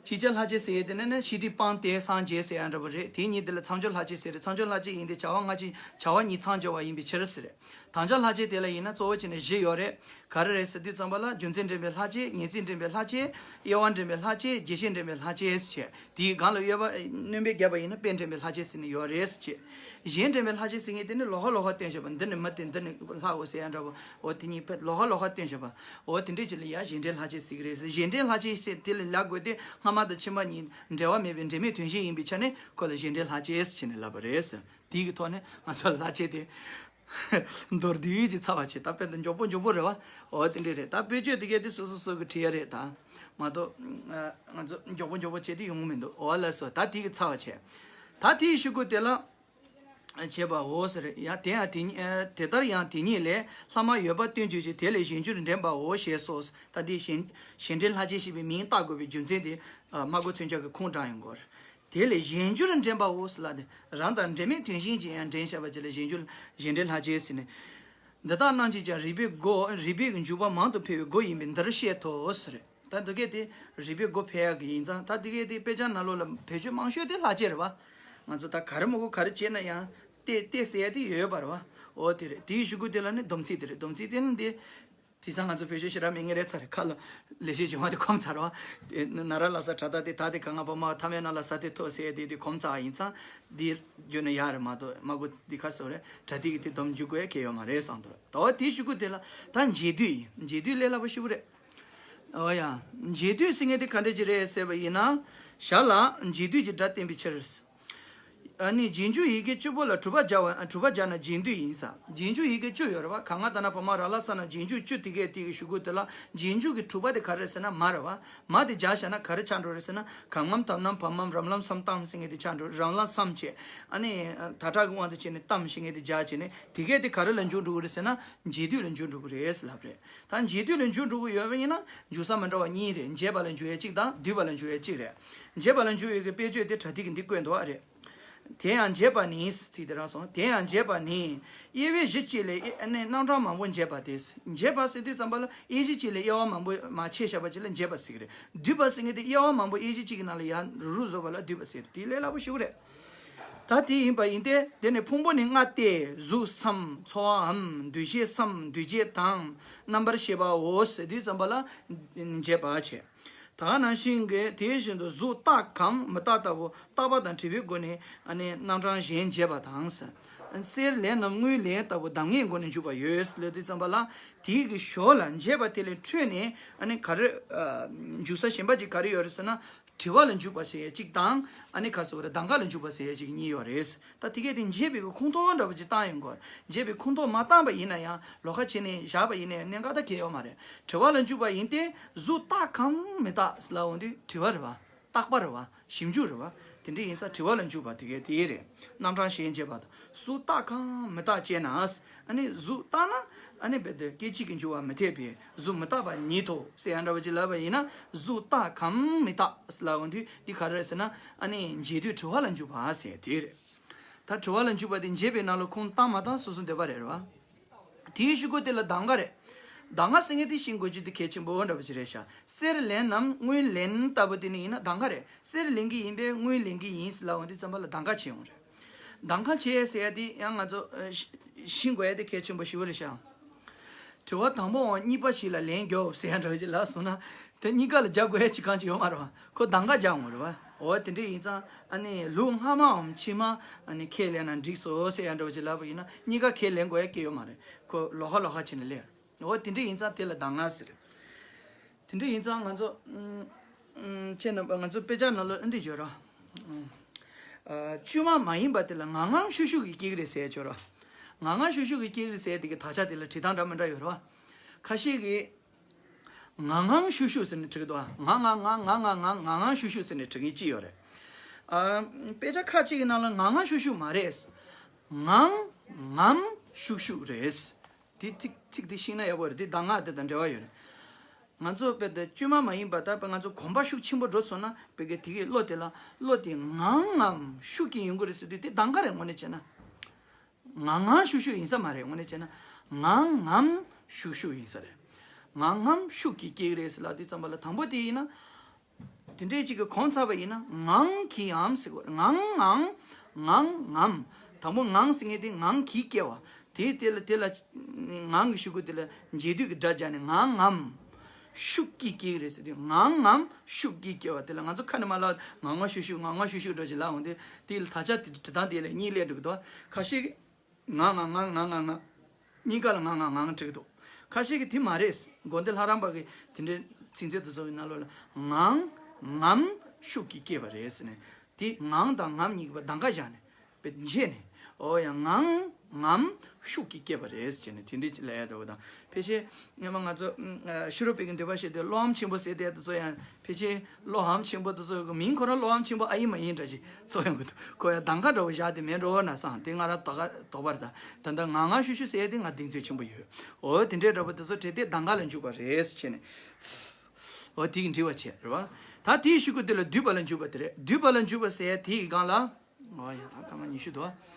སྤྱི་བྱ་ལྷག་བཅས་ཟེར་ཡ་དེ་ནི་ནི་ཤེས་སྒྲིབ་སྤངས་ཏེ་སངས་རྒྱས་ཟེར་ཡ་འདྲ་པོ་རེད། དེ་གཉིས་དེ་ལ་མཚམས་སྦྱོར་ལྷག་བཅས་ཟེར་རེད། མཚམས་སྦྱོར་ལྷག་བཅས་ཡིན་ཏེ་བྱ་བ་སྔ་ཕྱི་བྱ་བ་གཉིས་མཚམས་སྦྱོར་བ་ཡིན་པའི་ཕྱིར་ཟེར་རེད། དམ་བཅའ་ལྷག་བཅས་དེ་ལ་ཡིན་ན་གཙོ་བོ་བྱས་ནས་བཞི་ཡོད་རེད། ག་རེ་རེད་ཟེར་དུས་ཙམ་པ་ལ་རྒྱུ་མཚན་འདྲེན་པའི་ལྷག་བཅས། ངེས་ཚིག་འདྲེན་པའི་ལྷག་བཅས། དབྱེ་བ་འདྲེན་པའི་ལྷག་བཅས། རྒྱས་བཤད་འདྲེན་པའི་ལྷག་བཅས་ཟེར་བྱས། དེའི་སྒང་ལ་དབྱེ་བ་སྣོན་པ་བརྒྱབ་པ་ཡིན་ན་དཔེ་འདྲེན་པའི་ལྷག་བཅས་ཟེར་ནས་ཡོད་རེད་ཟེར་བྱས། གཞན་འདྲེན་པའི་ལྷག་བཅས་ཟེར་མཁན་དེ་ནི་ལོགས་ཀ་ལོགས་ཀ་སྟོན་བྱས་པ། འདི་ནི་མི་སྟེ་འདི་ནི་ལྷའོ་ཟེར་ཡ་འདྲ་པོ། འོ་དེ་གཉིས་ཕེ་ལོགས་ཀ་ལོགས་ཀ་སྟོན་བྱས་པ། འོ་དེ་འདྲས་ཅིག་ལ་ཡ་གཞན་འདྲེན་ལྷག་བཅས་ཟེར་གི་རེད་ཟེར། གཞན་འདྲེན་ལྷག་བཅས་ཟེར་དེ་ལ་ལབ་དགོས་ཏེ་སྔ་མ་དང་ཕྱི་མ་གཉིས་འབྲེལ་བ་མེད་པའི་འབྲེལ་མེད་དོན་གཞན་ཡིན་པའི་ཆ་ནས་ཁོ་ལ་གཞན་འདྲེན་ལྷག་བཅས་ཟེར་ནས་ལབ་པ་རེད་ཟེར། དེའི་གི་ཐོག་ནས་ང་ཚོ་ལ་ལྷག་བཅས་དེ་མདོར་བསྡུས་ཀྱི་ཚ་བ་བྱེད། ད་དཔེ་འདི་མགྱོགས་པོ་མགྱོགས་པོ་རེད་བ། འོ་དེ་འདྲས་རེད། ད་དཔེ་བརྗོད་དེ་གས་དེ་སོ་སོ་སོ་གི་བྲིས་ཡ་རེད། ད་མ་གཏོགས་ང་ཚོ་མགྱོགས་པོ་མགྱོགས་པོ་བྱས་དེ་ཡོང་གི་མི་འདུག་འོ་ལགས་སོ། ད་དེའི་གི་ཚ་བ་བྱེད། ད་དེའི་གཞུག་གུ་དེ་ལ། བྱེད་པའོ་ཟེར། ཡང་དེ་ཡང་དེ་ཉིད་དེ་ལྟར་ཡང་དེ་ཉིད་ལས་ལྷག་མ་ཡོད་པ་སྟོན་བྱེད་ཀྱི་དེ་ལས་གཞན་འགྱུར་འདྲེན་པའོ་ཞེས་སོ། ད་འདི་གཞན་གཞན་འདྲེན་ལྷག་བཅས་ཞེས་པའི་མིང་བཏགས་དགོས་པའི་རྒྱུ་མཚན་དེ་སྨྲ་སྒོ་མཚོན་ཆ་གི་ཁུངས་དྲངས་ཡོང་གོ། དེ་ལས་གཞན་འགྱུར་འདྲེན་པའོ་ཟེར་ལབ་དེ་རང་དང་འབྲེལ་མེད་དོན་གཞན་གྱིས་ཡང་འདྲེན་བྱ་བ་ཅིག་ལ་གཞན་འགྱུར་གཞན་འདྲེན་ལྷག་བཅས་ཟེར་ནས། འདི་དག་རྣམས་ཀྱིས་ཀྱང་རིགས་པའི་སྒོ་རིགས་པའི་འཇུག་པ་མང་དུ་འཕེལ་བའི་སྒོ་ཡིན་པས་འདིར་བཤད་དོ་ཟེར། ད་འདི་གས་དེ་རིགས་པའི་སྒོ་འཕེལ་ཡག་གི་ཡིན་ཙང་། ད་འདི་གས་དེ་དཔེ་ཆ་ནང་ལོགས་ལ་བེད་སྤྱོད་མང་ཤོས་དེ་ལྷག་བཅས་རེད་བ། ང་ཚོ་ད་ག་རེ་མི་དགོས་ག་རེ་བྱས་ན་ཡང་ཏེ་ཏེ་ཟེར་ཡ་དེ་ཡོད་ཡོད་པ་རེད་བ། འོ་དེ་རེད། དེའི་གཞུག་གུ་དེ་ལ་ནི་སྡོམ་ཚིག་དེ་རེད། སྡོམ་ཚིག་དེ་ནི་འདི། དེང་སང་ང་ཚོ་བེད་སྤྱོད་ཞེ་དྲག་མེད་ངེས་རེད་ཚར་རེད། ཁ་ལ་ལས་བྱེད་སྦྱོང་བ་དེ་གོམས་ཚར་བ། དེ་ན་ར་ལ་ས་དྲ་ད་དེ་ད་དེ་ག་ང་པ་མ་ཐ་མའི་ན་ལ་ས་དེ་ཐོ་ཟེར་ཡ་དེ་དེ་གོམས་ཚར་བ་ཡིན་ཙང་། འདི་བརྗོད་ན་ཡག་རེད་མ་གཏོགས་མ་གོ་འདི་ཁ་སོ་རེད། དྲ་ཐིག་གི་དེ་སྡོམ་འཇུག་དགོས་ཡ་གལ་ཡོད་མ་རེད་བསམ་འདུག་ད་བ་དེའི་གཞུག་གུ་དེ་ལ་ད་འབྱེད་སྡུད་ཡིན། འབྱེད་སྡུད་ལས་སླ་པོ་ཞེ་པོ་རེད། ཨོ་ཡ། འབྱེད་སྡུད་ཟེར་མཁན་དེ་ག་འདྲ་ཅིག་རེད་ཟེར་བ་ཡིན་ན། ཞར་ལ་འབྱེད་སྡུད་ཀྱི་སྒྲ་བསྟན་པའི་ཕྱིར། ཨ་ནི་རྗེས་འཇུག་ཡི་གེ་བཅུ་པོ་ལ་དྲུག་པ་སྦྱར་བ། ཨ། དྲུག་པ་སྦྱར་ན་རྗེས་སྡུད་ཡིན་ས། རྗེས་འཇུག་ཡི་གེ་བཅུ་ཡོད་རེད་བ། ག་ང་ད་ན་བ་མ་ར་ལ་ས་ན་རྗེས་འཇུག་བཅུ་དེ་གས་དེ་གི་གཞུག་གུ་དེ་ལ་རྗེས་འཇུག་གི་དྲུག་པ་དེ་ག་རེ་ཟེར་ན་མ་རེད་བ། མ་དེ་སྦྱར་བཞག་ན་ག་རེ་ཆགས་འགྲོ་རེད་ཟེར་ན། གང་མམ་དམ་ནམ་བམ་མམ་རམ་ལམ་སམ་ཏམ་ཟེར་མཁན་དེ་ཆགས་འགྲོ། རམ་ལམ་སམ་བྱས། ཨ་ནི་ད་དྲག་གི་དབང་དུ་བྱས་ནས་ཏམ་ཟེར་མཁན་དེ་སྦྱར་བྱས་ནས་དེ་གས་དེ་ག་རེ་ལ་འཇུག་འགྲོ་གི་རེད་ཟེར་ན། འབྱེད་སྡུད་ལ་འཇུག་འགྲོ་གི་རེད་ཟེར་ལབ་རེད། ད་འབྱེད་སྡུད་ལ་འཇུག་འགྲོ་གི་ཡོད་པ་ཡིན་ན་འཇུག་ས་མི་འདྲ་བ་གཉིས་རེད། འབྱེད་པ་ལ་འཇུག་ཡས་གཅིག་དང་སྡུད་པ་ལ་འཇུག་ཡས་གཅིག་རེད། འབྱེད་པ་ལ་འཇུག་ཡས་ཀྱི་དཔེ་བརྗོད་དེ་དྲ་ཐིག་གི་འདི་བཀོད་འདུག་བ་རེད། དེ་ཡང་འབྱེད་པ་ནི། ཚིག་དེ་རང་སོང་། དེ་ཡང་འབྱེད་པ་ནི། དབྱེ་བས་གཞི་གཅིག་ལས་དབྱེ་ནས་རྣམ་གྲངས་མང་པོ་འབྱེད་པ་སྟེ། འབྱེད་པ་ཟེར་དུས་ཙམ་པ་ལ་དབྱེ་གཞི་གཅིག་ལས་དབྱེ་བ་མང་པོ་མར་ཕྱེ་བཞག་པ་ཅིག་ལ་འབྱེད་པ་ཟེར་གི་རེད། སྡུད་པ་ཟེར་མཁན་དེ་དབྱེ་བ་མང་པོ་དབྱེ་གཞི་གཅིག་གི་ནང་ལ་ཡར་རུབ་རུབ་བཟོ་བ་ལ་སྡུད་པ་ཟེར། དེ་ལས་སླ་པོ་ཞེ་པོ་རེད། ད་དེ་ཡིན་པ་ཡིན་ཏེ། དེ་ནི་ཕུང་པོ་ནི་ལྔ་སྟེ། གཟུགས་སམ། ཚོར་བའམ་འདུ་ཤེས་སམ། འདུ་བྱེད་དམ། རྣམ་པར་ཤེས་པའོ་ཟེར་དུས་ཙམ་པ་ལ་འབྱེད་པ་བྱེད། ད་ནང་བཞིན་གྱི་དེ་བཞིན་དུ་གཟུགས་རྟག་གམ་མི་རྟག་ལྟ་བུ་རྟག་པ་དང་བྲལ་བའི་སྒོ་ནས་ཨ་ནི་རྣམ་གྲངས་གཞན་འབྱེད་པ་དང་། གསེར་ལས་རྣམས་དངུལ་ལས་ལྟ་བུ་གདམས་ངག་སྒོ་ནས་འཇུག་པ་ཡོད་ལབ་དུས་ཙམ་པ་ལ། དེའི་གི་ཞོར་ལ་འབྱེད་པ་དེ་ལས་འཕྲོས་ནས་ཨ་ནི་ག་རེ། ཨ། འཇུག་ས་གཞན་པ་ཅིག་ག་རེ་ཡོད་རེད་ཟེར་ན། དྲི་བ་ལ་འཇུག་པ་ཟེར་ཡས་གཅིག་དང་། ཨ་ནི་ཁ་སོ་རེ་གདམས་ངག་ལ་འཇུག་པ་ཟེར་ཡས་གཅིག་གཉིས་ཡོད་རེད། ད་དེ་གས་དེ་འབྱེད་པའི་གི་ཁུངས་གཏོགས་འདྲ་པོ་ཅིག་བཏང་ཡོང་གོ། འབྱེད་པའི་ཁུངས་གཏོགས་མ་བཏང་པ་ཡིན་ན་ཡང་ལོགས་ཀ་བྱས་ནས་བཞག་པ་ཡིན་ན་ཡང་གནད་འགག་ད་གལ་ཡོད་མ་རེད། དྲི་བ་ལ་འཇུག་པ་ཡིན་ཏེ་གཟུགས་རྟག་གམ་མི་རྟག་ལབ་འོང་དུས་དྲི་བ་རེད་བ། བརྟག་པ་རེད་བ། ཞིབ་འཇུག་རེད་བ། དེ་འདྲ་ཡིན་ཙང་དྲི་བ་ལ་འཇུག་པ་དེ་གའི་དེ་རེད། རྣམ་གྲངས་གཞན་འབྱེད་པ་དང་གཟུགས་རྟག་གམ་མི་རྟག་དཔྱད་ན། ཨ་ནི་གཟུགས་རྟག་ན་ཨ་ནི་རྦད་དེ་སྐད་ཅིག་གིས་འགྱུར་བ་མི་འཐད་པས་གཟུགས་མི་རྟག་པ་ཉིད་དོ་ཟེར་ཡ་འདྲ་བ་ཅིག་ལབ་པ་ཡིན་ན། གཟུགས་རྟག་གམ་མི་རྟག་ལབ་འོང་དུས་འདི་ག་རེ་རེད་ཟེར་ན། ཨ་ནི་འབྱེད་དུས་དྲི་བ་ལ་འཇུག་པ་ཟེར་དེ་རེད། ད་དྲི་བ་ལ་འཇུག་པ་དེ་འབྱེད་པའི་ནང་ལ་ཁུངས་བཏང་མ་བཏང་སོ་སོ་འདོད་པ་རེད། རེད་བ། དེའི་གཞུག་གུ་དེ་ལ་གདམ་ག་རེད། གདམ་ག་ཟེར་མཁན་དེ་ཤེས་དགོས་རྒྱུ་དེ་གལ་ཆེན་པོ་འདྲ་པོ་ཅིག་རེད་ཤག་གསེར་ལེན་ནམ་དངུལ་ལེན་ལྟ་བུ་དེ་ནི་ཡིན་ན་གདམ་ག་རེད། གསེར་ལེན་གྱི་ཡིན་པས་དངུལ་ལེན་གྱི་ཡིན་ཟེར་ལབ་འོང་དུས་ཙམ་པ་ལ་གདམ་ག་བྱེད་ཡོང་རེད། གདམ་ག་བྱེད་ཟེར་ཡ་དེ་ཡང་ང་ཚོ་ཨ་ཤེས་ཤེས་དགོས་ཡ་དེ་གལ་ཆེན་པོ་ཞེ་པོ་རེད་ཤག་དྲི་བ་དང་པོའང་གཉིས་པ་ཞིག་ལ་ལན་རྒྱོབ་ཟེར་ཡ་འདྲ་བོ་ཅིག་ལབ་སོང་ན། དེ་གཉིས་ཀ་ལ་རྒྱག་དགོས་ཡ་ཅིག་གང་ཅིག་ཡོད་མ་རེད་བ། ཁོ་གདམ་ག་རྒྱག་འོང་རེད་བ། འོ་དེ་འདྲ་ཡིན་ཙང་ཨ་ནི་ལུགས་སྔ་མའམ་ཕྱི་མ་ཨ་ནི་ཁས་ལེན་ན་འགྲིག་སོང་ཟེར་ཡ་འདྲ་བོ་ཅིག་ལབ་པ་ཡིན་ན། གཉིས་ཀ་ཁས་ལེན་དགོས་ཡ་སྐད་ཡོད་མ་རེད། ཁོ་ལོགས་ཀ་ལོགས་ཀ་བྱས་ནས་ལབ། འོ་དེ་འདྲ་ཡིན་ཙང་དེ་ལ་གདམ་ག་ཟེར། དེ་འདྲ་ཡིན་ཙང་ང་ཚོ་ཨུམ་ཨུམ་ཁྱེད་རྣམ་པ་ང་ཚོ་དཔེ་ཆ་ནང་ལ་ཨ་འདྲ་བརྗོད་རོགས། ཨ་བཅོས་མ་མ་ཡིན་པ་དེ་ལ་ངང་ངམ་ཤུགས་ཤུགས་ཀྱིས་སྐྱེ་གི་རེད་ཟེར་ཡ་ཅིག་ཡོད་རེད་བ། ངང་ངམ་ཤུགས་ཤུགས་ཀྱིས་སྐྱེ་གི་རེད་ཟེར་ཡ་དེ་གི་དག་ཆ་དེ་ལ་བྲིས་སྟངས་འདྲ་མི་འདྲ་ཡོད་རེད་བ། ཁ་ཤས་ཀྱིས་ངང་ངམ་ཤུགས་ཤུགས་ཟེར་ནས་བྲིས་ཀྱི་འདུག་བ། ང་ང་ང་ང་ང་ང་ངང་ངམ་ཤུགས་ཤུགས་ཟེར་ནས་བྲིས་མཁན་ཅིག་ཡོད་རེད། ཨ་དཔེ་ཆ་ཁ་ཅིག་གི་ནང་ལ་ངང་ངམ་ཤུགས་ཤུགས་མ་རེད། ངང་ངམ་ཤུགས་ཤུགས་རེད། དེ་ཚིག་ཚིག་དེ་ཤེས་ན་ཡག་པོ་རེད། དེ་གདམས་ངག་དེ་དང་འབྲེལ་བ་ཡོད་རེད། ང་ཚོ་དཔེ་དེ་བཅོས་མ་མ་ཡིན་པ་ད་དཔེ་ང་ཚོ་གོམས་པ་ཤུགས་ཆེན་པོ་འགྲོ་སོང་ན། དཔེ་གི་དེ་གི་བློ་དེ་ལ་བློ་དེ་ངང་ངམ་ཤུགས་ཀྱིས་ཡོང་གི་རེད་ཟེར་དུས་དེ་གདམས་ངག་རེད། དངོས་གནས་བྱས་ན་ངང་ངམ་ཤུགས་ཤུགས་ཡིན་ས་མ་རེད། དངོས་གནས་བྱས་ན་ངང་ངམ་ཤུགས་ཤུགས་ཡིན་ས་རེད། ངང་ངམ་ཤུགས་ཀྱིས་སྐྱེ་གི་རེད་ཟེར་ལབ་དུས་ཙམ་པ་ལ་དང་པོ་དེ་ཡིན་ན། དེ་འདྲའི་ཅིག་གི་གོང་ཚར་བ་ཡིན་ན་ངང་གིས་འམ་ཟེར་དགོས་རེད། ངང་ངམ་ངང་ངམ། དང་པོ་ངང་ཟེར་མཁན་དེ་ངང་གིས་སྐྱེ་བ། དེའི་དེ་ལ་དེ་ལ་ངང་གི་གཞུག་གུ་དེ་ལ་འབྱེད་སྡུད་ཀྱི་སྒྲ་སྦྱར་ནས་ངང་ངམ་ཤུགས་ཀྱིས་སྐྱེ་གི་རེད་ཟེར་དུས། ངང་ངམ་ཤུགས་ཀྱིས་སྐྱེ་བ་དེ་ལ་ང་ཚོ་ཁ་ནས་མ་ལབ། ངང་ངམ་ཤུགས་ཤུགས་ངང་ངམ་ཤུགས་ཤུགས་འགྲོ་ཅིག་ལབ་འོང་དུས། དེ་ལ་དག་ཆ་དེ་བྲིས་སྟངས་དེ་ལ་གཉིས་སླེབས་འགྲོ་གི་འདུག་ཁ་ཤས་ཀྱིས་ང་ང་ང་ང་ང་ང་གཉིས་ཀ་ལ་ང་ང་ང་ང་བྲིས་ཀྱི་འདུག་ཁ་ཤས་ཀྱིས་དེ་མ་རེད། དགོན་སྡེ་ལྷ་རམས་པ་གིས་དེ་འདྲའི་ཚིག་མཛོད་དུ་བཟོ་བའི་ནང་ལོགས་ལ་ངང་ངམ་ཤུགས་ཀྱིས་སྐྱེས་པ་རེད་ཟེར་ནས། དེ་ངང་དང་ངམ་གཉིས་ཀྱི་བར་གདམས་ཀ་བཞག་ནས་དཔེ་འབྱེད་ནས། འོ་ཡ། ངང་ངམ་ཤུགས་ཀྱིས་སྐྱེས་པ་རེད་ཟེར་ནས་དེ་འདྲའི་ལབ་ཡ་འདྲ་བོ་དང་། ཕལ་ཆེར་སྔོན་མ་ང་ཚོ་ཨ་ཤེས་རབ་པའི་གི་འདུས་པ་ཞེས་དེ་བློ་ཧམ་ཆེན་པོ་ཟེར་དེ་དེ་ཚོ་ཡང་ཕལ་ཆེར་བློ་ཧམ་ཆེན་པོ་དེ་ཚོ་གི་མིང་ཁོ་རང་བློ་ཧམ་ཆེན་པོ་ཨ་ཡིན་མ་ཡིན་འདྲ་ཞིག་ཚོར་ཡོང་གི་འདུག་ཁོ་ཡང་གདམས་ཀ་འདྲ་བོ་བཞག་དེ་མེད་འགྲོ་ན་བསམ། དེ་ང་རང་དོགས་ཀ་དོགས་པ་རེད། ད་ད་ལྟ་ངང་ངམ་ཤུགས་ཤུགས་ཟེར་ཡ་དེ་ང་གདེང་ཚོད་ཆེན་པོ་ཡོད། འོ་དེ་འདྲའི་འདྲ་བོ་དེ་ཚོ་བྲིས་ཏེ་གདམས་ཀ་ལ་འཇུག་པ་རེད་ཟེར་བྱས་ནས། འོ་དེ་གི་འབྲི་བ་བྱས་རེད་བ། ད་དེའི་གཞུག་གུ་དེ་ལ་བསྡུས་པ་ལ་འཇུག་པ་དེ་རེད། བསྡུས་པ་ལ་འཇུག་པ་ཟེར་ཡ་དེ་ཡི་སྒང་ལ། འོ་ཡ། ད་སྐར་མ་ཉི་ཤུ་འདུག་བ།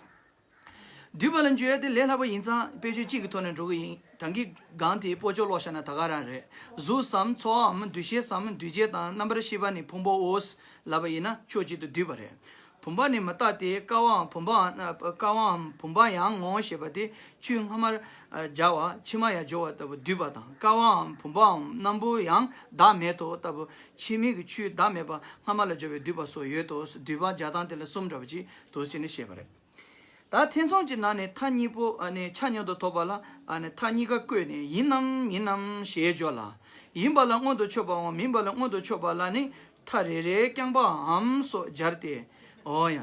བསྡུས་པ་ལ་འཇུག་ཡ་དེ་ལས་སླ་པོ་ཡིན་ཙང་དཔེ་བརྗོད་གཅིག་གི་ཐོག་ནས་འགྲོ་གི་ཡིན། ད་གིན་སྒང་དེའི་སྤོ་ཆོག་ཀློག་བཞག་ན་ད་ག་རང་རེད། གཟུགས་སམ་ཚོར་བའམ་འདུ་ཤེས་སམ་འདུས་བྱས་དང་རྣམ་པར་ཤེས་པ་ནི་ཕུང་པོའོ་ལབ་པ་ཡིན་ན་ཕྱོགས་གཅིག་ཏུ་བསྡུས་པ་རེད། བུམ་པ་ནི་མི་རྟག་སྟེ། ཀ་བའམ་བུམ་པའམ་ཀ་བའམ་བུམ་པ་ཡང་ངོ་ཞེས་པ་སྟེ། ཆུ་སྔ་མར་སྦྱར་བ་ཕྱི་མ་ཡང་སྦྱོར་བ་ལྟ་བུ་བསྡུས་པ་དང་། ཀ་བའམ་བུམ་པའམ་སྣམ་བུ་ཡང་བདག་མེད་དོ་ལྟ་བུ། ཕྱི་མའི་གི་ཆུས་བདག་མེད་པ་སྔ་མ་ལ་སྦྱོར་བའི་བསྡུས་པ་སོགས་ཡོད་དོ། བསྡུས་པ་སྦྱར་སྟངས་དེ་ལ་གསུམ་འདྲ་བ་ཅིག་འདུག་ཟེར་ནས་བཤད་པ་རེད། ད་ཐེ་ཚོམ་གྱི་ནང་ནས་མཐའ་གཉིས་པོ་ཨ་ནི་ཆ་མཉམ་དུ་ཐོབ་པ་ལ་ཨ་ནི་མཐའ་གཉིས་ཀ་བཀོད་ནས་ཡིན་ནམ་མིན་ནམ་ཞེས་བརྗོད་ལ། ཡིན་པ་ལ་མངོན་དུ་ཕྱོགས་པའམ་མིན་པ་ལ་མངོན་དུ་ཕྱོགས་པ་ལ་ནི་མཐའ་རེ་རེའི་རྐྱང་པའམ་སོགས་སྦྱར་ཏེ། འོ་ཡ།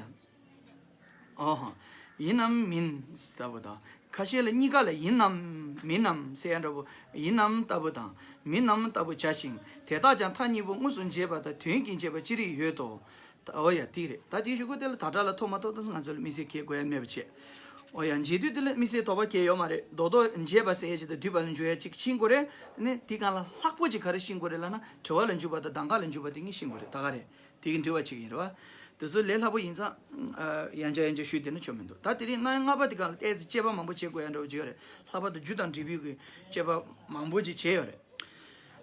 འོ་ཧ། ཡིན་ནམ་མིན་ལྟ་བུ་དང་། ཁ་ཤས་ལ་གཉིས་ཀ་ལ་ཡིན་ནམ་མིན་ནམ་ཟེར་ཡ་འདྲ་བོ། ཡིན་ནམ་ལྟ་བུ་དང་མིན་ནམ་ལྟ་བུ་བྱ་ཞིང་། དེ་དག་ཀྱང་མཐའ་གཉིས་པོ་དངོས་སུ་འབྱེད་པ་དང་དོན་གྱིས་འབྱེད་པ་ཅི་རིགས་ཡོད་དོ། འོ་ཡ། དེ་རེད། ད་དེའི་གཞུག་གུ་དེ་ལ་དག་སྒྲ་ལ་ཐོགས་མ་ཐོགས་ད་ང་ཚོ་ལ་དམིགས་བསལ་གྱི་དགོས་ཡ་མེད་པ་བྱས། འོ་ཡ། འབྱེད་སྡུད་དེ་ལ་དམིགས་བསལ་དོགས་པ་གང་ཡང་ཡོད་མ་རེད། རྡོག་རྡོག་འབྱེད་པ་ཟེར་ཡ་ཅིག་དང་བསྡུས་པ་ལ་འཇུག་ཡ་ཅིག་ཤེས་དགོས་རེད། ནི་དེའི་སྒང་ལ་ལྷག་པོ་ཅིག་ག་རེ་ཤེས་དགོས་རེད་ལབ་ན། དྲི་བ་ལ་འཇུག་པ་དང་གདམས་ངག་ལ་འཇུག་པ་དེ་གཉིས་ཤེས་དགོས་རེད། ད་ག་རེད། དེ་གི་འབྲེལ་བ་ཅིག་ཡིན་རེད་བ། དེ་ཚོ་ལས་སླ་པོ་ཡིན་ཙང་། ཨ་ཡང་བསྐྱར་ཡང་བསྐྱར་ཞུས་བསྡད་ན་ཆོ་མི་འདུག་ད་དེ་རིང་རྣམ་དབྱེ་ལྔ་པ་དེ་སྒང་ལ་ཏོག་ཙམ་དཔྱད་པ་མང་པོ་བྱེད་དགོས་ཡ་འདྲ་བོ་ཅིག་ཡོད་རེད། ལྷག་པར་དུ་རྒྱུ་དང་འབྲས་བུའི་གི་དཔྱད་པ་མང་པོ་ཅིག་བྱས་ཡོད་རེད།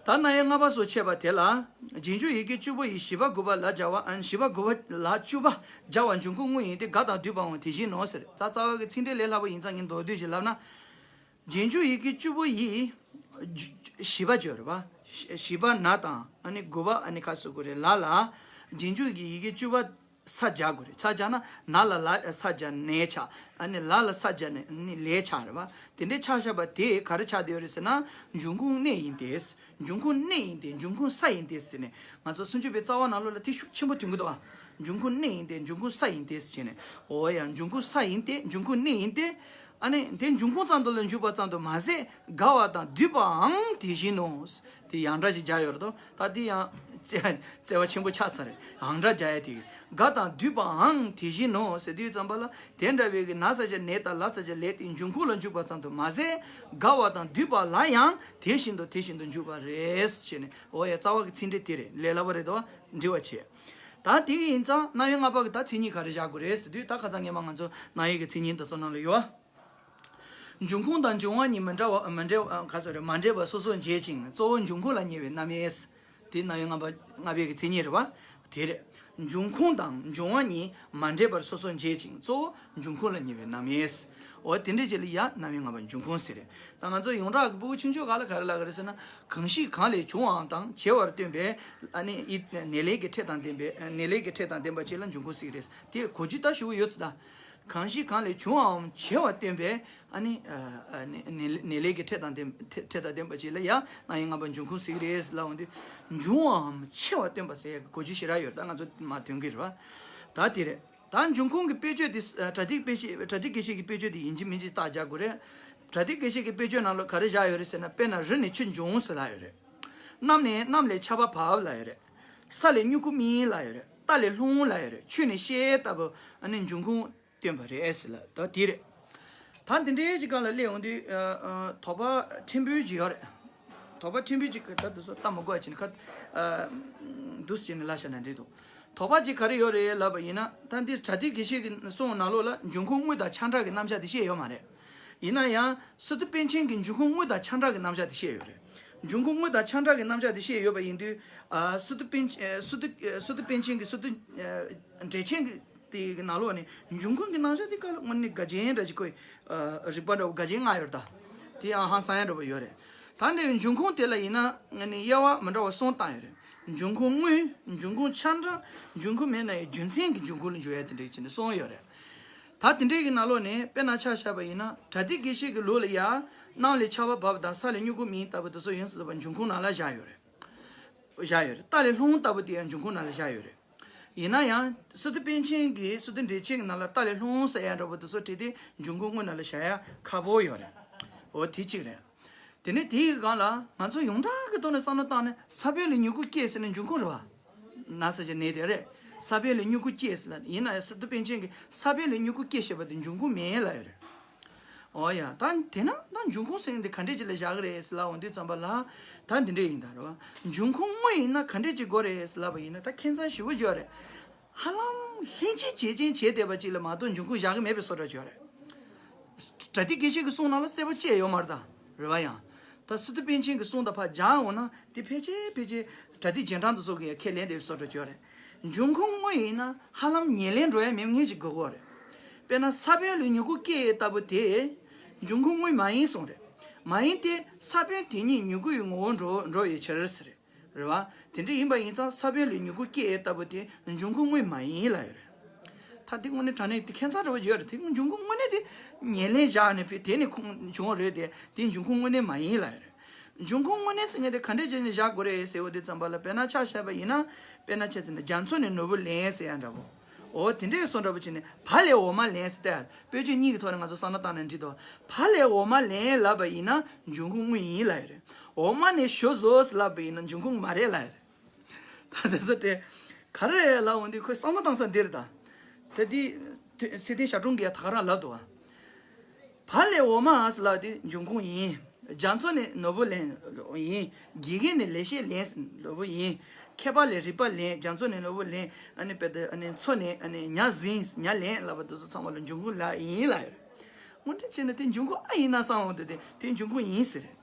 ད་རྣམ་དབྱེ་ལྔ་པ་སོགས་འཆད་པ་དེ་ལ། རྗེས་འཇུག་ཡི་གེ་བཅུ་པོ་ཡི་བཞི་པ་དགུ་པ་ལ་སྦྱར་བ། ཨ་བཞི་པ་དགུ་པ་ལ་བཅུ་པ་སྦྱར་བ་འབྱུང་ཁུངས་དངོས་ཡིན་ཏེ། དགག་དང་སྡུད་པའང་དེ་བཞིན་ནོ་ཟེར། ད་རྩ་བ་གི་ཚིག་འགྲེལ་ལས་སླ་པོ་ཡིན་ཙང་ངས་མདོར་བསྡུས་ཤིག་ལབ་ན། རྗེས་འཇུག་ཡི་གེ་བཅུ་པོ་ཡི་བཞི་པ་བརྗོད་རེད་བ། བཞི་པ་ན་དང་ཨ་ནི་དགུ་པ་ཨ་ནི་ཁ་གསོ་དགོས་རེད། ལ་ལ། རྗེས་འཇུག་གི་ཡི་གེ་བཅུ་པ་ས་སྦྱར་དགོས་རེད། ས་སྦྱར་ན་ན་ལ་ལ་ས་སྦྱར་ནས་ཆགས། ཨ་ནི་ལ་ལ་ས་སྦྱར་ནས་ཨ་ནི་ལས་ཆགས་རེད་བ། དེ་འདྲའི་ཆགས་བཞག་པ་དེ་ག་རེ་ཆགས་བསྡད་ཡོད་རེད་ཟེར་ན། འབྱུང་ཁུངས་གནས་ཡིན་ཏེ། འབྱུང་ཁུངས་གནས་ཡིན་ཏེ་འབྱུང་ཁུངས་ས་ཡིན་ཏེ་ཟེར་ནས་ང་ཚོ་སུམ་ཅུ་པའི་རྩ་བ་ནང་ལོགས་ལ་དེ་ཤུགས་ཆེན་པོ་ཐོན་གི་འདུག་ཨ། འབྱུང་ཁུངས་གནས་ཡིན་ཏེ། འབྱུང་ཁུངས་ས་ཡིན་ཏེ་ཟེར་བྱས་ནས། འོ་ཡ། འབྱུང་ཁུངས་ས་ཡིན་ཏེ། འབྱུང་ཁུངས་གནས་ཡིན་ཏེ། ཨ་ནི་དེ་འབྱུང་ཁུངས་ཙམ་དུ་ལ་འཇུག་པ་ཙམ་དུ་མ་ཟད། དགའ་བ་དང་སྡུད་པའང་དེ་བཞིན་ནོ། དེ་ཡང་སྒྲ་ཞིག་རྒྱག་ཡོད་རེད་དོ། ད་དེ་ཡང་བརྩེ་བ་ཆེན་པོ་ཆགས་ཚར་རེད། ཡང་སྒྲ་རྒྱག་ཡ་དེ། དགའ་དང་སྡུད་པའང་དེ་བཞིན་ནོ་ཟེར་དུས་ཙམ་པ་ལ། དེ་འདྲ་བའི་གི་ན་ས་བྱ་ནས་དང་ལ་ས་བྱ་ལས་དེ་འབྱུང་ཁུངས་ལ་འཇུག་པ་ཙམ་དུ་མ་ཟད། དགའ་བ་དང་སྡུད་པ་ལ་ཡང་དེ་བཞིན་དུ་དེ་བཞིན་དུ་འཇུག་པ་རེད་ཟེར་ནས། འོ་ཡ། རྩ་བ་གི་ཚིག་འགྲེལ་དེ་རེད། ལས་སླ་པོ་རེད་དོ། འབྲི་བ་བྱེད། ད་དེ་ཡིན་ཙང་རྣམ་དབྱེ་ལྔ་པ་གི་ད་མཚན་ཉིད་ག་རེ་བཞག་དགོས་རེད་ཟེར་དུས། ད་ཁ་སང་ངས་མ་ང་ཚོ་རྣམ་དབྱེ་གི་མཚན་ཉིད་དེ་ཚོ་ནང་ལ་ཡོད། འབྱུང་ཁུངས་དང་འབྱུང་བ་གཉིས་མི་འདྲ་བ། མི་འདྲ་བ། ག་ཟེར་རེད། མ་འདྲེས་པར་སོ་སོར་འབྱེད་ཅིང་། གཙོ་བོ་འབྱུང་ཁུངས་ལ་ཉེ་བའི་རྣམ་དབྱེ། དེ་རྣམ་དབྱེ་ལྔ་པ། ལྔ་པའི་གི་མཚན་ཉིད་རེད་པ། དེ་རེད། འབྱུང་ཁུངས་དང་འབྱུང་བ་གཉིས་མ་འདྲེས་པར་སོ་སོར་འབྱེད་ཅིང་། གཙོ་བོ་འབྱུང་ཁུངས་ལ་ཉེ་བའི་རྣམ་དབྱེ། འོ་དེ་འདྲའི་རྗེས་ལ་ཡ་རྣམ་དབྱེ་ལྔ་པ་འབྱུང་ཁུངས་ཟེར་རེད། ད་ང་ཚོ་ཡོངས་གྲགས་ཀྱི་སྤུ་གུ་ཆུང་ཆུང་སྒང་ལ་ག་རེ་ལབ་ཀྱི་རེད་ཟེར་ན། གང་ཞིག་གང་ལས་བྱུང་བའམ་དང་བྱེད་པར་སྟོན་པའི། ཨ་ནི་ཡི་ནས་ལས་ཀྱི་ཕྲད་དང་ལྡན་པའི། ནས་ལས་ཀྱི་ཕྲད་དང་ལྡན་པ་ཅིག་ལ་འབྱུང་ཁུངས་ཟེར་གྱི་རེད། དེ་གོ་རྒྱུ་ད་ཞེ་པོ་ཡོད་ཚོད་ད། གང་ཞིག་གང་ལས་བྱུང་བའམ་བྱེད་པར་སྟོན་པའི། ཨ་ནི་ཨ་ཨ་ནི་ནས་ནས་ལས་ཀྱི་ཕྲད་དང་ལྡན། ཕྲད་དང་ལྡན་པ་ཅིག་ལ་ཡ་རྣམ་དབྱེ་ལྔ་པ་འབྱུང་ཁུངས་ཟེར་གྱི་རེད་ལབ་འོང་དུས། འབྱུང་བའམ་བྱེད་པར་སྟོན་པ་ཟེར་ཡ་གི་གོ་རྒྱུ་ཞེ་དྲག་ཡོད་རེད། ད་ང་ཚོ་མར་ཐོན་གྱི་རེད་པ། ད་དེ་རེད། ད་འབྱུང་ཁུངས་ཀྱི་དཔེ་བརྗོད་དེ། ཨ། སྒྲ་སྡུད་དཔེ་བཤད། སྒྲ་སྡུད་དགེ་བཤེས་ཀྱི་དཔེ་བརྗོད་དེ་ཡིན་གཅིག་མིན་གཅིག་རྟགས་རྒྱག་དགོས་རེད། སྒྲ་སྡུད་དགེ་བཤེས་ཀྱི་དཔེ་བརྗོད་ནང་ལ་ག་རེ་བཞག་ཡོད་རེད་ཟེར་ན། དཔེར་ན་རི་ནས་ཆུ་འབྱུང་ཟེར་ལབ་ཡོད་རེད། གནམ་ནས། གནམ་ལས་ཆར་པ་བབས་ལབ་ཡོད་རེད། ས་ལས་མྱུ་གུ་སྨིན་ལབ་ཡོད་རེད། རྟ་ལས་ལྷུང་ལབ་ཡོད་རེད། ཆུ་ནས་ཤེལ་ལྟ་བུ། ཨ་ནི་འབྱུང་ཁུངས་སྟོན་པ་རེད་ཟེར་ལབ། ད་དེ་རེད། ད་དེ་འདྲའི་ཅིག་སྒང་ལ་སླེབས་འོང་དུས། ཨ་ཨ། དོགས་པ་ཕྲན་བུ་ཅིག་ཡོད་རེད། དོགས་པ་ཕྲན་བུ་ཅིག་ད་དུ་སོ་ལྟ་མ་དགོས་པ་བྱས་ནས་ཁ། ཨ། འདུག་སེ་བྱས་ནས་ལབ་བཞག་ན་འགྲིག་འདུག་དོགས་པ་ཅིག་ག་རེ་ཡོད་རེད་ལབ་པ་ཡིན་ན། ད་འདི་སྒྲ་སྡུད་དགེ་བཤེས་ཀྱི་གསུང་ནང་ལོགས་ལ་འབྱུང་ཁུངས་དངོས་དང་ཆ་འདྲ་གི་རྣམ་གཞག་དེ་བཤད་ཡོད་མ་རེད། ཡིན་ན་ཡང་སི་ཏུ་པཎ་ཆེན་གྱི་འབྱུང་ཁུངས་དངོས་དང་ཆ་འདྲ་གི་རྣམ་གཞག་དེ་བཤད་ཡོད་རེད། འབྱུང་ཁུངས་དངོས་དང་ཆ་འདྲ་གི་རྣམ་གཞག་དེ་བཤད་ཡོད་པ་ཡིན་དུས། ཨ། སི་ཏུ་པཎ། ཨ། སི་ཏུ། ཨ། སི་ཏུ་པཎ་ཆེན་གྱི་སི་ཏུ། ཨ། འགྲེལ་ཆེན་གྱི་དེ་གི་ནང་ལོགས་ནས་འབྱུང་ཁུངས་ཀྱི་རྣམ་གཞག་དེ་ག་ལ་དངོས་གནས་དགའ་ཅན་འདྲ་ཅིག་གོ། ཨ། རིགས་པ་འདྲ་བོ་དགའ་ཅན་ལྔ་ཡོད་རེད་ད། དེ་ཡང་ཧང་སང་ཡ་འདྲ་བོ་ཡོད་རེད། ད་འདྲའི་འབྱུང་ཁུངས་དེ་ལ་ཡིན་ན་ཨ་ནི་དབྱེ་བ་མི་འདྲ་བ་གསུམ་བཏང་ཡོད་རེད། འབྱུང་ཁུངས་དངོས། འབྱུང་ཁུངས་ཆ་འདྲ། འབྱུང་ཁུངས་མེད་ན་ཡང་རྒྱུ་མཚན་གྱི་འབྱུང་ཁུངས་ལ་འགྱུར་ཡ་དེ་འདྲ་བྱས་ནས་གསུམ་ཡོད་རེད། ད་དེ་འདྲའི་གི་ནང་ལོགས་ནས་དཔེར་ན་ཆ་བཞག་པ་ཡིན་ན། སྒྲ་སྡུད་དགེ་བཤེས་ཀྱི་ལུགས་ལ་ཡ། གནམ་ལས་ཆར་པ་བབས་དང་ས་ལས་མྱུ་གུ་སྨིན་ལྟ་བུ་དེ་ཚོ་ཡིན་ཟེར་བ་འབྱུང་ཁུངས་ནང་ལ་བཞག་ཡོད་རེད། བཞག་ཡོད་རེད། རྟ་ལས་ལྷུང་ལྟ་བུ་དེ་ཡང་འབྱུང་ཁུངས་ནང་ལ་བཞག་ཡོད་རེད། ཡིན་ན་ཡང་སི་ཏུ་པཎ་ཆེན་གྱི་སི་ཏུ་འགྲེལ་ཆེན་གྱི་ནང་ལ་རྟ་ལས་ལྷུང་ཟེར་ཡ་འདྲ་བོ་དེ་ཚོ་བྲིས་ཏེ་འབྱུང་ཁུངས་དངོས་ནང་ལ་བཞག་ཡ་ཁག་པོ་ཡོད་རེད། འོ་དེ་གཅིག་རེད། དེ་ནས་དེའི་སྒང་ལ་ང་ཚོ་ཡོངས་གྲགས་ཀྱི་ཐོག་ནས་བསམ་བློ་བཏང་ན། ས་བོན་ལས་མྱུ་གུ་སྐྱེས་ཟེར་ན་འབྱུང་ཁུངས་རེད་བ། ན་ས་ཅན་ནས་དེ་རེད། ས་བོན་ལས་མྱུ་གུ་སྐྱེས་ཟེར་ལ། ཡིན་ན་ཡང་སི་ཏུ་པཎ་ཆེན་གྱིས་ས་བོན་ལས་མྱུ་གུ་སྐྱེས་ཞེས་པ་དེ་འབྱུང་ཁུངས་མིན་ལབ་ཡོད་རེད། འོ་ཡ། ད་དེ་ན་ད་འབྱུང་ཁུངས་ཟེར་མཁན་དེ་ག་འདྲས་ཅིག་ལ་བཞག་གི་རེད་ཟེར་ལབ་འོང་དུས་ཙམ་པ་ལ། ད་འདི་འདྲས་ཡིན་ད་རེད་བ། འབྱུང་ཁུངས་དངོས་ཡིན་ན་ག་འདྲས་ཅིག་དགོས་རེད་ཟེར་ལབ་པ་ཡིན་ན། ད་ཁྱད་མཚར་ཞེ་པོ་ཅིག་ཡོད་རེད། ཧ་ལམ་ལྷན་ཅིག་བྱེད་ཅན་བྱས་བསྡད་པ་ཅིག་ལ་མ་གཏོགས་འབྱུང་ཁུངས་བཞག་གི་མེད་པའི་བཟོ་འདྲ་ཅིག་ཡོད་རེད། སྒྲ་སྡུད་དགེ་བཤེས་ཀྱི་གསུང་ནང་ལ་གསལ་པོ་བཅས་ཡོད་མ་རེད་ད། རེད་བ། ཡང་ད་སི་ཏུ་པཎ་ཆེན་གྱི་གསུང་དང་ཕར་སྦྱར་འོང་ན། དེ་ཕལ་ཆེར་ཕལ་ཆེར་སྒྲ་སྡུད་རྗེས་འབྲང་དེ་ཚོ་གིས་ཡང་ཁས་ལེན་བསྡད་པའི་བཟོ་འདྲ་ཅིག་ཡོད་རེད། འབྱུང་ཁུངས་དངོས་ཡིན་ན་ཧ་ལམ་ངོས་ལེན་འགྲོ་ཡ་མེད་མཁན་ཅིག་དགོས་ཀྱི་ཡོད་རེད། དཔེར་ན་ས་བོན་ལས་མྱུ་གུ་སྐྱེས་ལྟ་བུ་དེ་འབྱུང་ཁུངས་དངོས་མ་ཡིན་གསུངས་རེད། མ་ཡིན་ཏེ་ས་བོན་དེ་ཉིད་མྱུ་གུ་ཡི་ངོ་བོར་འགྲོ་འགྲོ་བའི་ཕྱིར་ཟེར། རེད་བ། དེ་འདྲ་ཡིན་པ་ཡིན་ཙང་ས་བོན་ལས་མྱུ་གུ་སྐྱེས་ལྟ་བུ་དེ་འབྱུང་ཁུངས་དངོས་མ་ཡིན་ལབ་ཡོད་རེད། ད་དེ་དངོས་གནས་དྲང་གནས་དེ་ཁྱད་མཚར་འདྲ་བོ་ཡོད་རེད། དེ་འབྱུང་ཁུངས་དངོས་གནས་དེ་ངོས་ལེན་བཞག་ནས་ཕེ་དེ་ནས་ཁུངས་བྱུང་བ་རེད་དེ། དེ་འབྱུང་ཁུངས་དངོས་གནས་མ་ཡིན་ལབ་ཡོད་རེད། འབྱུང་ཁུངས་དངོས་གནས་ཟེར་མཁན་དེ་ག་འདྲས་བྱས་ནས་བཞག་དགོས་རེད་ཟེར་བ་དེ་ཙམ་པ་ལ། དཔེར་ན་ཆ་བཞག་པ་ཡིན་ན། དཔེར་ན་ཆ་བཞག་ན་རྒྱ་མཚོ་ནས་ནོར་བུ་ལེན་ཟེར་ཡ་འདྲ་བོ། འོ་དེ་འདྲའི་བཟོ་འདྲ་བོ་བྱས་ནས་བ་ལས་འོ་མ་ལེན་ཟེར་ཏེ། དཔེ་བརྗོད་གཉིས་ཀྱི་ཐོག་ནས་ང་ཚོ་བསམ་བློ་བཏང་ནས་འགྲིག་འདུག་བ། བ་ལས་འོ་མ་ལེན་ལབ་པ་ཡིན་ན་འབྱུང་ཁུངས་དངོས་ཡིན་ལབ་ཡོད་རེད། འོ་མ་ནས་ཞོ་བཟོ་ཟེར་ལབ་པ་ཡིན་ན་འབྱུང་ཁུངས་མ་རེད་ལབ་ཡོད་རེད། ད་དེ་ཚོ་དེ་ག་རེ་རེད་ལབ་འོང་དུས་ཁོས་བསམ་བློ་བཏང་ས་འདི་རེད་ད། ད་འདི་ཚེ་བརྟན་ཞབས་དྲུང་གིས་ད་ག་རང་ལབ་འདུག་བ། བ་ལས་འོ་མ་ཟེར་ལབ་དུས་འབྱུང་ཁུངས་ཡིན། རྒྱ་མཚོ་ནས་ནོར་བུ་ལེན་ཡིན། དགེ་རྒན་ནས་ལེགས་བཤད་ལེན་ནོར་བུ་ཡིན། མཁས་པ་ལས་རིག་པ་ལེན། རྒྱ་མཚོ་ནས་ནོར་བུ་ལེན། ཨ་ནི་དཔེ་དེ་ཨ་ནི་མཚོ་ནས་ཨ་ནི་ཉ་ཟིན་ཉ་ལེན་ལབ་པ་དེ་ཚོ་ཚང་མ་ལ་འབྱུང་ཁུངས་ལབ་ཡིན་ལབ་ཡོད་རེད། དངོས་འབྲེལ་བྱས་ན་དེ་འབྱུང་ཁུངས་ཨ་ཡིན་ན་བསམ་འོང་དུས་དེ་དེ་འབྱུང་ཁུངས་ཡིན་ཟེར་རེད།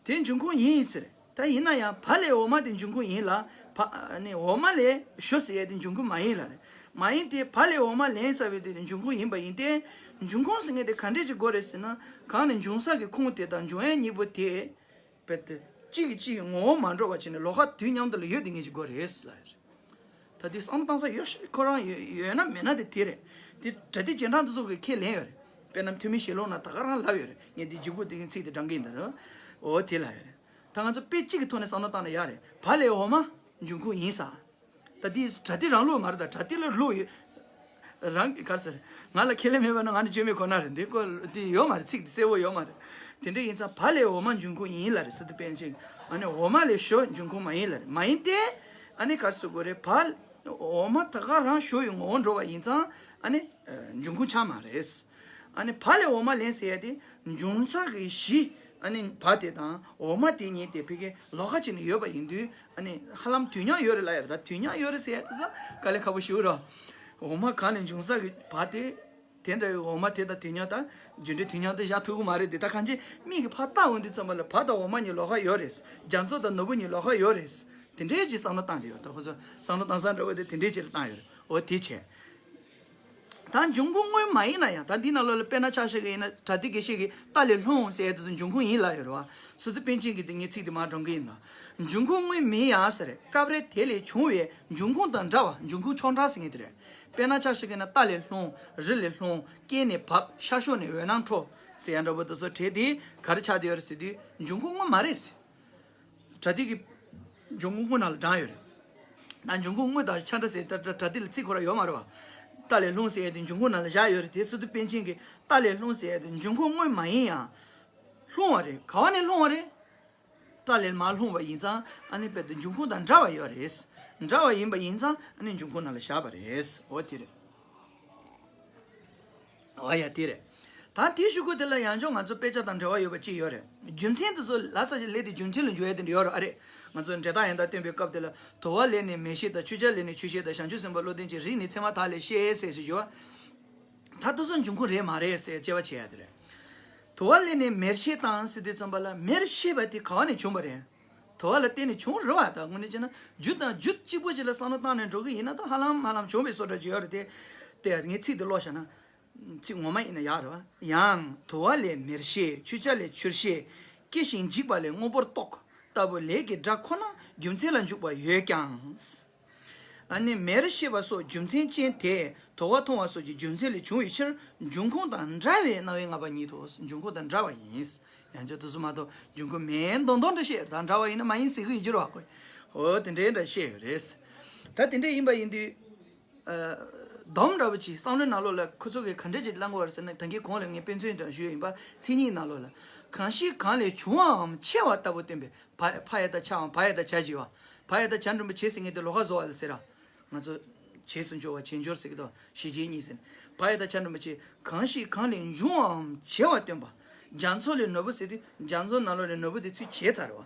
དེ་འབྱུང་ཁུངས་ཡིན་ཟེར་རེད། ད་ཡིན་ན་ཡང་བ་ལས་འོ་མ་དེ་འབྱུང་ཁུངས་ཡིན་ལ། བ་ནི་འོ་མ་ལས་ཞོ་ཟེར་ཡས་དེ་འབྱུང་ཁུངས་མ་ཡིན་ལ་རེད། མ་ཡིན་ཏེ་བ་ལས་འོ་མ་ལེན་ཟེར་བའི་དེ་འབྱུང་ཁུངས་ཡིན་པ་ཡིན་ཏེ། འབྱུང་ཁུངས་ཟེར་མཁན་དེ་ག་འདྲས་ཅིག་དགོས་རེད་ཟེར་ན། གང་ནས་འབྱུང་ས་གི་ཁུངས་དེ་དང་འབྱུང་ཡས་གཉིས་པོ་དེ། རྦད་དེ་གཅིག་གིས་གཅིག་གི་ངོ་བོ་མ་འགྲོ་བ་བྱས་ནས་ལོགས་ཀ་དུས་མཉམ་དུ་ལ་ཡོད་དེ་ངེས་ཅིག་དགོས་རེད་ལ། ད་དེ་བསམ་བློ་བཏང་ས་ཡོད་ཤག་ཁོ་རང་ཡོད་ཡོད་ན་མེད་ན་དེ་དེ་རེད། དེ་སྒྲ་སྡུད་རྗེས་འབྲང་དེ་ཚོ་གིས་ཁས་ལེན་ཡོད་རེད། དཔེར་ན་ཐོན་མིའི་ཞལ་ལུང་ན་ད་ག་རང་ལབ་ཡོད་རེད། ངས་འདི་ལྗིད་ཁོག་དེ་གི་ཚིག་དེ་བགྲང་གི་ཡིན་ད་རེད། འོ་དེ་ལབ་ཡོད་རེད། ད་ང་ཚོ་དཔེ་གཅིག་གི་ཐོག་ནས་བསམ་བློ་བཏང་ན་ཡག་རེད། བ་ལས་འོ་མ་འབྱུང་ཁུངས་ཡིན་ས། ད་འདི་སྒྲ་དེ་རང་ལུགས་མ་རེད། ད་སྒྲ་དེ་ལ་ལུགས་ཡོད། རང་གི་ག་རེ་ཟེར། ང་ལ་ཁས་ལེན་མེད་པ་ན་ང་ནི་བཅོས་མའི་གོ་ན་རེད། འདི་ཀོ་འདི་ཡོད་མ་རེད། ཚིག་འདི་གསལ་བོ་ཡོད་མ་རེད། དེ་འདྲ་ཡིན་ཙང་བ་ལས་འོག་མ་འབྱུང་ཁུངས་ཡིན་ལ་རེད། སི་ཏུ་པཎ་ཆེན། ཨ་ནི་འོག་མ་ལས་ཞོ་འབྱུང་ཁུངས་མ་ཡིན་ལ་རེད། མ་ཡིན་ཏེ། ཨ་ནི་ག་རེ་ཟེར་དགོས་རེད། བ། འོག་མ་ད་ག་རང་ཞོ་ཡི་ངོ་བོ་འགྲོ་བ་ཡིན་ཙང་ཨ་ནི་འབྱུང་ཁུངས་ཆགས་མ་རེད། ཨ་ནི་བ་ལས་འོག་མ་ལེན་ཟེར་ཡ་དེ་འབྱུང་ས་གི་གཞི། ཨ་ནི་བ་དེ་དང་འོག་མ་དེ་གཉིས་དེ་ཕ་གི་ལོགས་ཀ་ཅིག་ནས་ཡོད་པ་ཡིན་དུས། ཨ་ནི་ཧ་ལམ་དུས་མཉམ་ཡོད་རེད་ལབ་ཡ་རེད། ད་དུས་མཉམ་ཡོད་རེད་ཟེར་ཡ་དེ་ས་དཀའ་ལས་ཁག་པོ་ཞིག་རེད། འོག་མ་གང་ནས་འབྱུང་ས་གི་བ་དེ། དེ་འདྲ་བའི་འོག་མ་དེ་དང་དུས་མཉམ་དང་རྒྱུ་འབྲས་དུས་མཉམ་དེ་བཞག་ཐུབ་ཀྱི་མ་རེད་དེ། ད་གང་ཅི་མིག་གིས་ཕར་བལྟ་འོང་དུས་ཙམ་པ་ལ་བ་དང་འོག་མ་གཉིས་ལོགས་ཀ་ཡོད་རེད། རྒྱ་མཚོ་དང་ནོར་བུ་གཉིས་ལོགས་ཀ་ཡོད་རེད། དེ་འདྲའི་ཅིག་བསམ་བློ་བཏང་དེ་ཡོད། ད་ཁོ་ཚོ་བསམ་བློ་བཏང་ས་འདྲ་བོ་དེ་དེ་འདྲའི་ཅིག་ལ་བཏང་ཡོད་རེད། འོ་དེ་བྱས། ད་འབྱུང་ཁུངས་དངོས་མ་ཡིན་ན་ཡང་། ད་འདི་ནང་ལོགས་ལ་དཔེར་ན་ཆ་བཞག་གི་ཡིན་ན། བྲ་ཏི་དགེ་བཤེས་ཀྱིས་རྟ་ལས་ལྷུང་ཟེར་ཡ་དེ་ཚོ་འབྱུང་ཁུངས་ཡིན་ལབ་ཡོད་རེད་བ། སི་ཏུ་པཎ་ཆེན་གྱིས་དེ་ངས་ཚིག་དེ་མར་སྒྲུང་གི་ཡིན་ད། འབྱུང་ཁུངས་དངོས་མིན་ཡང་ཟེར། སྐབས་རེ་དེ་ལས་བྱུང་བའི་འབྱུང་ཁུངས་དང་འདྲ་བ། འབྱུང་ཁུངས་ཕྱོགས་འདྲ་ཟེར་མཁན་དེ་རེད། དཔེར་ན་ཆ་བཞག་གི་ན་རྟ་ལས་ལྷུང་། རི་ལས་ལྷུང་། རྐེད་ནས་བབས། ཤར་ཕྱོགས་ནས་འོད་སྣང་འཕྲོ་ཟེར་ཡ་འདྲ་པོ་དེ་ཚོ་གྲས་དེ་ག་རེ་ཆགས་བསྡད་ཡོད་རེད་ཟེར་དུས། འབྱུང་ཁུངས་དངོས་མ་རེད་ཟེར། བྲ་ཏི་གི་འབྱུང་ཁུངས་དངོས་ནང་ལ་བགྲངས་ཡོད་རེད། ད་འབྱུང་ཁུངས་དངོས་དང་ཆ་འདྲ་ཟེར་ད་བྲ་བྲ་ཏི་ལ་ཚིག་ཁོ་རང་ཡོད་མ་རེད་བ། རྟ་ལས་ལྷུང་ཟེར་ཡ་དེ་འབྱུང་ཁུངས་ནང་ལ་བཞག་ཡོད་རེད་དེ། སི་ཏུ་པཎ་ཆེན་གྱིས་རྟ་ལས་ལྷུང་ཟེར་ཡ་དེ་འབྱུང་ཁུངས་དངོས་མ་ཡིན་ཡང་། ལྷུང་བ་རེད། ག་བ་ནས་ལྷུང་བ་རེད། རྟ་ལས་མར་ལྷུང་བ་ཡིན་ཙང་ཨ་ནི་དཔེ་དེ་འབྱུང་ཁུངས་དང་འདྲ་བ་ཡོད་རེད། འདྲ་བ་ཡིན་པ་ཡིན་ཙང་ཨ་ནི་འབྱུང་ཁུངས་ནང་ལ་བཞག་པ་རེད། འོ་དེ་རེད། འོ་ཡ་དེ་རེད། ད་དེའི་གཞུག་གུ་དེ་ལ་ཡང་ཅུང་ང་ཚོ་དཔེ་ཆ་དང་འབྲེལ་བ་ཡོད་པ་གཅིག་ཡོད་རེད། རྒྱུ་མཚན་དེ་ཚོ་ལ་ས་ཆ་ལས་དེ་རྒྱུ་མཚན་ལ་འཇུག་ཡ་དེ་འདྲ་ཡོད་རེད། ཨ་རེད། ང་ཚོ་འབྲས་རྟགས་ཡང་དག་སྟོན་པའི་སྐབས་དེ་ལ། དུ་བ་ལས་ནི་མེར་ཤེས་དང་། ཆུ་བྱ་ལས་ནི་ཆུ་ཤེལ་དང་། བྱང་ཆུབ་སེམས་དཔའ་བློ་ལྡན་གྱི་རིགས་ནི་མཚན་མ་དག་ལས་ཤེས་ཟེར་ཞིག་ཡོད། ད་དེ་ཚོ་འབྱུང་ཁུངས་རེད་མ་རེད་ཟེར་དཔྱད་པ་བྱེད་ཡ་དེ་རེད། དུ་བ་ལས་ནི་མེར་ཤེས་དང་ཟེར་དུས་ཙམ་པ་ལ་མེར་ཤེས་པ་དེ་ག་བ་ནས་བྱུང་བ་རེད། དུ་བ་ལ་བརྟེན་ནས་བྱུང་རེད་བ། ད་དངོས་གནས་བྱས་ན་རྒྱུ་དང་རྒྱུ་གཅིག་པོ་ཅིག་ལ་བསམ་བློ་བཏང་ནས་འགྲོ་གི་ཡིན་ན་ད་ཧ་ལམ་ཧ་ལམ་བྱུང་བའི་བཟོ་འདྲ་ཅིག་ཡོད་རེད་དེ། དེ་ངས་ཚིག་དེ་ཀློག་བཞག་ན། ཚིག་ངོ་མ་ཡིན་ན་ཡག་རེད་བ། ཡང་དུ་བ་ལས་མེར་ཤེས། ཆུ་བྱ་ལས་ཆུ་ཤེལ། སྐྱེ་ཞིང་འཇིག་པ་ལས་དངོས་པོར་རྟོགས་ལྟ་བུ་ལས་ཀྱི་སྒྲ་ཁོ་ན་རྒྱུ་མཚན་ལ་འཇུག་པ་ཡོད་ཀྱང་། ཨ་ནི་མེར་ཤེས་པ་སོགས་རྒྱུ་མཚན་ཅན་དེ་དུ་བ་མཐོང་བ་སོགས་ཀྱི་རྒྱུ་མཚན་ལས་བྱུང་བའི་ཕྱིར་འབྱུང་ཁུངས་དང་འདྲ་བའི་སྣང་བས་ངེས་པ་ཉིད་དོ། འབྱུང་ཁུངས་དང་འདྲ་བ་ཡིན། ཡང་ཅིག་དུས་སུ་མ་གཏོགས་འབྱུང་ཁུངས་མེད་མདོག་མདོག་འདྲ་བཤད། ད་འདྲ་བ་ཡིན་ན་མ་ཡིན་ཟེར་གི་ཡོད་རེད་བ་ཁོས། འོ་དེ་འདྲའི་འདྲ་བཤད་ཡོད་རེད། ད་དེ་འདྲ་ཡིན་པ་ཡིན་དུས། ཨ། སྡོམ་འདྲ་པོ་ཅིག་བསམ་བློའི་ནང་ལོགས་ལ་ཁོ་ཚོ་གིས་ག་འདྲ་ཅིག་བླང་གི་ཡོད་རེད་ཟེར་ན། ད་གིན་གོང་ལ་ངས་དཔེ་མཚོན་འདྲ་ཞུས་ཡིན་པ། མཚན་ཉིད་ནང་ལོགས་ལ། གང་ཞིག་གང་ལས་བྱུང་བའམ་ཆེ་བ་ལྟ་བུ་སྟོན་པའི། བ་ཕ་ཡ་བཏགས་ཕྱ་འམ་བ་ཡ་བཏགས་བྱ་བྱས་པ། བ་ཡ་བཏགས་བྱ་འགྲེང་བུ་བྱེད་ཟེར་མཁན་དེ་ལོགས་ཀ་བཟོ་བ་ལ་ཟེར་ར། ང་ཚོ་བྱེད་སུ་འཇོག་པ་བྱེད་འགྱུར་ཟེར་གི་འདུག་གཞི་བྱེད་གཉིས་ཟེར། བ་ཡ་བཏགས་བྱ་འགྲེང་བུ་བྱེད། གང་ཞིག་གང་ལས་འབྱུང་བའམ་བྱེད་པ་སྟོན་པ། རྒྱ་མཚོ་ལས་ནོར་བུ་ཟེར་དུས་རྒྱ་མཚོ་ནང་ལོགས་ནས་ནོར་བུ་དེ་ཚུར་བྱེད་ཚར་བ།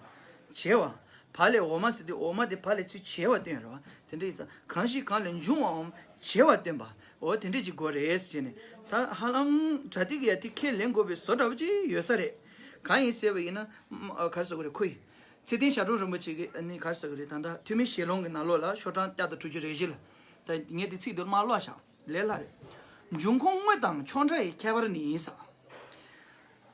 བྱེད་པ། བ་ལས་འོ་མ་ཟེར་དུས་འོ་མ་དེ་བ་ལས་ཚུར་བྱེད་པ་སྟོན་རེད་བ། དེ་འདྲ་ཡིན་ཙང་གང་ཞིག་གང་ལས་འབྱུང་བའམ་བྱེད་པ་སྟོན་པ། འོ་དེ་འདྲ་ཅིག་དགོས་རེད་ཟེར་ནས། ད་ཧ་ལམ་བྲ་ཏི་གི་ཡ་དེ་ཁས་ལེན་དགོས་པའི་བཟོ་འདྲ་པོ་ཅིག་ཡོད་ས་རེད། གང་ཡིན་ཟེར་བ་ཡིན་ན། ཨ། ག་རེ་ཟེར་དགོས་རེད། ཁོ་ཡིས། ཚེ་བརྟན་ཞབས་དྲུང་རིན་པོ་ཆེ་གིས་ཨ་ནི་ག་རེ་ཟེར་གི་རེད། ད་ལྟ་ཐོན་མིའི་ཞལ་ལུང་གི་ནང་ལོགས་ལ་ཤོག་གྲངས་བརྒྱ་དང་དྲུག་ཅུ་རེ་བཞི་ལ། ད་ངས་དེ་ཚིག་དེ་མར་ཀློག་བཞག་ལས་སླ་རེད། འབྱུང་ཁུངས་དངོས་དང་ཕྱོགས་འདྲ་ཡི་ཁྱད་པར་ནི་ཡིན་ས།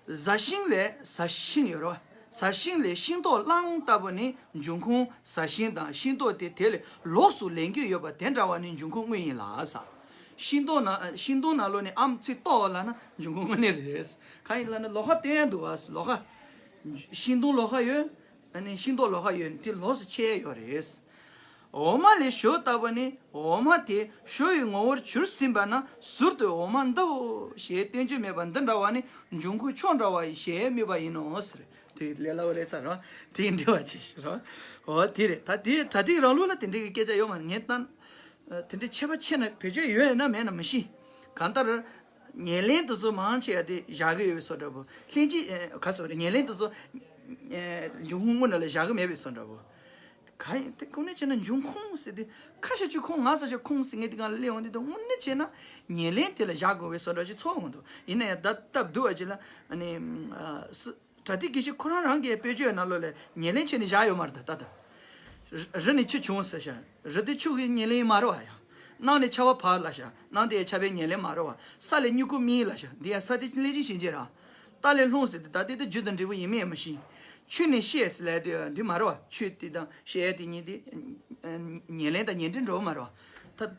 ཟ་ཤིང་ལས་ཟ་ཤིང་ཡོད་རེད་བ། ཟ་ཤིང་ལས་ཤིང་ཏོག་བླངས་ལྟ་བུ་ནི་འབྱུང་ཁུངས་ཟ་ཤིང་དང་ཤིང་ཏོག་དེ་དེ་ལས་ལོགས་སུ་ལེན་རྒྱུ་ཡོད་པ་དེ་འདྲ་བ་ནི་འབྱུང་ཁུངས་དངོས་ཡིན་ལ་ས། ཤིང་ཏོག་ན་ཤིང་སྡོང་ནང་ལོགས་ནས་ཨམ་ཚུར་གཏོར་བ་ལབ་ན་འབྱུང་ཁུངས་དངོས་གནས་རེད། གང་ཡིན་ལབ་ན་ལོགས་ཀ་སྟོན་ཡ་འདུག་བ། ལོགས་ཀ་ཤིང་སྡོང་ལོགས་ཀ་ཡོད། ཨ་ནི་ཤིང་ཏོག་ལོགས་ཀ་ཡོད། དེ་ལོགས་སུ་ཕྱེ་ཡ་ཡོད་རེད། འོ་མ་ལས་ཞོ་བཏགས་པ་ནི་འོ་མ་དེ་ཞོ་ཡི་ངོ་བོར་གྱུར་ཟིན་པ་ན་ཟུར་དུ་འོ་མ་འདའོ་ཞེས་བསྟན་རྒྱུ་མེད་པ་འདི་འདྲ་བ་ནི་འབྱུང་ཁུངས་ཕྱོགས་འདྲ་བ་ཡིན་ཞེས་དམིགས་པ་ཡིན་ནོ་ཟེར། དེ་ལས་སླ་བོ་ལས་ཚར་རོ། དེ་འདྲ་བ་ཅིག་ཞིག་རོ། འོ་དེ་རེད། ད་དེ་བྲ་ཏི་རང་ལུགས་ལ་དེ་འདྲའི་སྐད་ཆ་ཡོད་མ་རེད། ངས་བཏང་། དེ་འདྲའི་ཁྱད་པར་ཕྱེ་ན་བེད་སྤྱོད་ཡོད་ཡིན་ན་མེད་ན་མི་ཤེས། གང་ལྟར། ཉེར་ལེན་དེ་ཚོ་མང་ཆེ་བ་དེ་བཞག་གི་ཡོད་པའི་བཟོ་འདྲ་པོ། ལྷན་ཅིག་ཨེ། ག་རེ་ཟེར་དགོས་རེད། ཉེར་ལེན་དེ་ཚོ། ཨེ། འབྱུང་ཁུངས་དངོས་ནང་ལ་བཞག་གི་མེད་པའི་བཟོ་འདྲ་པོ། གང་ཡིན་དེ་དངོས་གནས་བྱས་ན་འབྱུང་ཁུངས་ཟེར་དུས་ཁ་ཤས་ཅིག་ཁུངས་ང་ས་ཆ་ཁུངས་ཟེར་མཁན་དེ་སྒང་ལ་སླེབས་འོང་དུས། ད་དངོས་གནས་བྱས་ན་ཉེར་ལེན་དེ་ལ་བཞག་དགོས་པའི་བཟོ་འདྲ་ཅིག་ཚོར་འོང་འདུག་ཡིན་ན་ཡང་ད་སྟབས་བདེ་བ་ཅིག་ལ་ཨ་ནི། ཨ། སུ། བྲ་ཏི་དགེ་བཤེས་ཁོ་རང་རང་གི་དཔེ་བརྗོད་ནང་ལོགས་ལ་ཉེར་ལེན་བྱས་ནས་བཞག་ཡོད་མ་རེད། ད་ལྟ་ད། རི་ནས་ཆུ་བྱུང་ཟེར་ཤག་རི་དེ་ཆུ་གི་ཉེར་ལེན་མ་རེད་བ་ཡ། གནམ་ནས་ཆར་པ་བབས་ལབ་ཤག་གནམ་དེ་ཡ་ཆར་པའི་ཉེར་ལེན་མ་རེད་བ། ས་ལས་མྱུ་གུ་སྨིན་ལབ་ཤག་འདི་ཡ་ས་དེ་ལས་ཅི་ཞིག་བྱེད་ར། རྟ་ལས་ལྷུང་ཟེར་དུས་ད་ལྟའི་དེ་རྒྱུ་དང་འབྲས་བུ་ཡིན་མིན་ཡང་མི་ཤེས། ཆུ་ནས་ཤེས་ཟེར་ལབ་དུས་འདི་མ་རེད་བ། ཆུ་དེ་དང་ཤེས་ཡ་དེ་གཉིས་དེ་ཉེར་ལེན་དང་ཉེར་འབྲེལ་འགྲོ་བ་མ་རེད་བ། ད།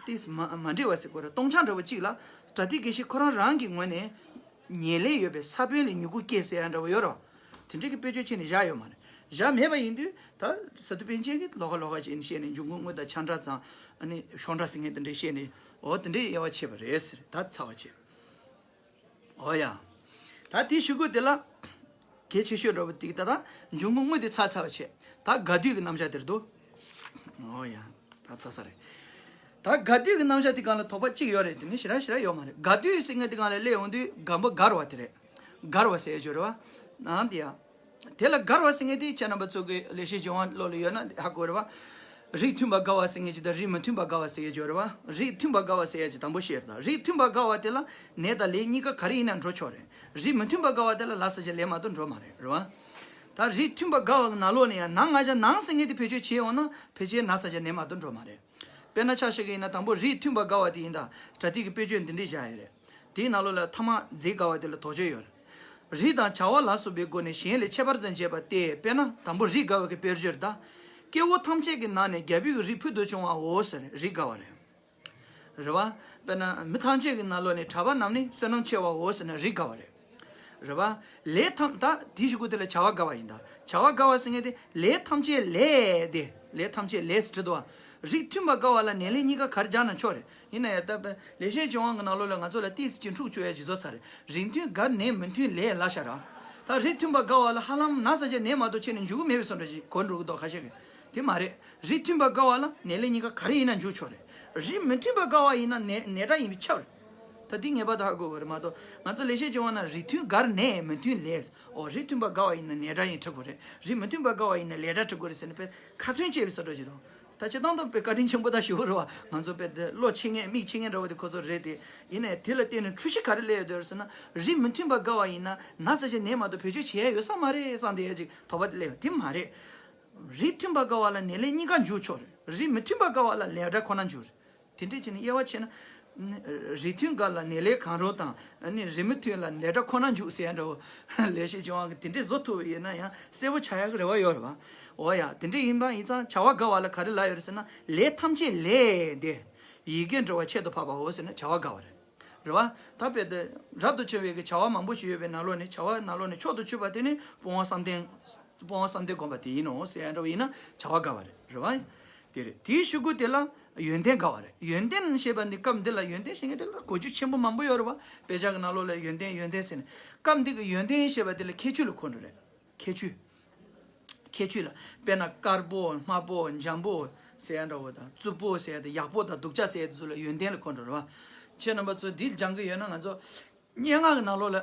ཏིས་མ་མ་འདྲེས་པ་ཟེར་དགོས་རེད། སྟོང་ཆ་འདྲ་བོ་གཅིག་ལ་བྲ་ཏི་དགེ་བཤེས་ཁོ་རང་རང་གི་ངོས་ནས་ཉེར་ལེན་ཡོད་པའི་ས་བོན་ལས་མྱུ་གུ་སྐྱེས་ཟེར་ཡ་འདྲ་བོ་ཡོད་རེད་བ། དེ་འདྲ་གི་དཔེ་བརྗོད་བྱས་ནས་བཞག་ཡོད་མ་རེད། བཞག་མེད་པ་ཡིན་དུས་ད་ཟེར་དུས་པཎ་ཆེན་གྱིས་ལོགས་ཀ་ལོགས་ཀ་ཅིག་བཤད་ནས་འབྱུང་ཁུངས་དངོས་དང་ཆ་འདྲ་ཙམ་ཨ་ནི་ཕྱོགས་འདྲ་ཟེར་མཁན་དེ་འདྲ་བཤད་ནས་འོ་དེ་འདྲའི་དབྱེ་བ་ཕྱེ་བ་རེད་ཟེར། ད་ཚར་བ་བྱས། འོ་ཡ། ད་དེའི་གཞུག་གུ་དེ་ལ་གལ་ཆེ་ཤོས་འདྲ་བོ་དེ་ད་ད་འབྱུང་ཁུངས་དངོས་དེ་ཚར་ཚར་བ་བྱས། ད་དགའ་སྡུད་ཀྱི་རྣམ་གཞག་དེར་འདུག་འོ་ཡ། ད་ཚར་ས་རེད། ད་དགའ་སྡུད་ཀྱི་རྣམ་གཞག་དེ་སྒང་ལ་དོགས་པ་གཅིག་ཡོད་རེད། དེ་ནི་ཞེ་དྲག་ཞེ་དྲག་ཡོད་མ་རེད། དགའ་སྡུད་ཟེར་མཁན་དེ་སྒང་ལ་སླེབས་ཡོང་དུས་དགའ་པོ་དགར་བ་དེ་རེད། དགར་བ་ཟེར་ཡ་ཅིག་ཡོད་རེད་བ། ནའང་དེ་ཡ། དེ་ལ་དགར་བ་ཟེར་མཁན་དེ་ཁྱེད་རྣམ་པ་ཚོ་གི་ལེགས་བཤད་ལྗོན་དབང་ཀློག་ལ་ཡོད་ན་ཧ་གོ་རེད་བ། རིགས་མཐུན་པ་དགའ་བ་ཟེར་མཁན་ཅིག་དང་རིགས་མི་མཐུན་པ་དགའ་བ་ཟེར་ཡ་ཅིག་ཡོད་རེད་བ། རིགས་མཐུན་པ་དགའ་བ་ཟེར་ཡ་ཅིག་དང་པོ་བཤད་རེད། ད་རིགས་མཐུན་པ་དགའ་བ་དེ་ལ་ནད་དང་ལས་གཉིས་ཀ་ག་རེ་ཡིན་ན་འགྲོ་ཆོག་རེད། རིགས་མི་མཐུན་པ་དགའ་བ་དེ་ལ་ལ་ས་ཆ་ལས་མ་གཏོགས་འགྲོ་མ་རེད། རེད་བ། ད་རིགས་མཐུན་པ་དགའ་བ་གི་ནང་ལོགས་ནས་ཡང་ན་ང་ཅག་ནང་ཟེར་མཁན་དེ་བེད་སྤྱོད་བྱེད་ཡོང་ན་ཕལ་ཆེར་ན་ས་ཆ་ནད་མ་གཏོགས་འགྲོ་མ་རེད། དཔེར་ན་ཆ་བཞག་གི་ཡིན་ན་དང་པོ་རིགས་མཐུན་པ་དགའ་བ་དེ་ཡིན་ད་པྲ་ཏི་གི་དཔེ་བརྗོད་འདི་འདྲས་བཞག་ཡོད་རེད། དེའི་ནང་ལོགས་ལ་ཐ་མ་རྫས་དགའ་བ་དེ་ལ་དོགས་གཅོད་ཡོད་རེད། རིགས་དང་བྱ་བ་ལ་སོགས་པའི་སྒོ་ནས་གཞན་ལས་ཁྱད་པར་དུ་འབྱེད་པ་སྟེ། དཔེར་ན་དང་པོ་རིགས་དགའ་བ་གི་དཔེར་བརྗོད་རེད་ད། སྐྱེ་བོ་ཐམས་ཅད་ཀྱི་ནང་ནས་རྒྱལ་པོའི་རིགས་ཕུལ་དུ་བྱུང་བའོ་ཟེར་རིགས་དགའ་བ་རེད། རེད་བ། དཔེར་ན་མི་ཐམས་ཅད་ཀྱི་ནང་ལོགས་ནས་གྲྭ་པ་རྣམས་ནི་བསོད་ནམས་ཆེ་བའོ་ཟེར་ན་རིགས་དགའ་བ་རེད། རེད་བ། ལས་ཐམས་ད་དེའི་གཞུག་གུ་དེ་ལ་བྱ་བ་དགའ་བ་ཡིན་ད། བྱ་བ་དགའ་བ་ཟེར་མཁན་དེ་ལས་ཐམས་ཅད་ལས་དེ་ལས་ཐམས་ཅད་ལས་སུ་བྲི་འདུག་བ། རིགས་མཐུན་པ་དགའ་བ་ལ་ནས་ལས་གཉིས་ཀ་ག་རེ་སྦྱར་ན་ཆོག་རེད། ཡིན་ན་ཡང་ད་ལེགས་བཤད་ལྗོན་དབང་གི་ནང་ལོགས་ལ་ང་ཚོ་ལ་ཏོག་ཙམ་ཅིག་འཁྲུག་བཅུག་ཡ་ཅིག་བཟོ་ཚར་རེད། རིགས་མཐུན་དགར་ནས་མི་མཐུན་ལས་ལབ་བཞག་ར། ད་རིགས་མཐུན་པ་དགའ་བ་ལ་ཧ་ལམ་ན་ས་ཆ་ནས་མ་གཏོགས་ཁྱེར་ནས་འཇུག་གི་མེད་པའི་བཟོ་འདྲ་ཅིག་གོ་འགྲོ་གི་འདུག་ཁ་ཤས་ཀྱིས། དེ་མ་རེད། རིགས་མཐུན་པ་དགའ་བ་ལ་ནས་ལས་གཉིས་ཀ་ག་རེ་ཡིན་ན་འཇུག་ཆོག་རེད། རིགས་མི་མཐུན་པ་དགའ་བ་ཡིན་ན་ནས་ནས་འདྲ་ཡིན་པས་ཁྱབ་རེད། ད་འདི་ངེས་པར་དུ་ཧ་གོ་དགོས་རེད་མ་གཏོགས་ང་ཚོ་ལེགས་བཤད་ལྗོན་དབང་ན་རིགས་མཐུན་དགར་ནས་མི་མཐུན་ལས། ཨོ་རིགས་མཐུན་པ་དགའ་བ་ཡིན་ན་ནས་འདྲ་ཡིན་འགྲིག་གི་རེད། རིགས་མི་མཐུན་པ་དགའ་བ་ཡིན་ན་ལས་འདྲ་འགྲིག་གི་རེད་ཟེར་ནས་དཔེ་ཁ་ཚོན་བཅད་པའི་བཟོ་འདྲ་ཅིག་རེད། ད་སྤྱིར་བཏང་དུ་དཔེ་བཀའ་དྲིན་ཆེན་པོ་ད་ཞུ་གི་རེད་བ། ང་ཚོ་དཔེ་དེ་བློ་ཕྱེ་མཁན་མིག་ཕྱེ་མཁན་འདྲ་བོ་དེ་ཁོ་ཚོ་རེད་དེ། ཡིན་ནའི་དེ་ལ་བརྟེན་ནས་འཁྲུལ་གཞི་ག་རེ་སླེབས་ཡོད་དེ་རེད་ཟེར་ན། རིགས་མི་མཐུན་པ་དགའ་བ་ཡིན་ན་ན་ས་ཆ་ནས་མ་གཏོགས་བེད་སྤྱོད་བྱེད་ཡ་ཡོད་ས་མ་རེད་བསམ་བསྡད་ཡ་ཅིག་དོགས་པ་དེ་སླེབས་ཡོད། དེ་མ་རེད། རིགས་མཐུན་པ་དགའ་བ་ལ་ནས་ལས་གཉིས་ཀ་འཇུག་ཆོག་རེད། རིགས་མི་མཐུན་པ་དགའ་བ་ལ་ལས་འདྲ་ཁོ་ན་འཇུག་རེད། དེ་འདྲས་བྱས་ནས་དབྱེ་བ་ཕྱེ་ན། རིགས་མཐུན་དགའ་ལ་ནས་ལས་གང་རུང་དང་ཨ་ནི་རིགས་མི་མཐུན་ལ་ལས་འདྲ་ཁོ་ན་འཇུག་ཟེར་ཡ་འདྲ་བོ་ལེགས་བཤད་ལྗོན་དབང་གིས་དེ་འདྲས་བཟོ་ཐུབ་པ་ཡིན་ན་ཡང་གསལ་པོ་ཆགས་ཡག་གི་རེ་བ་ཡོད་རེད་བ། འོ་ཡ་དེ་འདྲས་ཡིན་པ་ཡིན་ཙང་བྱ་བ་དགའ་བ་ལ་ག་རེ་ལབ་ཡོད་རེད་ཟེར་ན་ལས་ཐམས་ཅད་ལས་ཏེ། ཡི་གེ་འབྲེལ་བ་ཁྱད་དུ་འཕགས་པའོ་ཟེར་ན་བྱ་བ་དགའ་བ་རེད། རེད་བ། ད་དཔེ་དེ་རབ་ཏུ་བྱུང་བའི་གི་བྱ་བ་མང་པོ་ཞིག་ཡོད་པའི་ནང་ལོགས་ནས་བྱ་བ་ནང་ལོགས་ནས་མཆོག་ཏུ་གྱུར་པ་དེ་ནི་སྤོང་བ་བསམ་གཏན། སྤོང་བ་བསམ་གཏན་བསྒོམ་པ་དེ་ཡིན་ནོ་ཟེར་ཡ་འདྲ་བ་ཡིན་ན་བྱ་བ་དགའ་བ་རེད། རེད་བ། དེ་རེད། དེའི་གཞུག་གུ་དེ་ལ་ཡོན་ཏན་དགའ་བ་རེད། ཡོན་ཏན་ཞེས་པ་འདི་སྐབས་འདི་ལ་ཡོན་ཏན་ཞེས་མཁན་དེ་ལ་གོ་རྒྱུ་ཆེན་པོ་མང་པོ་ཡོད་རེད་བ། དཔེ་ཆ་གི་ནང་ལོགས་ལ་ཡོན་ཏན་ཡོན་ཏན་ཟེར་ནས་སྐབས་འདི་གི་ཡོན་ཏན་ཞེས་པ་དེ་ལ་ཁྱད་ཆོས་ལ་གོ་འགྲོ་རེད། ཁྱད་ཆོས། ཁྱད་ཆོས་ལ། དཔེར་ན་དཀར་པོ་དམར་པོ་འཇམ་པོ་ཟེར་ཡ་འདྲ་བོ་དང་རྩུབ་པོ་ཟེར་ཡ་དང་ཡག་པོ་དང་སྡུག་ཅག་ཟེར་ཡ་དེ་ཚོ་ལ་ཡོན་ཏན་ལ་གོ་འགྲོ་རེད་བ། ཁྱེད་རྣམ་པ་ཚོ་འདི་སྦྱང་གི་ཡོད་ན་ང་ཚོ་སྙན་ངག་གི་ནང་ལོགས་ལ་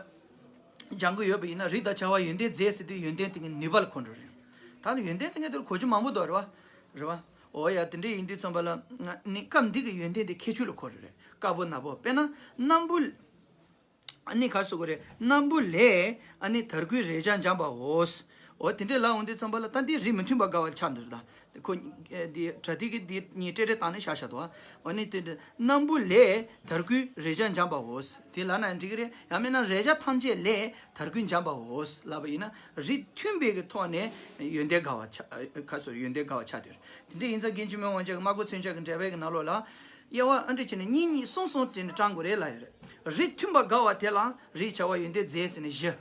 སྦྱང་གི་ཡོད་པ་ཡིན་ན་རིགས་དང་བྱ་བ་ཡོན་ཏན་རྫས་ཟེར་དུས་ཡོན་ཏན་དེ་གི་ནུས་པ་ལ་གོ་འགྲོ་རེད། ད་ནི་ཡོན་ཏན་ཟེར་མཁན་དེ་ལ་གོ་རྒྱུ་མང་པོ་འདུག་རེད་བ། རེད་བ། འོ་ཡ་དེ་འདྲ་ཡིན་དུས་ཙམ་པ་ལ་ང་ནི་སྐབས་འདི་གི་ཡོན་ཏན་དེ་ཁྱད་ཆོས་ལ་གོ་རེད། དཀར་པོ་ནག་པོ་དཔེར་ན་སྣམ་བུ། ཨ་ནི་ག་རེ་ཟེར་དགོས་རེད། སྣམ་བུ་ལས་ཨ་ནི་དར་གུས་རེག་བྱ་འཇམ་པའོ། འོ་དེ་འདྲས་ལབ་འོང་དུས་ཙམ་པ་ལ་ད་འདི་རིགས་མི་མཐུན་པ་དགའ་བ་ཆགས་འདུག་ད་ཁོ་འདི་པྲ་ཏི་གི་འདི་གཉིས་ཏྲེ་ཏྲེ་བཏང་ནས་བཞག་བཞག་འདུག་འོ་ནི་དེ་འདྲ་སྣམ་བུ་ལས་དར་གུས་རེག་བྱ་འཇམ་པའོ། དེ་ལབ་ན་འགྲིག་གི་རེད། ཡང་མིན་ན་རེག་བྱ་ཐམས་ཅད་ལས་དར་གུས་འཇམ་པའོ་ལབ་པ་ཡིན་ན་རིགས་མཐུན་པའི་གི་ཐོག་ནས་ཡོན་ཏན་དགའ་བ་ཆགས། ག་རེ་ཟེར་ཡོན་ཏན་དགའ་བ་ཆགས་འདུག་དེ་འདྲས་ཡིན་ཙང་རྒན་ཆོས་མེད་དབང་ཕྱུག་གི་སྨྲ་སྒོ་མཚོན་བྱེད་ཀྱི་འགྲེལ་པའི་གི་ནང་ལོགས་ལ། དབྱེ་བ་ཨ་འདྲ་བྱས་ནས་གཉིས་གཉིས་གསུམ་གསུམ་བྱས་ནས་བགྲང་དགོས་རེད་ལབ་ཡོད་རེད། རིགས་མཐུན་པ་དགའ་བ་དེ་ལ་རིགས་བྱ་བ་ཡོན་ཏན་རྫས་ཟེར་ནས་བཞི།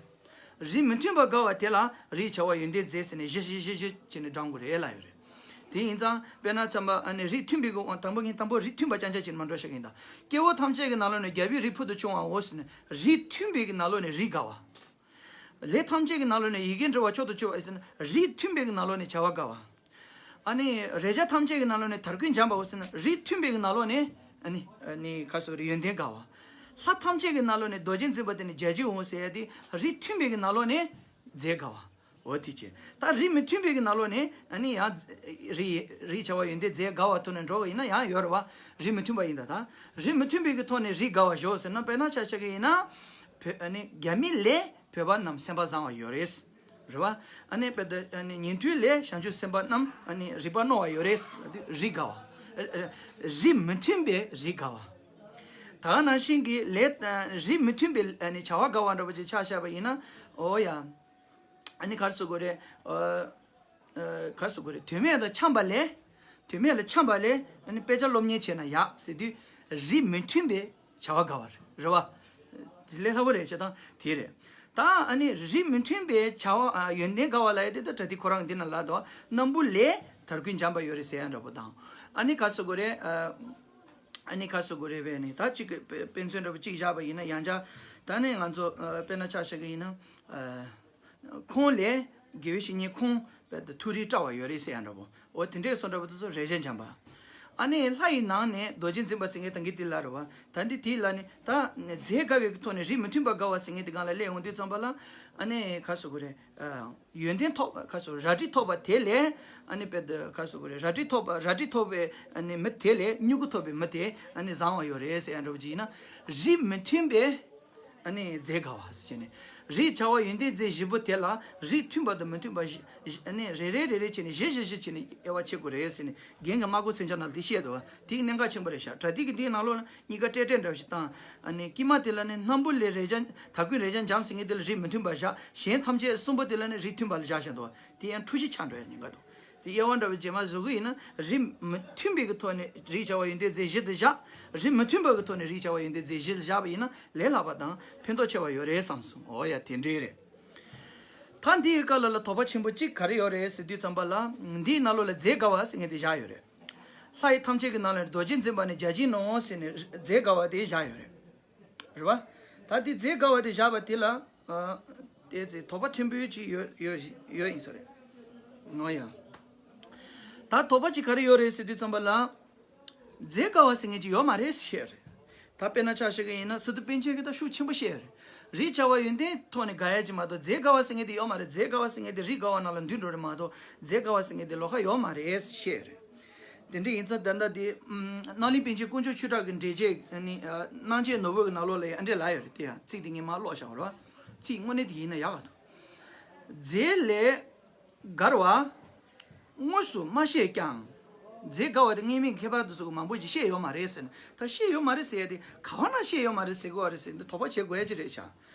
རིགས་མི་མཐུན་པ་དགའ་བ་དེ་ལ་རིགས་བྱ་བ་ཡོན་ཏན་རྫས་ཟེར་ནས་བཞི་བཞི་བཞི་བཞི་བྱས་ནས་བགྲང་དགོས་རེད་ལབ་ཡོད་རེད། དེ་ཡིན་ཙང་དཔེར་ན་ཚང་མ་ཨ་ནི་རིགས་མཐུན་པའི་གི་དབང་དང་པོ་ངས་དང་པོ་རིགས་མཐུན་པ་རྐྱང་རྐྱང་བྱས་ནས་མ་འགྲོ་ཤག་ཡིན་ད། སྐྱེ་བོ་ཐམས་ཅད་ཀྱི་ནང་ལོགས་ནས་རྒྱལ་པོའི་རིགས་ཕུལ་དུ་བྱུང་བའོ་ཟེར་ནས་རིགས་མཐུན་པའི་གི་ནང་ལོགས་ནས་རིགས་དགའ་བ། ལས་ཐམས་ཅད་ཀྱི་ནང་ལོགས་ནས་ཡི་གེ་འབྲེལ་བ་མཆོག་ཏུ་གྱུར་པ་ཟེར་ན་རིགས་མཐུན་པའི་གི་ནང་ལོགས་ནས་བྱ་བ་དགའ་བ། ཨ་ནི་རེག་བྱ་ཐམས་ཅད་ཀྱི་ནང་ལོགས་ནས་དར་གུས་འཇམ་པའོ་ཟེར་ན་རིགས་མཐུན་པའི་གི་ནང་ལོགས་ནས་ཨ་ནི་ཨ་ནི་ག་རེ་ཟེར་དགོས་རེད། ཡོན་ཏན་དགའ་བ། ལྷ་ཐམས་ཅད་ཀྱི་ནང་ལོགས་ནས་རྡོ་རྗེ་འཛིན་པ་དེ་ནི་རྒྱལ་བྱེད་འོང་ཟེར་ཡ་དེ་རིགས་མཐུན་པའི་གི་ནང་ལོགས་ནས་རྫས་དགའ་བ། འོ་དེ་བྱས། ད་རིགས་མི་མཐུན་པའི་གི་ནང་ལོགས་ནས་ཨ་ནི་ཡང་རིགས་རིགས་བྱ་བ་ཡོན་ཏན་རྫས་དགའ་བ་ཐོག་ནས་འགྲོ་བ་ཡིན་ན་ཡང་ཡོད་རེད་བ། རིགས་མི་མཐུན་པ་ཡིན་ད་ད། རིགས་མི་མཐུན་པའི་གི་ཐོག་ནས་རིགས་དགའ་བ་ཞོག་ཟེར་ན་དཔེར་ན་ཆ་བཞག་གི་ཡིན་ན། བོད་ཨ་ནི་རྒྱ་མི་ལས་བོད་པ་རྣམས་སེམས་པ་བཟང་བ་ཡོད་རེད། རེད་བ། ཨ་ནི་དཔེ་ད་ཨ་ནི་ཉན་ཐོས་ལས་བྱང་ཆུབ་སེམས་དཔའ་རྣམས་ཨ་ནི་རིག་པ་རྣོ་བ་ཡོད་རེད། རིགས་དགའ་བ། ཨ་ཨ་རིགས་མི་མཐུན་པའི་རིགས་དགའ་བ། ད་ག་ནང་བཞིན་གྱི་ལས་ཨ་རིགས་མི་མཐུན་པའི་ཨ་ནི་བྱ་བ་དགའ་བ་འདྲ་པོ་ཅིག་ཆ་བཞག་པ་ཡིན་ན། འོ་ཡ། ཨ་ནི་ག་རེ་ཟེར་དགོས་རེད། ཨ་ཨ་ག་རེ་ཟེར་དགོས་རེད། དོན་མེད་ལ་འཁྱམས་པ་ལས། དོན་མེད་ལ་འཁྱམས་པ་ལས་ཨ་ནི་དཔེ་ཆ་སློབ་གཉེར་བྱས་ན་ཡག་ཟེར་དུས་རིགས་མི་མཐུན་པའི་བྱ་བ་དགའ་བ་རེད། རེད་བ། དེ་ལས་སླ་པོ་རེད་བྱས་ཙང་དེ་རེད། ད་ཨ་ནི་རིགས་མི་མཐུན་པའི་བྱ་བ་ཨ་ཡོན་ཏན་དགའ་བ་ལབ་ཡ་དེ་ད་པྲ་ཏི་ཁོ་རང་འདི་ན་ལབ་འདུག་སྣམ་བུ་ལས་དར་གུད་འཇམ་པ་ཡོད་རེད་ཟེར་ཡ་འདྲ་པོ་དང་། ཨ་ནི་ག་ཟེར་དགོས་རེད། ཨ་ཨ་ནི་ག་ཟེར་དགོས་རེད་པས་ནི། ད་གཅིག་གི་དཔེ་དཔེ་མཚོན་འདྲ་པོ་གཅིག་བཞག་པ་ཡིན་ན། ཡང་བསྐྱར་ད་ནི་ང་ཚོ་ཨ་དཔེར་ན་ཆ་བཞག་གི་ཡིན་ན། ཨ་ཁོང་ལས་དགེ་བའི་བཤེས་གཉེན་ཁོང་དཔེ་མཐུ་རིགས་བཀྲ་བ་ཡོད་རེད་ཟེར་ཡ་འདྲ་པོ། འོ་དེ་འདྲས་སོང་འདྲ་པོ་དེ་ཚོ་རེག་བྱ་འཇམ་པ། ཨ་ནི་ལྷ་ཡི་ནང་ནས་རྡོ་རྗེ་འཛིན་པ་ཟེར་མཁན་ད་གིན་དེ་ལབ་རེད་པ། ད་འདི་དེ་ལ་ནི་ད་རྫས་དགའ་བའི་ཐོག་ནས་རིགས་མི་མཐུན་པ་དགའ་བ་ཟེར་མཁན་དེ་སྒང་ལ་སླེབས་ཡོང་དུས་ཙམ་པ་ལ། ཨ་ནི་ག་ཟེར་དགོས་རེད། ཨ་ཡོན་ཏན་ཐོབ་པ། ག་ཟེར། རལ་གྲི་ཐོབ་པ་དེ་ལས་ཨ་ནི་དཔེ་དེ་ག་ཟེར་དགོས་རེད། རལ་གྲི་ཐོབ་པ། རལ་གྲི་ཐོབ་པའི་ཨ་ནི་མི་དེ་ལས་མྱུ་གུ་ཐོབ་པའི་མི་དེ་ཨ་ནི་བཟང་བ་ཡོད་རེད་ཟེར་ཡ་འདྲ་པོ་ཅིག་ཡིན་ན། རིགས་མི་མཐུན་པའི་ཨ་ནི་རྫས་དགའ་བ་ཟེར་ནས། རིགས་བྱ་བ་ཡོན་ཏན་རྫས་བཞི་པོ་དེ་ལ་རིགས་མཐུན་པ་དང་མི་མཐུན་པ་བཞི་བཞི་ཨ་ནི་རེ་རེ་རེ་རེ་བྱས་ནས་བཞི་བཞི་བཞི་བྱས་ནས་དབྱེ་བ་ཕྱེ་དགོས་རེད་ཟེར་ནས་རྒན་གྱིས་སྨྲ་སྒོ་མཚོན་ཆ་ནང་ལ་དེ་བཤད་འདུག་པ། དེ་གནད་འགག་ཆེན་པོ་རེད་ཤག་པྲ་ཏི་གི་འདིའི་ནང་ལོགས་ལ་གཉིས་ཀ་འདྲེས་འདྲེས་འདྲ་བ་ཞིག་བཏང་། ཨ་ནི་དཀྱིལ་མ་དེ་ལ་ནི་སྣམ་བུ་ལས་རེག་བྱ་དར་གུད་རེག་བྱ་འཇམ་ཟེར་མཁན་དེ་ལ་རིགས་མི་མཐུན་པ་བཞག་གཞན་ཐམས་ཅད་གསུམ་པོ་དེ་ལ་ནི་རིགས་མཐུན་པ་ལ་བཞག་བཞག་འདུག་པ། དེ་ཡང་འཁྲུལ་གཞི་ཆགས་འགྲོ་ཡ་ཉེན་ཁ་འདུག་དེ་དབྱེ་བ་འདྲ་བ་རྗེས་མ་བཟོ་གི་ཡིན་ན། རིགས་མི་མཐུན་པའི་གི་ཐོག་ནས་རིགས་བྱ་བ་ཡོན་ཏན་རྫས་བཞི་དེ་བཞག་རིགས་མི་མཐུན་པ་གི་ཐོག་ནས་རིགས་བྱ་བ་ཡོན་ཏན་རྫས་བཞི་དེ་བཞག་པ་ཡིན་ན་ལས་སླ་བ་དང་ཕན་ཐོགས་ཆེ་བ་ཡོད་རེད་བསམ་སོང་། འོ་ཡ། དེ་འདྲས་རེད། ད་འདིའི་སྐབས་ལ་ལ་དོགས་པ་ཆེན་པོ་གཅིག་ག་རེ་ཡོད་རེད་ཟེར་དུས་ཙམ་པ་ལ། འདིའི་ནང་ལོགས་ལ་རྫས་དགའ་བ་ཟེར་མཁན་དེ་བཞག་ཡོད་རེད། ལྷ་ཡི་ཐམས་ཅད་ཀྱི་ནང་ལ་རྡོ་རྗེ་འཛིན་པ་ནི་བརྒྱ་བྱིན་ནོ་ཟེར་ནས་རྫས་དགའ་བ་དེ་བཞག་ཡོད་རེད། རེད་པ། ད་དེ་རྫས་དགའ་བ་དེ་བཞག་པ་དེ་ལ། ཨ་དེ་ཚེ་དོགས་པ་ཕྲན་བུ་ཅིག་ཡོད་ཡོད་ཡོད་ཡིན་ས་རེད། འོ་ཡ། ད་དོགས་པ་ཅིག་ག་རེ་ཡོད་རེད་ཟེར་དུས་ཙམ་པ་ལ། རྫས་དགའ་བ་ཟེར་མཁན་ཅིག་ཡོད་མ་རེད་བཤད་རེད། ད་དཔེར་ན་ཆ་བཞག་གི་ཡིན་ན་སི་ཏུ་པཎ་ཆེན་གྱིས་ད་ཤུགས་ཆེན་པོ་བཤད་རེད། རིགས་བྱ་བ་ཡོན་ཏན་ཐོག་ནས་དགའ་ཡ་ཅིག་མ་གཏོགས་རྫས་དགའ་བ་ཟེར་མཁན་དེ་ཡོད་མ་རེད། རྫས་དགའ་བ་ཟེར་མཁན་དེ་རིགས་དགའ་བ་ནང་ལ་འདུས་འགྲོ་རེད་མ་གཏོགས་རྫས་དགའ་བ་ཟེར་མཁན་དེ་ལོགས་ཀ་ཡོད་མ་རེད་བཤད་རེད། དེ་འདྲ་ཡིན་ཙང་ད་ལྟ་དེ་ཨམ་རྣམ་གླིང་པཎ་ཆེན་དཀོན་མཆོག་ཆོས་གྲགས་ཀྱི་འགྲེལ་བྱེད་ནི་ཨ་སྣང་བྱེད་ནོར་བུ་གི་ནང་ལོགས་ལ་ཡང་འདྲ་ལབ་ཡོད་རེད། དེ་ཡང་ཚིག་དེ་ངས་མར་ཀློག་བཞག་པ་རེད་པ། ཚིག་དངོས་གནས་དེ་ཡིན་ན་ཡག་ག་འདུག་རྫས་ལས་དགར་བ་དངོས་སུ་མ་བཤད་ཀྱང་། རྫས་དགའ་བ་དེ་ངེས་མེད་མཁས་པ་དེ་ཚོ་གིས་མང་པོ་ཅིག་བཤད་ཡོད་མ་རེད་ཟེར་ནས། ད་བཤད་ཡོད་མ་རེད་ཟེར་ཡ་དེ་ག་བ་ན་བཤད་ཡོད་མ་རེད་ཟེར་དགོས་པ་རེད་ཟེར་ནས་དོགས་པ་བྱེད་དགོས་ཡ་ཅིག་རེད་ཤག་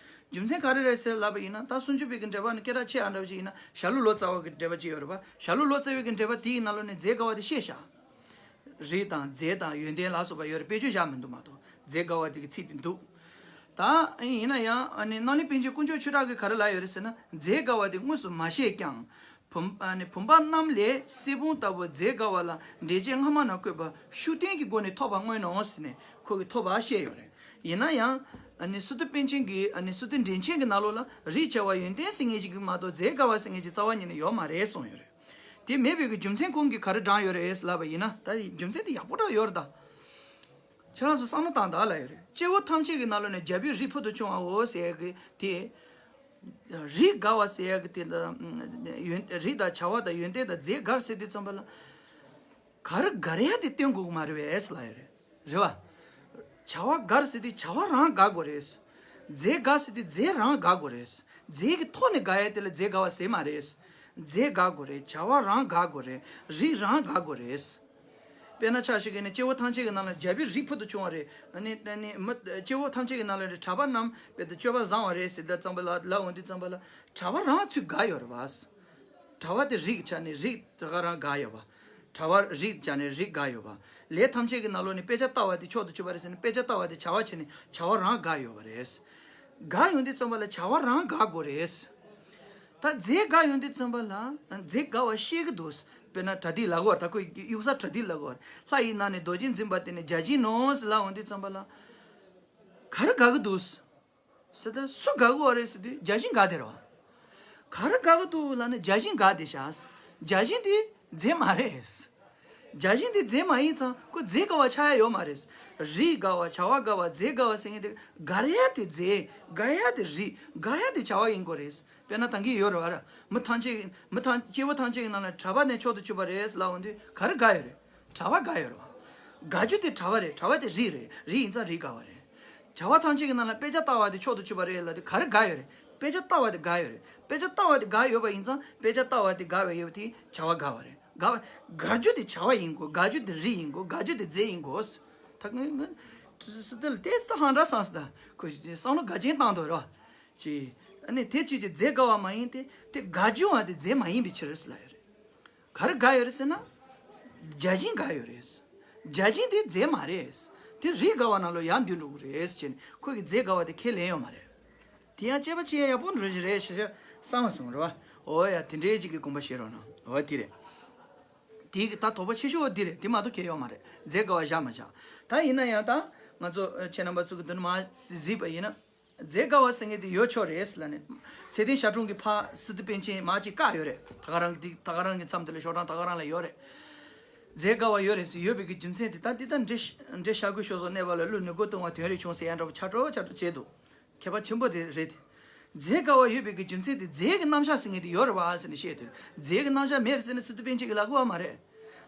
རྒྱུ་མཚན་ག་རེ་རེད་ཟེར་ལབ་པ་ཡིན་ན། ད་སུམ་ཅུ་པའི་གི་འགྲེལ་པ་ནི་སྐད་གྲགས་ཆེ་ཨ་འདྲ་བ་ཅིག་ཡིན་ན་ཞྭ་ལུ་ལོ་ཙཱ་བ་གི་འགྲེལ་པ་ཅིག་ཡོད་རེད་པ། ཞྭ་ལུ་ལོ་ཙཱ་བའི་གི་འགྲེལ་པ་དེའི་ནང་ལོགས་ནས་རྫས་དགའ་བ་དེ་བཤད་ཤག་རིགས་དང་རྫས་དང་ཡོན་ཏན་ལ་སོགས་པ་ཡོད་རེད། དཔེ་བརྗོད་བཞག་མི་འདུག་མ་གཏོགས་རྫས་དགའ་བ་དེ་གི་ཚིག་དེ་འདུག་ད་ཡིན་ན་ཡང་ཨ་ནི་རྣམ་གླིང་པཎ་ཆེན་དཀོན་མཆོག་ཆོས་གྲགས་ཀྱིས་ག་རེ་ལབ་ཡོད་རེད་ཟེར་ན། རྫས་དགའ་བ་དེ་དངོས་སུ་མ་བཤད་ཀྱང་། བུམ་ཨ་ནི་བུམ་པ་རྣམས་ལས་གསེར་བུམ་ལྟ་བུ་རྫས་དགའ་བ་ལ་འགྲེལ་བྱེད་སྔ་མ་ན་བཀོད་པ་ཤུགས་བསྟན་གྱི་སྒོ་ནས་ཐོབ་པར་མངོན་ནོ་ཟེར་ནས་ཁོ་གིས་ཐོབ་པ་བཤད་ཡོད་རེད། ཡིན་ན་ཡང་ཨ་ནི་སི་ཏུ་པཎ་ཆེན་གྱིས་ཨ་ནི་སི་ཏུ་འགྲེལ་ཆེན་གྱི་ནང་ལོགས་ལ་རིགས་བྱ་བ་ཡོན་ཏན་ཟེར་མཁན་ཞིག་གི་མ་གཏོགས་རྫས་དགའ་བ་ཟེར་མཁན་ཞིག་རྩ་བ་ཉིད་ནས་ཡོད་མ་རེད་གསུངས་ཡོད་རེད། དེ་མེད་པའི་གི་རྒྱུ་མཚན་ཁོང་གིས་ག་རེ་དྲངས་ཡོད་རེད་ལབ་པ་ཡིན་ན། ད་རྒྱུ་མཚན་དེ་ཡག་པོ་དྲངས་ཡོད་རེད་ད། ཁྱེད་རང་ཚོ་བསམ་བློ་བཏང་དང་ལབ་ཡོད་རེད། སྐྱེ་བོ་ཐམས་ཅད་ཀྱི་ནང་ལོགས་ནས་རྒྱལ་པོའི་རིགས་ཕུལ་དུ་བྱུང་བའོ་ཟེར་གི་དེ། རིགས་དགའ་བ་ཟེར་ཡ་གི་དེ་ད་ཡོན་རིགས་དང་བྱ་བ་དང་ཡོན་ཏན་དང་རྫས་དགར་ཟེར་དུས་ཙམ་པ་ལ། ག་རེ་དགར་ཡ་དེ་སྟོན་དགོས་ཀྱི་མ་རེད་པས་ལབ་ཡོད་རེད། རེད་པ། བྱ་བ་དགར་ཟེར་དུས་བྱ་བ་རང་དགའ་དགོས་རེད། རྫས་དགའ་ཟེར་དུས་རྫས་རང་དགའ་དགོས་རེད། རྫས་ཀྱི་ཐོག་ནས་དགའ་ཡ་དེ་ལ་རྫས་དགའ་བ་ཟེར་མ་རེད། རྫས་དགའ་དགོས་རེད། བྱ་བ་རང་དགའ་དགོས་རེད། རིགས་རང་དགའ་དགོས་རེད། དཔེར་ན་ཆ་བཞག་གི་ནི་སྐྱེ་བོ་ཐམས་ཅད་ཀྱི་ནང་ལ་རྒྱལ་པོའི་རིགས་ཕུལ་དུ་བྱུང་བ་རེད། ཨ་ནི་ཨ་ནི་མི་སྐྱེ་བོ་ཐམས་ཅད་ཀྱི་ནང་ལ་རེད། གྲྭ་པ་རྣམས་དཔེ་དེ་སྤྱོད་པ་བཟང་བ་རེད་ཟེར་ད་ཙམ་པ་ལ་ལབ་འོང་དུས་ཙམ་པ་ལ་གྲྭ་པ་རང་ཚུར་དགའ་ཡོད་རེད་པ། གྲྭ་པ་དེ་རིགས་ཆ་ནས་རིགས་དེ་ག་རང་དགའ་ཡོད་པ། གྲྭ་པ་རིགས་ཆ་ནས་རིགས་དགའ་ཡོད་པ། ལས་ཐམས་ཅད་ཀྱི་ནང་ལོགས་ནས་དཔེ་བྱ་ལྟ་བ་དེ་མཆོག་ཏུ་གྱུར་པ་རེད་ཟེར་ནས་དཔེ་བྱ་ལྟ་བ་དེ་བྱ་བ་བྱས་ནས་བྱ་བ་རང་དགའ་ཡོད་པ་རེད། དགའ་ཡོང་དུས་ཙམ་པ་ལ་བྱ་བ་རང་དགའ་དགོས་རེད། ད་རྫས་དགའ་ཡོང་དུས་ཙམ་པ་ལ་རྫས་དགའ་བ་བཤད་ཀྱི་འདུག་དཔེར་ན་བྲ་ཏི་ལབ་དགོས་པ་རེད། ད་ཁོས་ཡུགས་ས་བྲ་ཏི་ལབ་དགོས་པ་རེད། ལྷ་ཡི་ནང་ནས་རྡོ་རྗེ་འཛིན་པ་དེ་ནི་བརྒྱ་བྱིན་ནོ་ཟེར་ལབ་འོང་དུས་ཙམ་པ་ལ། ག་རེ་དགའ་གི་འདུག་ཟེར་ད་སུ་དགའ་གི་ཡོད་རེད་ཟེར་དུས་བརྒྱ་བྱིན་དགའ་བསྡད་རེད་པ། ག་རེ་དགའ་གི་འདུག་ལབ་ན་བརྒྱ་བྱིན་དགའ་བསྡད་ཤག་བརྒྱ་བྱིན་དེ་རྫས་མ་རེད། བརྒྱ་བྱིན་དེ་རྫས་མ་ཡིན་ཙང་ཁོ་རྫས་དགའ་བ་ཆགས་ཡ་ཡོད་མ་རེད། རིགས་དགའ་བ། བྱ་བ་དགའ་བ། རྫས་དགའ་བ་ཟེར་མཁན་དེ་དགའ་ཡ་དེ་རྫས། དགའ་ཡ་དེ་རིགས། དགའ་ཡ་དེ་བྱ་བ་ཡིན་དགོས་རེད། དཔེར་ན་ད་གིན་ཡོད་རེད་པ། མི་ཐམས་ཅད་མི་ཐམས་སྐྱེ་བོ་ཐམས་ཅད་ཀྱི་ནང་ལ་གྲྭ་པ་ནི་མཆོག་ཏུ་གྱུར་པ་རེད་ལབ་འོང་དུས་ག་རེ་དགའ་ཡོད་རེད། གྲྭ་པ་དགའ་ཡོད་རེད་པ། དགའ་རྒྱུ་དེ་གྲྭ་པ་རེད། གྲྭ་པ་དེ་རིགས་རེད། རིགས་ཡིན་ཙང་རིགས་དགའ་བ་རེད། བྱ་བ་ཐམས་ཅད་ཀྱི་ནང་ལ་དཔེ་བྱ་ལྟ་བ་དེ་མཆོག་ཏུ་གྱུར་པ་རེད་ལབ་དུས་ག་རེ་དགའ་ཡོད་རེད། དཔེ་བྱ་ལྟ་བ་དེ་དགའ་ཡོད་རེད། དཔེ་བྱ་ལྟ་བ་དེ་དགའ་ཡོད་པ་ཡིན་ཙང་དཔེ་བྱ་ལྟ་བ་དེ་དགའ་བའི་ཡོད་དེ་བྱ་བ་དགའ་བ་རེད། དགའ་བ། དགའ་རྒྱུ་དེ་བྱ་བ་ཡིན་དགོས། དགའ་རྒྱུ་དེ་རིགས་ཡིན་དགོས། དགའ་རྒྱུ་དེ་རྫས་ཡིན་དགོས། ད་ངས་ངས་སི་ཏི་ལ་ཏེ་སི་ཏི་ཧང་འདྲ་བསམ་སི་ད་ཁོས་བསམ་བློ་འགལ་རྐྱེན་བཏང་འདུག་ར། ཅི། ཨ་ནི་དེ་ཅིག་ཅིག་རྫས་དགའ་བ་མ་ཡིན་ཏེ་དེ་དགའ་རྒྱུ་བ་དེ་རྫས་མ་ཡིན་པའི་ཕྱིར་ཟེར་ལབ་ཡོད་རེད། ག་རེ་དགའ་ཡོད་རེད་ཟེར་ན། བརྒྱ་བྱིན་དགའ་ཡོད་རེད། བརྒྱ་བྱིན་དེ་རྫས་མ་རེད། དེ་རིགས་དགའ་བ་ནང་ལོགས་ཡར་འདུས་འགྲོ་གི་རེད་ཟེར་ནས་ཁོ་གིས་རྫས་དགའ་བ་དེ་ཁས་ལེན་ཡོད་མ་རེད། དེ་ཡང་དཔྱད་པ་བྱེད་ཡ་ཡག་པོ་འགྲོ་གི་རེད་ཤག་ཤག་བསམ་བ་སོང་རེད་བ། འོ་ཡ། དེ་འདྲའི་ཅིག་གི་དགོངས་པ་བཞེས་རོགས་གནང་། འོ་དེ་རེད། དེ་གི་ད་དོགས་པ་ཆེ་ཤོས་འདི་རེད། དེ་མ་གཏོགས་གལ་ཡོད་མ་རེད། རྫས་དགའ་བ་བཞག་མ་བཞག་ད་ཡིན་ན་ཡང་ད་ང་ཚོ་ཁྱེད་རྣམ་པ་ཚོ་གི་འདི་ནས་མར་གཟིགས་པ་ཡིན་ན། རྫས་དགའ་བ་ཟེར་མཁན་དེ་ཡོད་ཆོག་རེད་ལབ་ནས། ཚེ་བརྟན་ཞབས་དྲུང་གི་ཕ་སི་ཏུ་པཎ་ཆེན་མར་ཅིག་བཀག་ཡོད་རེད། ད་ག་རང་གི་དེ་ད་ག་རང་གི་མཚམས་དེ་ལ་ཤོག་གྲངས་ད་ག་རང་ལ་ཡོད་རེད། རྫས་དགའ་བ་ཡོད་རེད་ཟེར་ཡོད་པའི་གི་རྒྱུ་མཚན་དེ་ད་འདི་ལྟར་འདྲེ་ཤ་འདྲེ་ཤ་ཁུ་ཤོ་སོགས་གནས་པ་ལ་ཀླུ་ནི་མགོ་ལྟུང་བ་དོན་རེ་བྱུང་ཟེར་ཡ་འདྲ་པོ་ཆ་འགྲོ་ཆ་འགྲོ་བྱས་འདུག་ཁྱད་པར་ཆེན་པོ་དེ་རེད་དེ། རྫས་དགའ་བ་ཡོད་པའི་གི་རྒྱུ་མཚན་དེ་རྫས་ཀྱི་རྣམ་གཞག་ཟེར་མཁན་དེ་ཡོད་རེད་བ་ཟེར་ནས་བཤད་དེ། རྫས་ཀྱི་རྣམ་གཞག་མེད་ཟེར་ནས་སི་ཏུ་པཎ་ཆེན་གྱིས་ལབ་ཀྱི་ཡོད་མ་རེད།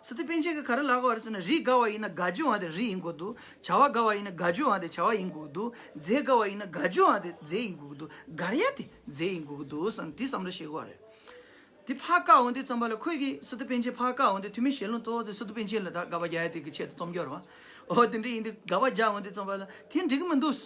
སི་ཏུ་པཎ་ཆེན་གྱིས་ག་རེ་ལབ་ཀྱི་ཡོད་རེད་ཟེར་ན། རི་དགའ་བ་ཡིན་ན་དགའ་རྒྱུ་འང་དེ་རི་ཡིན་དགོས་འདུག་བྱ་བ་དགའ་བ་ཡིན་ན་དགའ་རྒྱུ་འང་དེ་བྱ་བ་ཡིན་དགོས་འདུག་རྫས་དགའ་བ་ཡིན་ན་དགའ་རྒྱུ་འང་དེ་རྫས་ཡིན་དགོས་འདུག་དགར་ཡ་དེ་རྫས་ཡིན་དགོས་འདུག་བསམ་དེ་བསམ་བློ་བྱེད་དགོས་རེད། དེ་ཕར་བཀག་འོང་དུས་ཙམ་པ་ལ། ཁོས་ཀྱིས་སི་ཏུ་པཎ་ཆེན་ཕར་བཀག་འོང་དུས་ཐུ་མི་ཞལ་ལུང་གཙོ་བོ་དེ་སི་ཏུ་པཎ་ཆེན་ལ་ད་དགག་པ་རྒྱག་ཡ་དེ་གི་ཆེད་དུ་རྩོམ་རྒྱུ་རེད་བ། འོ་དེ་འདྲ་ཡིན་དུས་དགག་པ་རྒྱག་འོང་དུས་ཙམ་པ་ལ་དེ་འགྲིག་གི་མི་འདུག་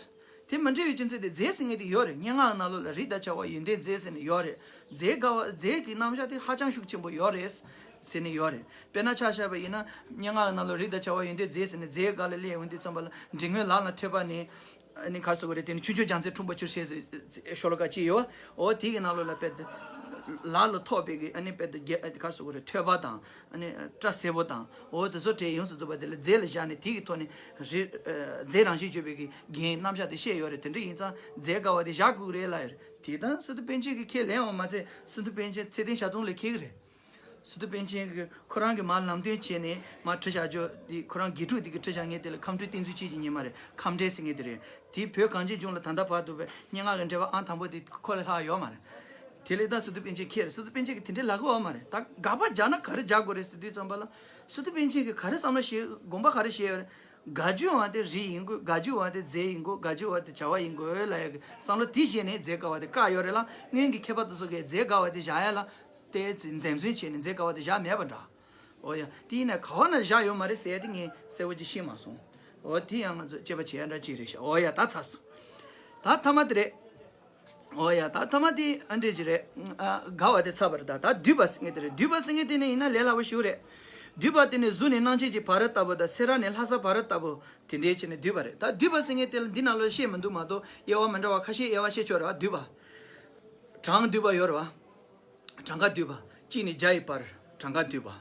དེ་མི་འགྲིག་པའི་རྒྱུ་མཚན་དེ། རྫས་ཟེར་མཁན་དེ་ཡོད་རེད། སྙན་ངག་ནང་ལོགས་ལ་རི་དང་བྱ་བ་ཡོན་ཏན་རྫས་ཟེར་ནས་ཡོད་རེད། རྫས་དགའ་བ་རྫས་ཀྱི་རྣམ་གཞག་དེ་ཧ་ཅང་ཤུགས་ཆེན་པོ་ཡོད་རེད་ཟེར་ནས་ཡོད་རེད། དཔེར་ན་ཆ་བཞག་པ་ཡིན་ན། སྙན་ངག་ནང་ལོགས་རི་དང་བྱ་བ་ཡོན་ཏན་རྫས་ཟེར་ནས་རྫས་སྒང་ལ་སླེབས་འོང་དུས་ཙམ་པ་ལ། འབྲི་སྔོན་ལག་ན་ཐོད་པ་ནས། ཨ་ནི་ག་རེ་ཟེར་དགོས་རེད། དེ་ནི་ཆུང་ཆུང་རྒྱ་མཚོའི་འཁྲུངས་པ་ཕྱིར་བཤད་ཟེར་ཤོ་ལོ་ཀ་གཅིག་ཡོད། འོ་དེ་གི་ནང་ལོགས་ལ་དཔེ་དེ་ལག་ལ་ཐོགས་པའི་གི། ཨ་ནི་དཔེ་དེ་རྒྱ་ག་རེ་ཟེར་དགོས་རེད། ཐོད་པ་དང་། ཨ་ནི་སྐྲ་སེར་པོ་དང་། འོ་དེ་ཚོ་བྲིས་ཡོངས་སུ་རྫོགས་པ་དེ་ལ་རྫས་ལ་བཞག་ནས། དེ་གི་ཐོག་ནས་རི་རྫས་རང་བཞིན་བརྗོད་པའི་གི་རྒྱན་རྣམ་གཞག་དེ་བཤད་ཡོད་རེད། དེ་འདྲ་ཡིན་ཙང་རྫས་དགའ་བ་དེ་བཞག་དགོས་རེད་ལབ་ཡོད་རེད། དེ་ད་སི་ཏུ་པཎ་ཆེན་གྱིས་ཁས་ལེན་པ་མ་ཚད། སི་ཏུ་པཎ་ཆེན་ཚེ་བརྟན་ཞབས་དྲུང་ལ་ཁེལ་གི་རེད། སི་ཏུ་པཎ་ཆེན་གྱིས་ཁོ་རང་གིས་མར་ལམ་སྟོན་བྱས་ནས་མར་བྲིས་བཞག་རྒྱུ་དེ། ཁོ་རང་དགེ་ཕྲུག་དེ་གིས་བྲིས་བཞག་མཁན་དེ་ལ་ཁམས་སྤྲེལ་བསྟན་འཛིན་ཆོས་ཀྱི་ཉི་མ་རེད། ཁམས་སྤྲེལ་ཟེར་མཁན་དེ་རེད། དེ་བོད་གངས་ཅན་ལྗོངས་ལ་ད་ལྟ་བར་དུ་བའི་སྙན་ངག་གི་འགྲེལ་པ་ཨང་དང་པོ་དེ་ཁོ་ལས་ལྷག་ཡོད་མ་རེད། དེ་ལས་ད་སི་ཏུ་པཎ་ཆེན་ཁྱེད་རེད། སི་ཏུ་པཎ་ཆེན་གྱིས་དེ་འདྲའི་ལབ་ཀྱི་ཡོད་མ་རེད། ད་དགག་པ་རྒྱག་ན་ག་རེ་རྒྱག་དགོས་རེད་ཟེར་དུས་ཙམ་པ་ལ། སི་ཏུ་པཎ་ཆེན་གྱིས་ག་རེ་བསམ་བློ་བྱས། དགོངས་པ་ག་རེ་བཞེས་ཡོད་རེད། དགའ་རྒྱུ་འང་དེ་རི་ཡིན་དགོས། དགའ་རྒྱུ་འང་དེ་རྫས་ཡིན་དགོས། དགའ་རྒྱུ་འང་དེ་བྱ་བ་ཡིན་དགོས་ལབ་ཡ་གི་བསམ་བློ་དེ་བཞེས་ནས་རྫས་དགའ་བ་དེ་བཀག་ཡོད་རེད་ལ། སྔོན་གྱི་མཁས་པ་དེ་ཚོ་གིས་རྫས་དགའ་བ་དེ་བཞག་ཡ་ལ་ཏོག་ཙམ་འཛེམ་ཟོན་བྱས་ནས་རྫས་དགའ་བ་དེ་བཞག་མེད་པ་འདྲ། འོ་ཡ། དེ་ཡིན་ན་ག་བ་ན་བཞག་ཡོད་མ་རེད་ཟེར་ཡ་དེ་ངས་གསལ་པོ་ཅིག་ཤེས་མ་སོང་། འོ་དེ་ཡང་ང་ཚོ་དཔྱད་པ་བྱེད་ཡ་འདྲ་ཅིག་རེད་ཤག་འོ་ཡ། ད་ཚར་སོང་། ད་མཐའ་མ་དེ་རེད། འོ་ཡ། ད་མཐའ་མ་དེ་ཨ་འདྲས་ཅིག་རེད། ཨ། དགའ་བ་དེ་ཚར་བ་རེད། ད་ད་བསྡུས་པ་ཟེར་མཁན་དེ་རེད། བསྡུས་པ་ཟེར་མཁན་དེ་ནི་ཡིན་ན་ལས་སླ་པོ་ཞིག་རེད། བསྡུས་པ་དེ་ནི་གཟུགས་ནི་སྣང་ཆེན་གྱི་བར་ལྟ་བུ་དང་། སེར་བ་ནི་ལྷ་སའི་བར་ལྟ་བུ། དེ་འདྲས་བྱས་ནས་བསྡུས་པ་རེད། ད་བསྡུས་པ་ཟེར་མཁན་དེ་ལ་འདི་ནང་ལོགས་བཤད་མི་འདུག་མ་གཏོགས། དབྱེ་བ་མི་འདྲ་བ་ཁ་ཤས་དབྱེ་བ་བཤད་ཆོག་རེད་བ། བསྡུས་པ། གྲངས་བསྡུས་པ་ཡོད་རེད་བ། གྲངས་ཀ་བསྡུས་པ། གཅིག་ནས་བརྒྱ་ཡི་བར་གྲངས་ཀ་བསྡུས་པ།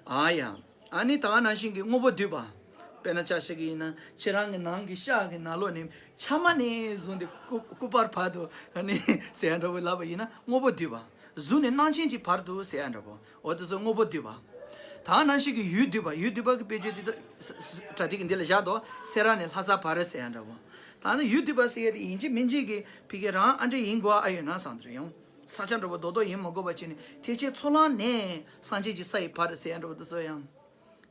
ཨ་ཡ། ཨ་ནི་ད་ག་ནང་བཞིན་གྱི་དངོས་པོ་བསྡུས་པ། དཔེར་ན་ཆ་བཞག་གི་ཡིན་ན། ཁྱེད་རང་གི་ནང་གི་ཤ་གི་ནང་ལོགས་ནས་ཕྱི་མ་ནས་བཟུང་སྟེ་སྐུ་སྐུ་པར་བར་དུ། ཨ་ནི་ཟེར་ཡ་འདྲ་པོ་ལབ་པ་ཡིན་ན་དངོས་པོ་བསྡུས་པ། གཟུགས་ནས་སྣང་ཆེན་གྱི་བར་དུ་ཟེར་ཡ་འདྲ་པོ། འོ་དེ་ཚོ་དངོས་པོ་བསྡུས་པ། ད་ག་ནང་བཞིན་གྱི་ཡུལ་བསྡུས་པ། ཡུལ་བསྡུས་པ་གི་དཔེ་བརྗོད་འདི་ད་ས་ས་པྲ་ཏི་གི་འདི་ལ་བཞག་དོ། སེ་ར་ནས་ལྷ་ས་བར་ཟེར་ཡ་འདྲ་པོ། ད་ནི་ཡུལ་བསྡུས་པ་ཟེར་ཡ་དེ་ཡིན་གཅིག་མིན་གཅིག་གི་ཕ་གི་རང་ཨ་འདྲས་ཡིན་དགོས་ཨ་ཡོད་ན་བསམ་དེ་རེད་ཡང་། ས་ཆ་འདྲ་པོ་རྡོག་རྡོག་ཡིན་མི་དགོས་པ་བྱས་ནས། ཐེག་ཆེན་ཚོགས་ལམ་ནས་སངས་རྒྱས་ཀྱི་ས་ཡི་བར་ཟེར་ཡ་འདྲ་པོ་དེ་ཚོ་ཡང་།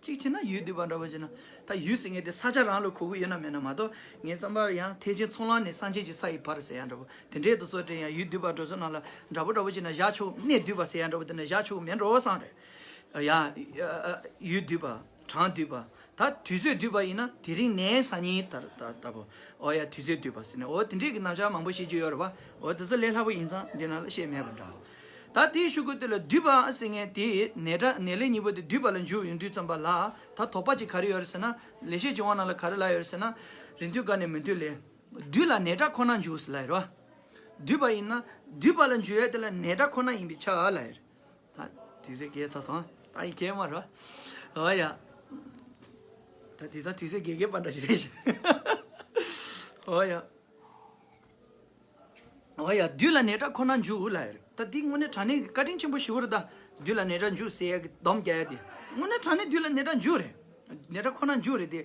གཅིག་བྱས་ན་ཡུལ་བསྡུས་པ་འདྲ་པོ་བྱས་ན། ད་ཡུལ་ཟེར་མཁན་དེ་ས་ཆ་རང་ལ་གོ་གི་ཡོད་ན་མེད་ན་མ་གཏོགས། ངས་བསམ་པར་ཡང་ཐེག་ཆེན་ཚོགས་ལམ་ནས་སངས་རྒྱས་ཀྱི་ས་ཡི་བར་ཟེར་ཡ་འདྲ་པོ་དེ་འདྲའི་དེ་ཚོ་དེ་ཡང་ཡུལ་བསྡུས་པ་འདྲ་ཚོ་ནང་ལ་འདྲ་པོ་འདྲ་པོ་བྱས་ན་བཞག་ཆོག་གནས་བསྡུས་པ་ཟེར་ཡ་འདྲ་པོ་དེ་ནས་བཞག་ཆོག་མེད་འགྲོ་བསམ་རེད། ཡ། ཡུལ་བསྡུས་པ། གྲངས་བསྡུས་པ། ད་དུས་ཚོད་བསྡུས་པ་ཡིན་ན་དེ་རིང་ནས་སང་ཉིན་ལྟར་ལྟ་ལྟ་བུ། འོ་ཡ། དུས་ཚོད་བསྡུས་པ་ཟེར་ནས། འོ་དེ་འདྲས་ཀྱི་རྣམ་གཞག་མང་པོ་བཤད་རྒྱུ་ཡོད་རེད་བ། འོ་དེ་ཚོ་ལས་སླ་པོ་ཡིན་ཙང་འདི་ནང་ལ་བཤད་མེད་པ་འདྲ། ད་དེའི་གཞུག་གུ་དེ་ལ་བསྡུས་པ་ཟེར་མཁན་དེ་ནས་སྒྲ་ནས་ལས་གཉིས་པོ་དེ་བསྡུས་པ་ལ་འཇུག་ཡོང་དུས་ཙམ་པ་ལ། ད་དོགས་པ་ཅིག་ག་རེ་ཡོད་རེད་ཟེར་ན། ལེགས་བཤད་ལྗོན་དབང་ནང་ལ་ག་རེ་ལབ་ཡོད་རེད་ཟེར་ན། རིང་ཐུང་དགའ་ནས་མི་འདུག་ལས། བསྡུས་ལ་ནས་སྒྲ་ཁོ་ན་འཇུག་ཟེར་ལབ་ཡོད་རེད་བ། བསྡུས་པ་ཡིན་ན་བསྡུས་པ་ལ་འཇུག་ཡས་དེ་ལ་ནས་སྒྲ་ཁོ་ན་ཡིན་པས་ཁྱབ་ལབ་ཡོད་རེད། ད་དུས་ཚོད་བརྒལ་ཚར་སོང་། ད་ཡིན་གལ་མ་རེད། འོ་ཡ། ད་དེང་སང་དུས་ཚོད་བརྒལ་བརྒལ་པ་འདྲ་ཞིག་རེད་ཤག་འོ་ཡ། འོ་ཡ། བསྡུས་ལ་ནས་སྒྲ་ཁོ་ན་འཇུག་ལབ་ཡོད་རེད། ད་འདི་དངོས་གནས་དྲང་གནས་ཀྱི་བཀའ་དྲིན་ཆེན་པོ་ཞེ་པོ་རེད་ད། བསྡུས་ལ་ནས་སྒྲ་འཇུག་ཟེར་ཡ་གི་སྡོམ་རྒྱག་ཡ་དེ། དངོས་གནས་དྲང་གནས་བསྡུས་ལ་ནས་སྒྲ་འཇུག་རེད། ནས་སྒྲ་ཁོ་ན་འཇུག་རེད་དེ།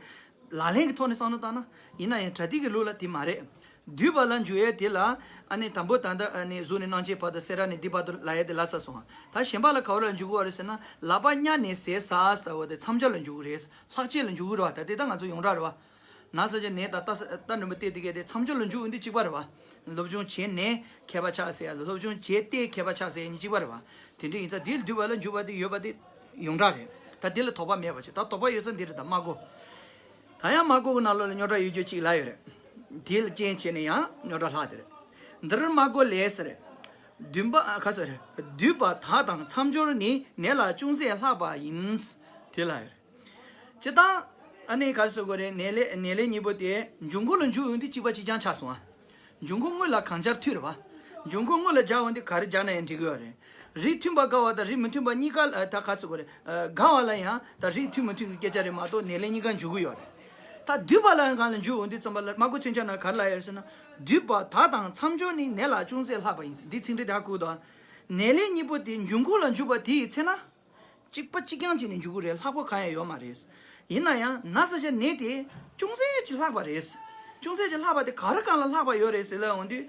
ལག་ལེན་གྱི་ཐོག་ནས་བསམ་བློ་བཏང་ན། ཡིན་ན་ཡང་པྲ་ཏི་གི་ལུགས་ལ་དེ་མ་རེད། བསྡུས་པ་ལ་འཇུག་ཡས་དེ་ལ། ཨ་ནི་དང་པོ་ད་ལྟ་ཨ་ནི་གཟུགས་ནས་སྣང་མཆེད་བར་དུ་སེ་ར་ནས་འདི་བར་དུ་ལབ་ཡས་དེ་ལབ་ཚར་སོང་། ད་གཞན་པ་ལ་ག་བ་ལ་འཇུག་གི་ཡོད་རེད་ཟེར་ན། ལག་པ་གཉའ་ནས་ཟས་ཟ་ཟེར་བ་དེ་མཚམས་སྦྱོར་ལ་འཇུག་གི་རེད། ལྷག་བཅས་ལ་འཇུག་གི་རེད་བ། ད་དེ་ད་ང་ཚོ་ཡོངས་གྲགས་རེད་བ། ན་ཚ་ཅན་ནད་དང་རྟ་ས་རྟ་མགྲོན་པོ་བལྟས་དེ་གས་དེ་མཚམས་སྦྱོར་ལ་འཇུག་ཡོང་དུས་གཅིག་པ་རེད་བ། སློབ་སྦྱོང་བྱས་ནས་མཁས་པ་ཆགས་ཟེར་ཡ་ལ། སློབ་སྦྱོང་བྱས་ཏེ་མཁས་པ་ཆགས་ཟེར་ཡ་གཉིས་གཅིག་པ་རེད་བ། དེ་འདྲ་ཡིན་ཙང་འདི་བསྡུས་པ་ལ་འཇུག་པ་དེ་ཡོད་པ་དེ་ཡོངས་གྲགས་རེད། ད་འདི་ལ་དོགས་པ་མེད་པ་བྱེད། ད་དོགས་པ་ཡོད་ས་འདི་རེད། ད་སྨྲ་སྒོ། ད་ཡང་སྨྲ་སྒོ་གི་ནང་ལོགས་ལ་རྙོག་དྲ་ཡོད་རྒྱུ་གཅིག་ལབ་ཡོད་རེད། དེ་ལ་རྐྱེན་བྱས་ནས་ཡང་རྙོག་དྲ་ལྷག་དེ་རེད། འདིར་སྨྲ་སྒོ་ལས་ཟེར། བསྡུས་པ་ཨ་ཁ་སོ་རེད། བསྡུས་པ་དག་དང་མཚམས་སྦྱོར་ནི་ནས་ལ་ཅུང་ཟད་ལྷག་པ་ཡིན། དེ་ལབ་ཡོད་རེད། སྤྱིར་བཏང་། ཨ་ནི་ག་རེ་ཟེར་དགོས་རེད། ནས་ལས་ནས་ལས་གཉིས་པོ་དེ་འབྱུང་ཁུངས་ལ་འཇུག་ཡོང་དུས་གཅིག་པ་གཅིག་རྐྱང་ཆགས་སོང་ཨ། འབྱུང་ཁུངས་དངོས་ལ་གང་སྦྱར་མཐུན་རེད་བ། འབྱུང་ཁུངས་དངོས་ལ་སྦྱར་འོང་དུས་ག་རེ་སྦྱར་ན་ཡང་འགྲིག་གི་ཡོད་རེད། རིགས་མཐུན་པ་དགར་བ་དང་རིགས་མི་མཐུན་པ་གཉིས་ཀ་ལ་ད་ག་ཚོད་དགོས་རེད། ཨ། དགར་བ་ལ་ཡང་ད་རིགས་མཐུན་མི་མཐུན་གྱི་སྐད་ཆ་རེད་མ་གཏོགས་ནད་ལས་གཉིས་ཀ་འཇུག་གི་ཡོད་རེད། ད་འདུས་པ་ལ་ཡང་གང་ལ་འཇུག་འོང་དུས་ཙམ་པ་ལ་སྨྲ་སྒོ་མཚོན་ཆ་ནང་ག་རེ་ལབ་ཡོད་ཟེར་ན། འདུས་པ་དག་དང་མཚམས་སྦྱོར་ནི་ནད་ལ་ཅུང་ཟད་ལྷག་པ་ཡིན། འདི་ཚིག་འགྲེལ་དེ་ཧ་གོ་འདུག་ནད་ལས་གཉིས་པོ་དེ་འབྱུང་ཁུངས་ལ་འཇུག་པ་དེ་ཡི་ཚེ་ན། གཅིག་པ་གཅིག་རྐྱང་གཅིག་ནས་འཇུག་གི་རེད། ལྷག་པ་གང་ཡང་ཡོད་མ་རེད། ཡིན་ན་ཡང་ན་ཚ་ཅན་ནད་དེ་ཅུང་ཟད་ཅིག་ལྷག་པ་རེད། ཅུང་ཟད་ཅིག་ལྷག་པ་དེ་ག་རེ་གང་ལ་ལྷག་པ་ཡོད་རེད་ཟེར་ལབ་འོང་དུས།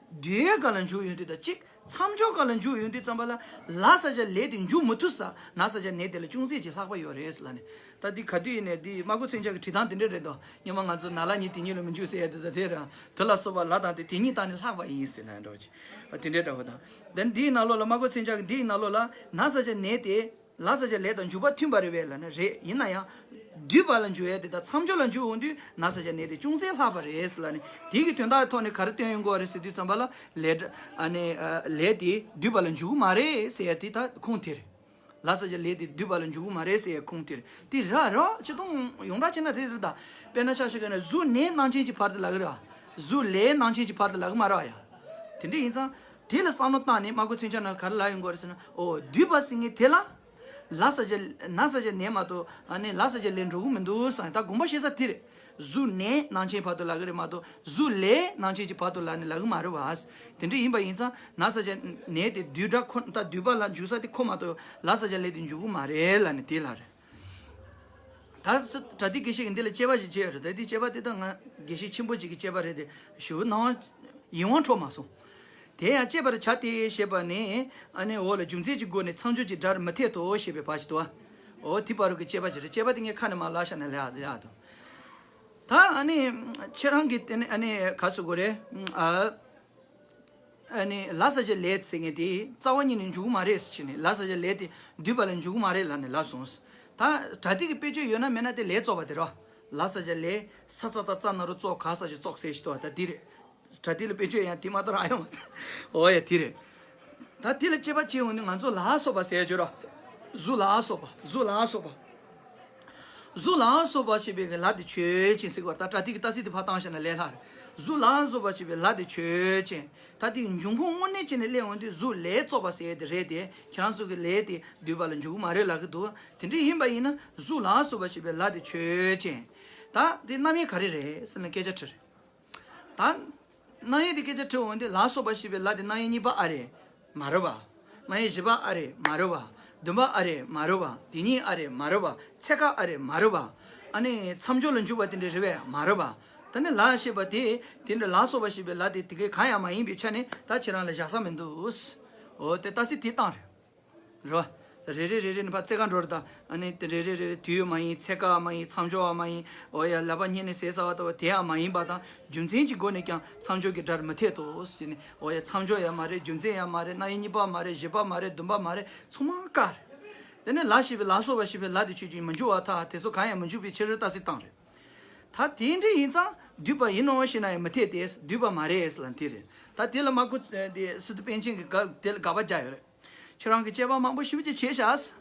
འདུས་སྒང་ལ་འཇུག་ཡོང་དུས་དང་གཅིག་མཚམས་སྦྱོར་སྒང་ལ་འཇུག་ཡོང་དུས་ཙམ་པ་ལ། ལ་ས་ཆ་ལས་དེ་འཇུག་མི་ཐུབ་ས། ན་ཚ་ཅན་ནད་དེ་ལ་ཅུང་ཟད་ཅིག་ལྷག་པ་ཡོད་རེད་ལབ་ནས། ད་འདི་ག་དུས་ཡིན་ནས་འདི་སྨྲ་སྒོ་མཚོན་ཆ་གི་བྲིས་སྟངས་དེ་འདྲ་རེད་དོ། སྔོན་མ་ང་ཚོ་ན་ལ་ཉིད་དེ་ཉིད་ལ་མི་འཇུག་ཟེར་ཡ་དེ་ཚོ་དེ་རང་དུ་ལ་སོགས་པ་ལ་དང་དེ་དེ་ཉིད་དང་ནི་ལྷག་པ་ཡིན་ཟེར་ན་འདྲ་བ་ཅིག་དེ་འདྲའི་འདྲ་བོ་དང་། དེ་འདིའི་ནང་ལོགས་ལ་སྨྲ་སྒོ་མཚོན་ཆ་གི་འདིའི་ནང་ལོགས་ལ་ན་ཚ་ཅན་ནད་དེ། ལ་ས་ཆ་ལས་དང་འཇུག་པ་མཐུན་པ་རེད་པས་ལབ་ན་རེད། ཡིན་ན་ཡང་། འདུས་པ་ལ་འཇུག་ཡས་དེ་དང་མཚམས་སྦྱོར་ལ་འཇུག་འོང་དུས་ན་ས་ཆ་ནད་དེ་ཅུང་ཟད་ལྷག་པ་རེད་ལབ་ནས། དེ་གི་དོན་དག་ཐོག་ནས་ག་རེ་སྟོན་ཡོང་གི་ཡོད་རེད་ཟེར་དུས་ཙམ་པ་ལ། ལས་ཨ་ནི་ལས་དེ་འདུས་པ་ལ་འཇུག་གི་མ་རེད་ཟེར་ཡ་དེ་ད་ཁུངས་དེ་རེད། ལ་ས་ཆ་ལས་དེ་འདུས་པ་ལ་འཇུག་གི་མ་རེད་ཟེར་ཡ་ཁུངས་དེ་རེད། དེ་ར་ར་ཅི་གཏོང་ཡོངས་གྲགས་བྱས་ན་རེད་རེད་ད། དཔེར་ན་ཆ་བཞག་ན་གཟུགས་ནད་རྣམ་མཁྱེན་གྱི་བར་དུ་ལབ་གི་རེད་བ། གཟུགས་ལས་རྣམ་མཁྱེན་གྱི་བར་དུ་ལབ་གི་མ་རེད་བ་ཡ། དེ་འདྲ་ཡིན་ཙང་། དེ་ལ་བསམ་བློ་བཏང་ནས་སྨྲ་སྒོ་མཚོན་ཆ་ནང་ག་རེ་ལབ་ཡོང་གི་ཡོད་རེད་ཟེར་ན། འོ་འདུས་པ་ཟེར་མཁན་དེ་ལ། ལ་ས་ཆ་ན་ས་ཆ་ནད་མ་གཏོགས་ཨ་ནི་ལ་ས་ཆ་ལས་འགྲོ་གི་མི་འདུག་བསམ། ད་དགོངས་པ་བཞེས་ས་དེ་རེད། གཟུགས་ནད་རྣམ་མཁྱེན་བར་དུ་ལབ་གི་རེད་མ་གཏོགས་གཟུགས་ལས་རྣམ་མཁྱེན་གྱི་བར་དུ་ལབ་ནས་ལབ་གི་མ་རེད་བ། དེ་འདྲ་ཡིན་པ་ཡིན་ཙང་ན་ས་ཆ་ནད་དེ་འདུས་སྒྲ་ཁོ་ད་འདུས་པ་ལ་འཇུག་ས་དེ་ཁོ་མ་གཏོགས་ལ་ས་ཆ་ལས་དེ་འཇུག་གི་མ་རེད་ལབ་ནས་དེ་ལ་རེད། ད་སི་པྲ་ཏི་དགེ་བཤེས་ཀྱིས་འདི་ལ་དཔྱད་པ་ཞིག་བྱས་ཡོད་རེད། ད་འདི་དཔྱད་པ་དེ་ད་ང་དགེ་བཤེས་ཆེན་པོ་ཅིག་གི་དཔྱད་པ་རེད་དེ། ཞུ་ནང་ཡིད་དབང་འཕྲོག་མ་སོང་། དེ་ཡང་དཔྱད་པར་བྱ་སྟེ་ཞེས་པ་ནི། ཨ་ནི་འོ་ལ་རྒྱུ་མཚན་གྱི་སྒོ་ནས་མཚམས་སྦྱོར་གྱི་སྒྲར་མི་འཐད་དོ་ཞེས་པའི་བར་ཞིག་ཏུ། འོ་དེ་བར་གྱི་དཔྱད་པ་ཅིག་རེད། དཔྱད་པ་དེ་ངས་ཁ་ནས་མར་ལབ་བཞག་ན་ལས་ཡག་འདུག་ད་ཨ་ནི་ཁྱེད་རང་གིས་དེ་ནི་ཨ་ནི་ག་ཟེར་དགོས་རེད། ཨ། ཨ་ནི་ལ་ས་ཆ་ལས་ཟེར་མཁན་དེ་རྩ་བ་ཉིད་ནས་འཇུག་གི་མ་རེད་ཟེར་ནས། ལ་ས་ཆ་ལས་དེ་འདུས་པ་ལ་འཇུག་གི་མ་རེད་ལབ་ནས་ལབ་སོང་། ད་པྲ་ཏི་གི་དཔེ་བརྗོད་ཡོད་ན་མེད་ན་དེ་ལས་བཙོག་པ་དེ་རེད། ལ་ས་ཆ་ལས་ས་ཙ་ཏ་ཙ་ན་རོ་ཙོ་ག་ས་ཆ་ཙོག་ཟེར་ཞིག་འདུག་བ། ད་དེ་རེད། པྲ་ཏི་ལ་དཔེ་བརྗོད་ཡང་དེ་མ་གཏོགས་རག་ཡོད་མ་རེད། འོ་ཡ་དེ་རེད། ད་དེ་ལ་དཔྱད་པ་བྱེད་འོང་ནི་ང་ཚོ་ལ་སོགས་པ་ཟེར་རྒྱུ་རེད། གཟུགས་ལ་སོགས་པ། གཟུགས་ལ་སོགས་པ། གཟུགས་ལ་སོགས་པ་ཞེས་པའི་ལ་དེ་ཆོས་ཅན་ཟེར་བ། ད་པྲ་ཏི་གི་ཏ་སི་དེ་ཕར་བཏང་བཞག་ན་ལས་སླ་རེད། གཟུགས་ལ་སོགས་པ་ཞེས་པའི་ལ་དེ་ཆོས་ཅན། ད་དེ་འབྱུང་ཁུངས་དངོས་གནས་བྱས་ནས་གླེང་འོང་དུས་གཟུགས་ལས་བཙོག་པ་ཟེར་དེ་རེད་དེ། ཁྱེད་རང་ཚོ་གི་ལས་དེ་འདུས་པ་ལ་འཇུག་གི་མ་རེད་ལབ་གི་འདུག་དེ་འདྲ་ཡིན་པ་ཡིན་ན་གཟུགས་ལ་སོགས་པ་ཞེས་པའི་ལ་དེ་ཆོས་ཅན། ད་དེ་རྣམ་དབྱེ་ག་རེ་རེད་ཟེར་ན་སྐད་ཆ་དྲི་རེད། ད། རྣམ་དབྱེ་དེ་སྐད་ཆ་དྲི་འོང་དུས་ལ་སོགས་པ་ཞེས་པའི་ལ་དེ་རྣམ་དབྱེ་གཉིས་པ་ཨ་རེད། མ་རེད་པ། རྣམ་དབྱེ་བཞི་པ་ཨ་རེད། མ་རེད་པ། བདུན་པ་ཨ་རེད། མ་རེད་པ། དེ་གཉིས་ཨ་རེད། མ་རེད་པ། ཚེ་ཀ་ཨ་རེད། མ་རེད་པ། ཨ་ནི་མཚམས་སྦྱོར་ལ་འཇུག་པ་དེ་འདྲ་རེད་པས། མ་རེད་པ། ད་ནི་ལ་ཞེས་པ་དེ་དེ་འདྲ་ལ་སོགས་པ་ཞེས་པའི་ལ་དེ་དེ་གའི་གང་ཡང་མ་ཡིན་པའི་ཆ་ནས་ད་ཁྱེད་རང་ལ་བཞག་ས་མི་འདུག་འོ་དེ་ཏ་སི་དེ་བཏང་རེད། རེད་བ། རེ་རེ་རེ་རེ་ནས་ཕར་རྩེ་ག་འགྲོ་རེད་ད། ཨ་ནི་དེ་རེ་རེ་རེ་རེ་དུས་ཡོད་མ་ཡིན། ཚེ་ཀ་མ་ཡིན། མཚམས་སྦྱོར་བ་མ་ཡིན། འོ་ཡ་ལག་པ་གཉིས་ནས་ཟས་ཟ་བ་ལྟ་བུ་དེ་ཡང་མ་ཡིན་པ་དང་། རྒྱུ་མཚན་གྱི་སྒོ་ནས་ཀྱང་མཚམས་སྦྱོར་གྱི་སྒྲར་མི་འཐད་དོ་ཟེར་ནས། འོ་ཡ་མཚམས་སྦྱོར་ཡང་མ་རེད། རྒྱུ་མཚན་ཡང་མ་རེད། རྣམ་དབྱེ་གཉིས་པ་མ་རེད། བཞི་པ་མ་རེད། བདུན་པ་མ་རེད། ཚང་མ་ཀ་རེད། དེ་ནས་ལ་ཞེས་པའི་ལ་སོགས་པ་ཞེས་པའི་ལ་དེ་ཆོས་ཅན། མི་འཇུག་པར་ཐལ། དེ་ཚོ་གང་ཡང་མི་འཇུག་པའི་ཕྱིར་ཏ་སི་བཏང་རེད། ད་དེ་འདྲ་ཡིན་ཙང་འདུས་པ་ཡིན་ནོ་ཞེ་ན་ཡང་མི་འཐད་དེ། འདུས་པ་མ་རེད་ལབ་དེ་རེད། ད་དེ་ལ་སྨྲ་སྒོ་དེ་སི་ཏུ་པཎ་ཆེན་གྱིས་དགག་དེ་ལ་དགག་པ་རྒྱག་ཡོད་རེད། ཁྱེད་རང་གིས་དཔྱད་པ་མང་པོ་ཞེ་པོ་ཅིག་བྱས་ཤག་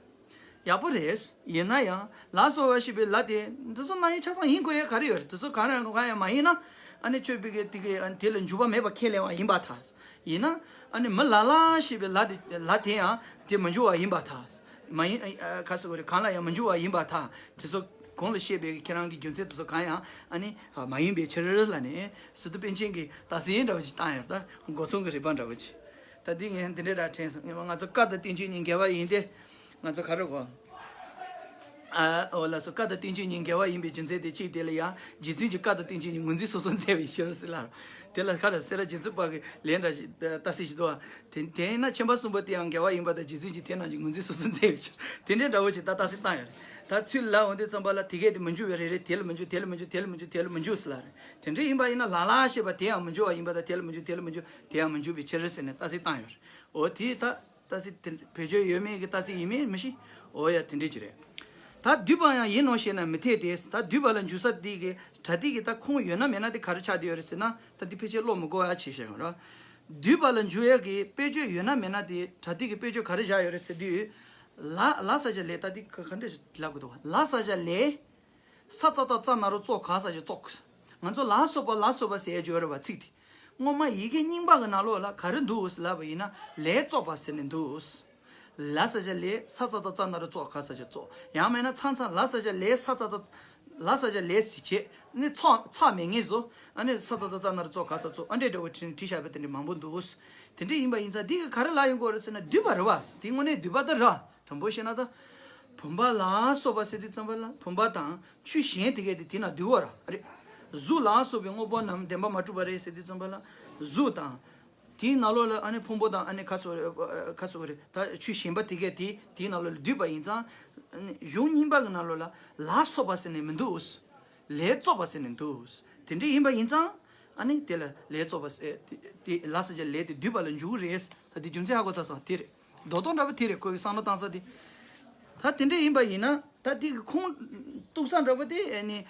ཡག་པོ་རེད། ཡིན་ན་ཡང་ལ་སོགས་པ་ཞེས་པའི་ལ་དེ་འདི་ཚོ་རྣམ་དབྱེ་ཆ་ཚང་ཡིན་དགོས་ཡས་ག་རེ་ཡོད་རེད། འདི་ཚོ་གང་རུང་གང་ཡང་མ་ཡིན་ན། ཨ་ནི་ཆོས་པའི་གི་དེ་གི་ཨ་ནི་དེ་ལ་འཇུག་པ་མེད་པ་ཁས་ལེན་པ་ཡིན་པར་ཐལ། ཡིན་ན་ཨ་ནི་མི་ལ་ལ་ཞེས་པའི་ལ་དེ་ལ་དེ་ཡང་དེ་མི་འཇུག་པ་ཡིན་པར་ཐལ། མ་ཡིན། ཨ་ག་ཟེར་དགོས་རེད། གང་ལ་ཡང་མི་འཇུག་པ་ཡིན་པར་ཐལ། དེ་ཚོ་གོང་ལ་བཤད་པའི་ཁྱེད་རང་གི་རྒྱུ་མཚན་དེ་ཚོ་གང་ཡང་ཨ་ནི་མ་ཡིན་པའི་ཕྱིར་ལབ་ནས་སི་ཏུ་པཎ་ཆེན་གྱིས་ཏ་སི་འདྲ་བོ་ཅིག་བཏང་ཡོད་ད། སྒོ་མཚམས་ཀྱི་རིགས་པ་འདྲ་བོ་ཅིག་ད་འདི་ངས་འདི་འདྲའི་ར་དྲན་སོང་། ངས་ང་ཚོ་བཀའ་དང་བསྟན་བཅོས་གཉིས་འགལ་བ་ཡིན་ཏེ། ང་ཚོ་ག་རེ་གོ། ཨ་འོ་ལགས་སོ། བཀའ་དང་བསྟན་བཅོས་གཉིས་འགལ་བ་ཡིན་པའི་རྒྱུ་མཚན་དེ་གཅིག་དེ་ལ་ཡང་རྗེ་བཙུན་གྱིས་བཀའ་དང་བསྟན་བཅོས་གཉིས་ངོས་འཛིན་སོ་སོར་མཛད་པའི་ཕྱིར་ཟེར་ལ། དེ་ལ་ཁ་ལ་སེ་ར་རྗེ་བཙུན་པ་གི་ལན་འདྲ་ཞིག་ཏ་སི་ཞིག་འདུག་བ། དེ་དེས་ན་ཆེན་པ་གསུམ་པོ་དེ་ཡང་འགལ་བ་ཡིན་པ་དང་རྗེ་བཙུན་གྱིས་དེ་རྣམས་ཀྱི་ངོས་འཛིན་སོ་སོར་མཛད་པའི་ཕྱིར། དེ་འདྲའི་འདྲ་བོ་ཅིག་ད་ཏ་སི་བཏང་ཡོད་རེད། ད་ཚུར་ལབ་འོང་དུས་ཙམ་པ་ལ་དེ་གས་དེ་མི་འཇུག་པའི་རེད་རེད། དེ་ལ་མི་འཇུག་དེ་ལ་མི་འཇུག་དེ་ལ་མི་འཇུག་དེ་ལ་མི་འཇུག་ཟེར་ལ་རེད། དེ་འདྲ་ཡིན་པ་ཡིན་ན་ལ་ལ་ཞེས་པ་དེ་ཡང་མི་འཇུག་པ་ཡིན་པ་དང་། དེ་ལ་མི་འཇུག་དེ་ལ་མི་འཇུག་དེ་ཡང་མི་འཇུག་པའི་ཕྱིར་ཟེར་ནས་ཏ་སི་བཏང་ཡོད་རེད། འོ་དེ་ད། ཏ་སི་དེ་བེད་སྤྱོད་ཡོད་མེད་ཀྱི་ཏ་སི་ཡིན་མིན་མི་ཤེས། འོ་ཡ་དེ་འདྲ་ཅིག་རེད། ད་འདུས་པ་ཡང་ཡིན་ནོ་ཞེ་ན་མི་འཐད་དེ། ད་འདུས་པ་ལ་འཇུག་ས་དེ་གི་པྲ་ཏི་གི་ད་ཁུངས་ཡོད་ན་མེད་ན་དེ་ག་རེ་ཆགས་བསྡད་ཡོད་རེད་ཟེར་ན། ད་འདི་ཕལ་ཆེར་བློ་མི་འགོ་ཡ་ཆེ་ཤོས་ཡོང་ར། འདུས་པ་ལ་འཇུག་ཡ་གི་དཔེ་བརྗོད་ཡོད་ན་མེད་ན་དེ་པྲ་ཏི་གི་དཔེ་བརྗོད་ག་རེ་བཞག་ཡོད་རེད་ཟེར་དུས། ལ་ལ་ས་ཆ་ལས་ད་འདི་ག་ག་འདྲ་ཞིག་ལབ་དགོས་འདུག་བ། ལ་ས་ཆ་ལས། ས་ཙ་ཏ་ཙ་ན་རོ་ཙོ་ག་ས་ཆ་ཙོག་ང་ཚོ་ལ་སོགས་པ་ལ་སོགས་པ་ཟེར་ཡ་ཅིག་ཡོད་རེད་བ། ཚིག་དེ། སྔོན་མ་ཡི་གེ་རྙིང་པ་གི་ནང་ལོགས་ལ་ག་རེ་འདུག་ལབ་པ་ཡིན་ན་ལས་བཙོག་པ་ཟེར་ནས་འདུག་ལ་ས་ཆ་ལས་ས་ས་ཙ་ཙ་ན་རོ་བཙོག་ག་ས་ཆ་བཙོག་ཡང་མིན་ན་ཚ་ཚ་ལ་ས་ཆ་ལས་ས་ཚ་ཙ་ལ་ས་ཆ་ལས་ཟེར་བྱས་ནི་ཚོགས་ཚ་མེད་ངེས་སོ། ཨ་ནི་ས་ཚ་ཙ་ཙ་ན་རོ་བཙོག་ག་ས་བཙོག་ཨ་འདྲས་འདྲ་བོ་བྲིས་བྲིས་བཞག་པ་དེ་འདྲས་མང་པོ་འདུག་དེ་འདྲས་ཡིན་པ་ཡིན་ཙང་འདི་གི་ག་རེ་ལབ་ཡོང་གི་ཡོད་རེད་ཟེར་ན་བསྡུས་པ་རེད་བ། དེ་དངོས་གནས་བསྡུས་པ་ད་ར། དྲང་པོ་བཤད་ན་ད། བུམ་པ་ལ་སོགས་པ་ཟེར་དུས་ཙམ་པ་ལ་བུམ་པ་དང་ཆོས་གཞན་དེ་གས་དེ་དེ་ན་འདུས་པ་ར་རེད། གཟུགས་ལ་སོགས་པའི་དངོས་པོ་རྣམས་བདེན་པ་མ་གྲུབ་པ་རེད་ཟེར་དུས་ཙམ་པ་ལ་གཟུགས་དང་། དེའི་ནང་ལོགས་ལ་ཨ་ནི་ཕུང་པོ་དང་ཨ་ནི་ཁ་སོགས་རེད་ཁ་སོགས་རེད་ད་ཆོས་གཞན་པ་དེ་གས་དེ་དེའི་ནང་ལོགས་ལ་འདུས་པ་ཡིན་ཙང་། གཞུང་རྙིང་པ་གི་ནང་ལོགས་ལ་ལ་སོགས་པ་ཟེར་ནས་མི་འདུག་ལས་བཙོག་པ་ཟེར་ནས་འདུག་དེ་འདྲ་ཡིན་པ་ཡིན་ཙང་། ཨ་ནི་དེ་ལ་ལས་བཙོག་པ་ཟེར་དེ་དེ་ལ་ས་ཆ་ལས་དེ་བསྡུས་པ་ལ་འཇུག་གི་རེད། ད་དེ་རྒྱུ་མཚན་ཧ་གོ་ཚར་སོང་དེ་རེད། རྡོག་རྡོག་འདྲ་པོ་དེ་རེད་ཁོ་གི་བསམ་བློ་བཏང་ས་དེ། ད་དེ་འདྲ་ཡིན་པ་ཡིན་ན་ད་དེ་གི་ཁུངས་གཏུགས་ས་འདྲ་པོ་དེ་ཨ་ནི་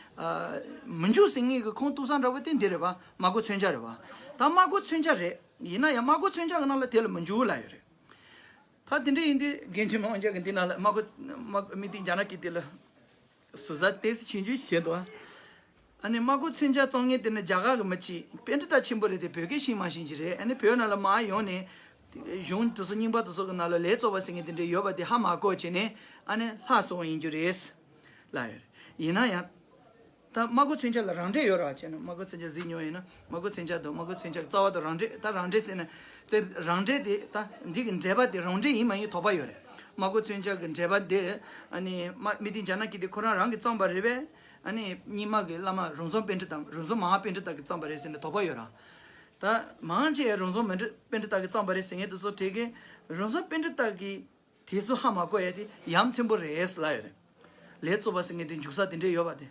མི་འཇུག་ཟེར་མཁན་གི་ཁུངས་གཏུགས་ས་འདྲ་པོ་དེ་འདི་རེད་པ། སྨྲ་སྒོ་མཚོན་ཆ་རེད་པ། ད་སྨྲ་སྒོ་མཚོན་ཆ་རེད། ཡིན་ན་ཡང་སྨྲ་སྒོ་མཚོན་ཆ་གི་ནང་ལ་དེ་ལ་མི་འཇུག་ལབ་ཡོད་རེད། ད་དེ་འདྲ་ཡིན་དུས་རྒན་ཆེན་མོ་འཇག་གི་འདི་ནང་ལ་སྨྲ་སྒོ་སྨྲ་སྨྲ་སྨྲི་ཏི་ཛྙཱ་ན་ཀིརྟི་ལ་ཟུར་ཟ་ཏོག་ཙམ་ཆུང་ཆུང་བྱས་འདུག་ཨ་ནི་སྨྲ་སྒོ་མཚོན་ཆ་བཙོང་མཁན་དེ་ནི་རྒྱ་གར་གི་མི་གཅིག་པཎྜི་ཏ་ཆེན་པོ་རེད་དེ་བོད་སྐད་ཤེས་མ་ཤེས་ཀྱི་རེད། ཨ་ནི་བོད་ནང་ལ་མར་ཡོང་ནས་གཞུང་དེ་ཚོ་རྙིང་པ་དེ་ཚོ་གི་ནང་ལ་ལས་བཙོག་པ་ཟེར་མཁན་དེ་འདྲ་ཡོད་པ་དེ་ཧ་མ་གོ་བྱས་ནས་ཨ་ནི་ལྷག་སོང་བ་ཡིན་རྒྱུ་རེད་ལབ་ཡོད་རེད། ཡིན་ན་ཡང་། ད་སྨྲ་སྒོ་མཚོན་ཆ་ལ་རང་འགྲེལ་ཡོད་རེད་བ། བྱས་ན་སྨྲ་སྒོ་མཚོན་ཆ་གཟིགས་མྱོང་ཡིན་ན་སྨྲ་སྒོ་མཚོན་ཆ་དང་སྨྲ་སྒོ་མཚོན་ཆ་གི་རྩ་བ་དང་རང་འགྲེལ་ད་རང་འགྲེལ་ཟེར་ན་དེ་རང་འགྲེལ་དེ་ད་འདི་གི་འགྲེལ་པ་དེ་རང་འགྲེལ་ཡིན་མ་ཡིན་དོགས་པ་ཡོད་རེད། སྨྲ་སྒོ་མཚོན་ཆ་གི་འགྲེལ་པ་དེ་ཨ་ནི་སྨྲ་སྨྲི་ཏི་ཛྙཱ་ན་ཀིརྟི་ཁོ་རང་རང་གིས་བརྩམས་པ་རེད་པས། ཨ་ནི་རྙིང་མ་གི་བླ་མ་རོང་ཟོམ་པཎྜི་ཏ་རོང་ཟོམ་མ་ཧཱ་པཎྜི་ཏ་གིས་བརྩམས་པ་རེད་ཟེར་ནས་དོགས་པ་ཡོད་རེད། ད་མང་ཆེ་རོང་ཟོམ་མ་ཧཱ་པཎྜི་ཏ་གིས་བརྩམས་པ་རེད་ཟེར་མཁན་དེ་ཚོ་དེ་གི་རོང་ཟོམ་པཎྜི་ཏ་གིས། དེ་ཚོ་ཧ་མ་གོ་ཡ་དེ་ཡ་མཚན་པོ་རེད་ལབ་ཡོད་རེད། ལས་བཙོག་པ་ཟེར་མཁན་དེ་འཇུག་ས་དེ་འདྲས་ཡོད་པ་དེ།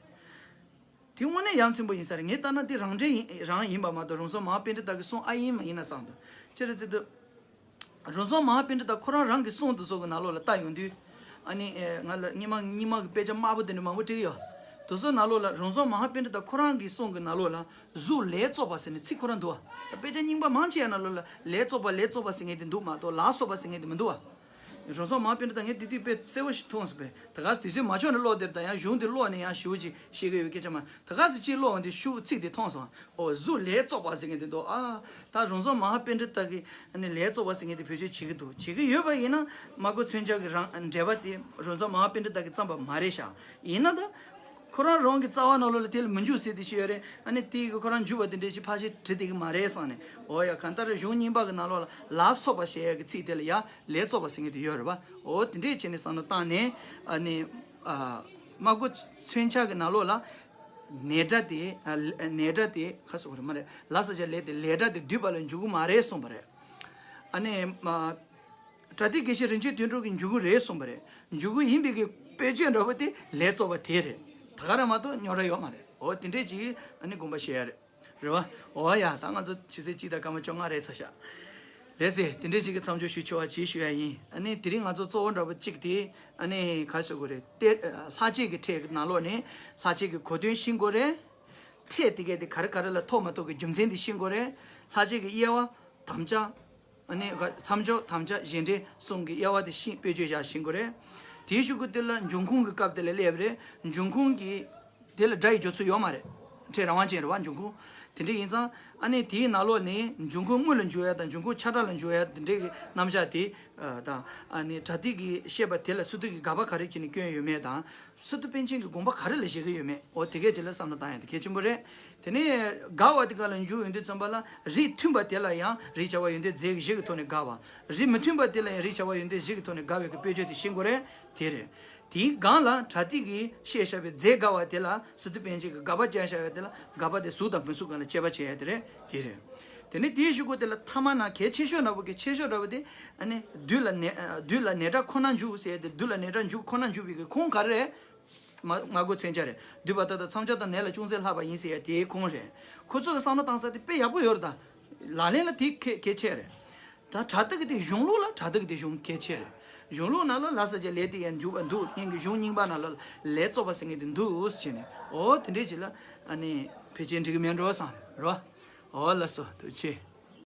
དེ་དངོས་གནས་ཡ་མཚན་པོ་ཡིན་ས་རེད། ངས་ལྟ་ན་དེ་རང་འགྲེལ་ཡིན་རང་ཡིན་པ་མ་གཏོགས་རོང་ཟོམ་མ་ཧཱ་པཎྜི་ཏ་གི་གསུང་ཨ་ཡིན་མ་ཡིན་ན་བསམ་འདུག་ཅི་རེད་ཟེར་དུས། རོང་ཟོམ་མ་ཧཱ་པཎྜི་ཏ་ཁོ་རང་རང་གི་གསུང་དེ་ཚོ་གི་ནང་ལོགས་ལ་ལྟ་ཡོང་དུས། ཨ་ནི་ང་ལ་རྙིང་མ་རྙིང་མ་གི་དཔེ་ཆ་དམར་པོ་དེ་འདྲ་མང་པོ་བྲིས་ཡོད། དེ་ཚོ་ནང་ལོགས་ལ་རོང་ཟོམ་མ་ཧཱ་པཎྜི་ཏ་ཁོ་རང་གི་གསུང་གི་ནང་ལོགས་ལ་གཟུགས་ལས་བཙོག་པ་ཟེར་ནས་ཚིག་ཁོ་རང་འདུག་བ། དཔེ་ཆ་རྙིང་པ་མང་ཆེ་བ་ནང་ལོགས་ལ་ལས་བཙོག་པ་ལས་བཙོག་པ་ཟེར་མཁན་དེ་འདུག་མ་གཏོགས་ལ་སོགས་པ་ཟེར་མཁན་དེ་མི་འདུག་བ། རོང་ཟོམ་མ་ཧཱ་པཎྜི་ཏ་ངས་དེ་དུས་དཔེ་གསལ་པོ་ཞིག་མཐོང་སོང་པས། ད་ག་སེ་དུས་ཚོད་མ་ཆོད་ནས་ཀློག་དེར་ད་ཡང་གཞུང་དེ་ཀློག་ནས་ཡང་ཞེ་པོ་ཅིག་ཤེས་ཀྱི་ཡོད་སྐད་ཆ་མ་ད་ག་སེ་ཅིག་ཀློག་འོང་དུས་ཤུགས་ཚིག་དེ་མཐོང་སོང་། ཨོ་གཟུགས་ལས་བཙོག་པ་ཟེར་མཁན་དེ་འདུག་ཨ་ད་རོང་ཟོམ་མ་ཧཱ་པཎྜི་ཏ་གི་ཨ་ནི་ལས་བཙོག་པ་ཟེར་མཁན་དེ་བེད་སྤྱོད་བྱེད་ཀྱི་འདུག་བྱེད་ཀྱི་ཡོད་པ་ཡིན་ན་སྨྲ་སྒོ་མཚོན་ཆ་གི་རང་འགྲེལ་པ་དེ་རོང་ཟོམ་མ་ཧཱ་པཎྜི་ཏ་གིས་བརྩམས་པ་མ་རེད་ཤག་ཡིན་ན་ད་ཁོ་རང་རང་གི་རྩ་བ་ནང་ལོགས་ལ་དེ་ལ་མི་འཇུག་ཟེར་དེ་ཞིག་ཡོད་རེད། ཨ་ནི་དེ་གི་ཁོ་རང་འཇུག་པ་དེ་འདྲ་ཞིག་ཕལ་ཆེར་བྲིས་བསྡད་ཀྱི་མ་རེད་བསམ་ནས། འོ་ཡ་གང་ལྟར་གཞུང་རྙིང་པ་གི་ནང་ལོགས་ལ་ལ་སོགས་པ་ཞེས་ཡ་གི་ཚིག་དེ་ལ་ཡ་ལས་བཙོག་པ་ཟེར་མཁན་དེ་ཡོད་རེད་པ། འོ་དེ་འདྲས་བྱས་ནས་བསམ་བློ་བཏང་ནས་ཨ་ནི་ཨ་སྨྲ་སྒོ་མཚོན་ཆ་གི་ནང་ལོགས་ལ་ནའི་སྒྲ་དེ་ཨ་ནའི་སྒྲ་དེ་ཁ་སོགས་རེད་མ་རེད། ལ་ས་ཆ་ལས་དེ་ལས་སྒྲ་དེ་བསྡུས་པ་ལ་འཇུག་གི་མ་རེད་གསུངས་པ་རེད། ཨ་ནི་ཨ། པྲ་ཏི་དགེ་བཤེས་རིན་ཆེན་དོན་གྲུབ་ཀྱིས་འཇུག་གི་རེད་གསུངས་པ་རེད། འཇུག་གི་ཡིན་པའི་གི་དཔེ་བརྗོད་འདྲ་པོ་དེ་ལས་བཙོག་པ་དེ་རེད། ད་ག་རང་མ་གཏོགས་རྙོག་དྲ་ཡོད་མ་རེད། འོ་དེ་འདྲས་ཅིག་ཨ་ནི་དགོངས་པ་བཞེས་ཡ་རེད། རེད་བ། འོ་ཡ་ད་ང་ཚོ་ཆུ་ཚོད་གཅིག་དང་སྐར་མ་བཅོ་ལྔ་རེད་ཚར་ཤག་ལགས་སེ་དེ་འདྲས་ཅིག་གི་མཚམས་འཇོག་ཞུ་ཆོག་པ་ཅིག་ཞུ་ཡ་ཡིན། ཨ་ནི་དེ་རིང་ང་ཚོ་གཙོ་བོ་འདྲ་པོ་གཅིག་དེ་ཨ་ནི་ག་ཞུ་དགོས་རེད་དེ། ལྷག་བཅས་ཀྱི་ཕྲད་ཀྱི་ནང་ལོགས་ནས་ལྷག་བཅས་ཀྱི་གོ་དོན་ཤེས་དགོས་རེད། ཕྲད་དེ་གས་དེ་ག་རེ་ག་རེ་ལ་ཐོགས་མ་ཐོགས་ཀྱི་རྒྱུ་མཚན་དེ་ཤེས་དགོས་རེད། ལྷག་བཅས་ཀྱི་དབྱེ་བ། དམ་བཅའ། ཨ་ནི་ག་མཚམས་སྦྱོར་དམ་བཅའ་གཞན་འགྲེལ་གསུམ་གྱི་དབྱེ་བ་དེ་ཤེས་དཔེ་བརྗོད་བྱ་ཤེས་དགོས་རེད། དེའི་གཞུག་གུ་དེ་ལ་འབྱུང་ཁུངས་ཀྱི་སྐབས་དེ་ལ་སླེབས་རེད། འབྱུང་ཁུངས་ཀྱི་དེ་ལ་སྒྲ་ཡི་སྦྱོར་ཚུལ་ཡོད་མ་རེད། ཕྲད་རང་དབང་ཅན་རེད་བ་འབྱུང་ཁུངས། དེ་འདྲ་ཡིན་ཙང་ཨ་ནི་དེའི་ནང་ལོགས་ནས་འབྱུང་ཁུངས་དངོས་ལ་འཇུག་ཡ་དང་འབྱུང་ཁུངས་ཆ་འདྲ་ལ་འཇུག་ཡ་དེ་འདྲའི་གི་རྣམ་གཞག་དེ་དང་ཨ་ནི་པྲ་ཏི་གིས་བཤད་པ་དེ་ལ་སི་ཏུ་གི་དགག་པ་ག་རེ་བྱས་ནས་བསྐྱོན་ཡོད་མེད་དང་། སི་ཏུ་པཎ་ཆེན་གྱི་དགོངས་པ་ག་རེ་ལ་བཞེད་ཀྱི་ཡོད་མེད་འོ་དེ་གས་ཅིག་ལ་བསམ་བློ་བཏང་ཡ་དེ་གལ་ཆེན་པོ་རེད། དེ་ནས་དགག་པ་དེ་ག་ལ་འཇུག་ཡོང་དུས་ཙམ་པ་ལ་རིགས་མཐུན་པ་དེ་ལ་ཡང་རིགས་བྱ་བ་ཡོན་ཏན་རྫས་ཀྱི་གཞི་གི་ཐོག་ནས་དགག་པ། རིགས་མི་མཐུན་པ་དེ་ལ་ཡང་རིགས་བྱ་བ་ཡོན་ཏན་གཞི་གི་ཐོག་ནས་དགག་པའི་གི་དཔེ་བརྗོད་དེ་ཤེས་དགོས་རེད། དེ་རེད། དེའི་སྒང་ལ་པྲ་ཏི་གིས་བཤད་བཞག་པའི་རྫས་དགག་པ་དེ་ལ་སི་ཏུ་པཎ་ཆེན་གྱིས་དགག་པ་བརྒྱབ་བཞག་པ་དེ་ལ་དགག་པ་དེ་གཟུགས་དང་མི་གཟུགས་སྒང་ལ་དཔྱད་པ་བྱེད་ཡ་དེ་རེད་དེ་རེད། དེ་ནས་དེའི་གཞུག་གུ་དེ་ལ་ཐ་མ་ན་གལ་ཆེ་ཤོས་འདྲ་པོ་གལ་ཆེ་ཤོས་འདྲ་པོ་དེ་ཨ་ནི་བསྡུས་ལ་ནའི་བསྡུས་ལ་ནའི་སྒྲ་ཁོ་ན་འཇུག་ཟེར་ཡ་དེ་བསྡུས་ལ་ནའི་སྒྲ་འཇུག་ཁོ་ན་འཇུག་པའི་གི་ཁུངས་ག་རེ་རེད། མ་སྨྲ་སྒོ་མཚོན་ཆ་རེད། བསྡུས་པ་ལྟ་དང་མཚམས་སྦྱོར་དང་ནའི་ལ་ཅུང་ཟད་ལྷག་པ་ཡིན་ཟེར་ཡ་དེའི་ཁུངས་རེད། ཁོ་ཚོ་གི་བསམ་བློ་བཏང་ས་དེ་དཔེ་ཡག་པོ་ཡོད་རེད་ད། ལག་ལེན་ལ་དེ་གལ་གལ་ཆེ་རེད། ད་པྲ་ཏི་གི་དེ་གཞུང་ལུགས་ལ་པྲ་ཏི་གི་དེ་གཞུང་གལ་ཆེ་རེད། གཞུང་ལུགས་ནང་ལ་ལ་ས་ཆ་ལས་དེ་ཡང་འཇུག་པ་འདུག་སྙིང་གི་གཞུང་རྙིང་པ་ནང་ལ་ལས་བཙོག་པ་ཟེར་མཁན་དེ་འདུག་ཟེར་ནས་འོ་དེ་འདྲས་ཅིག་ལ་ཨ་ནི་ཕལ་ཆེར་འགྲིག་གི་མེད་འགྲོ་བསམ་རེད་བ། འོ་ལགས་སོ་ཐུགས་རྗེ་ཆེ།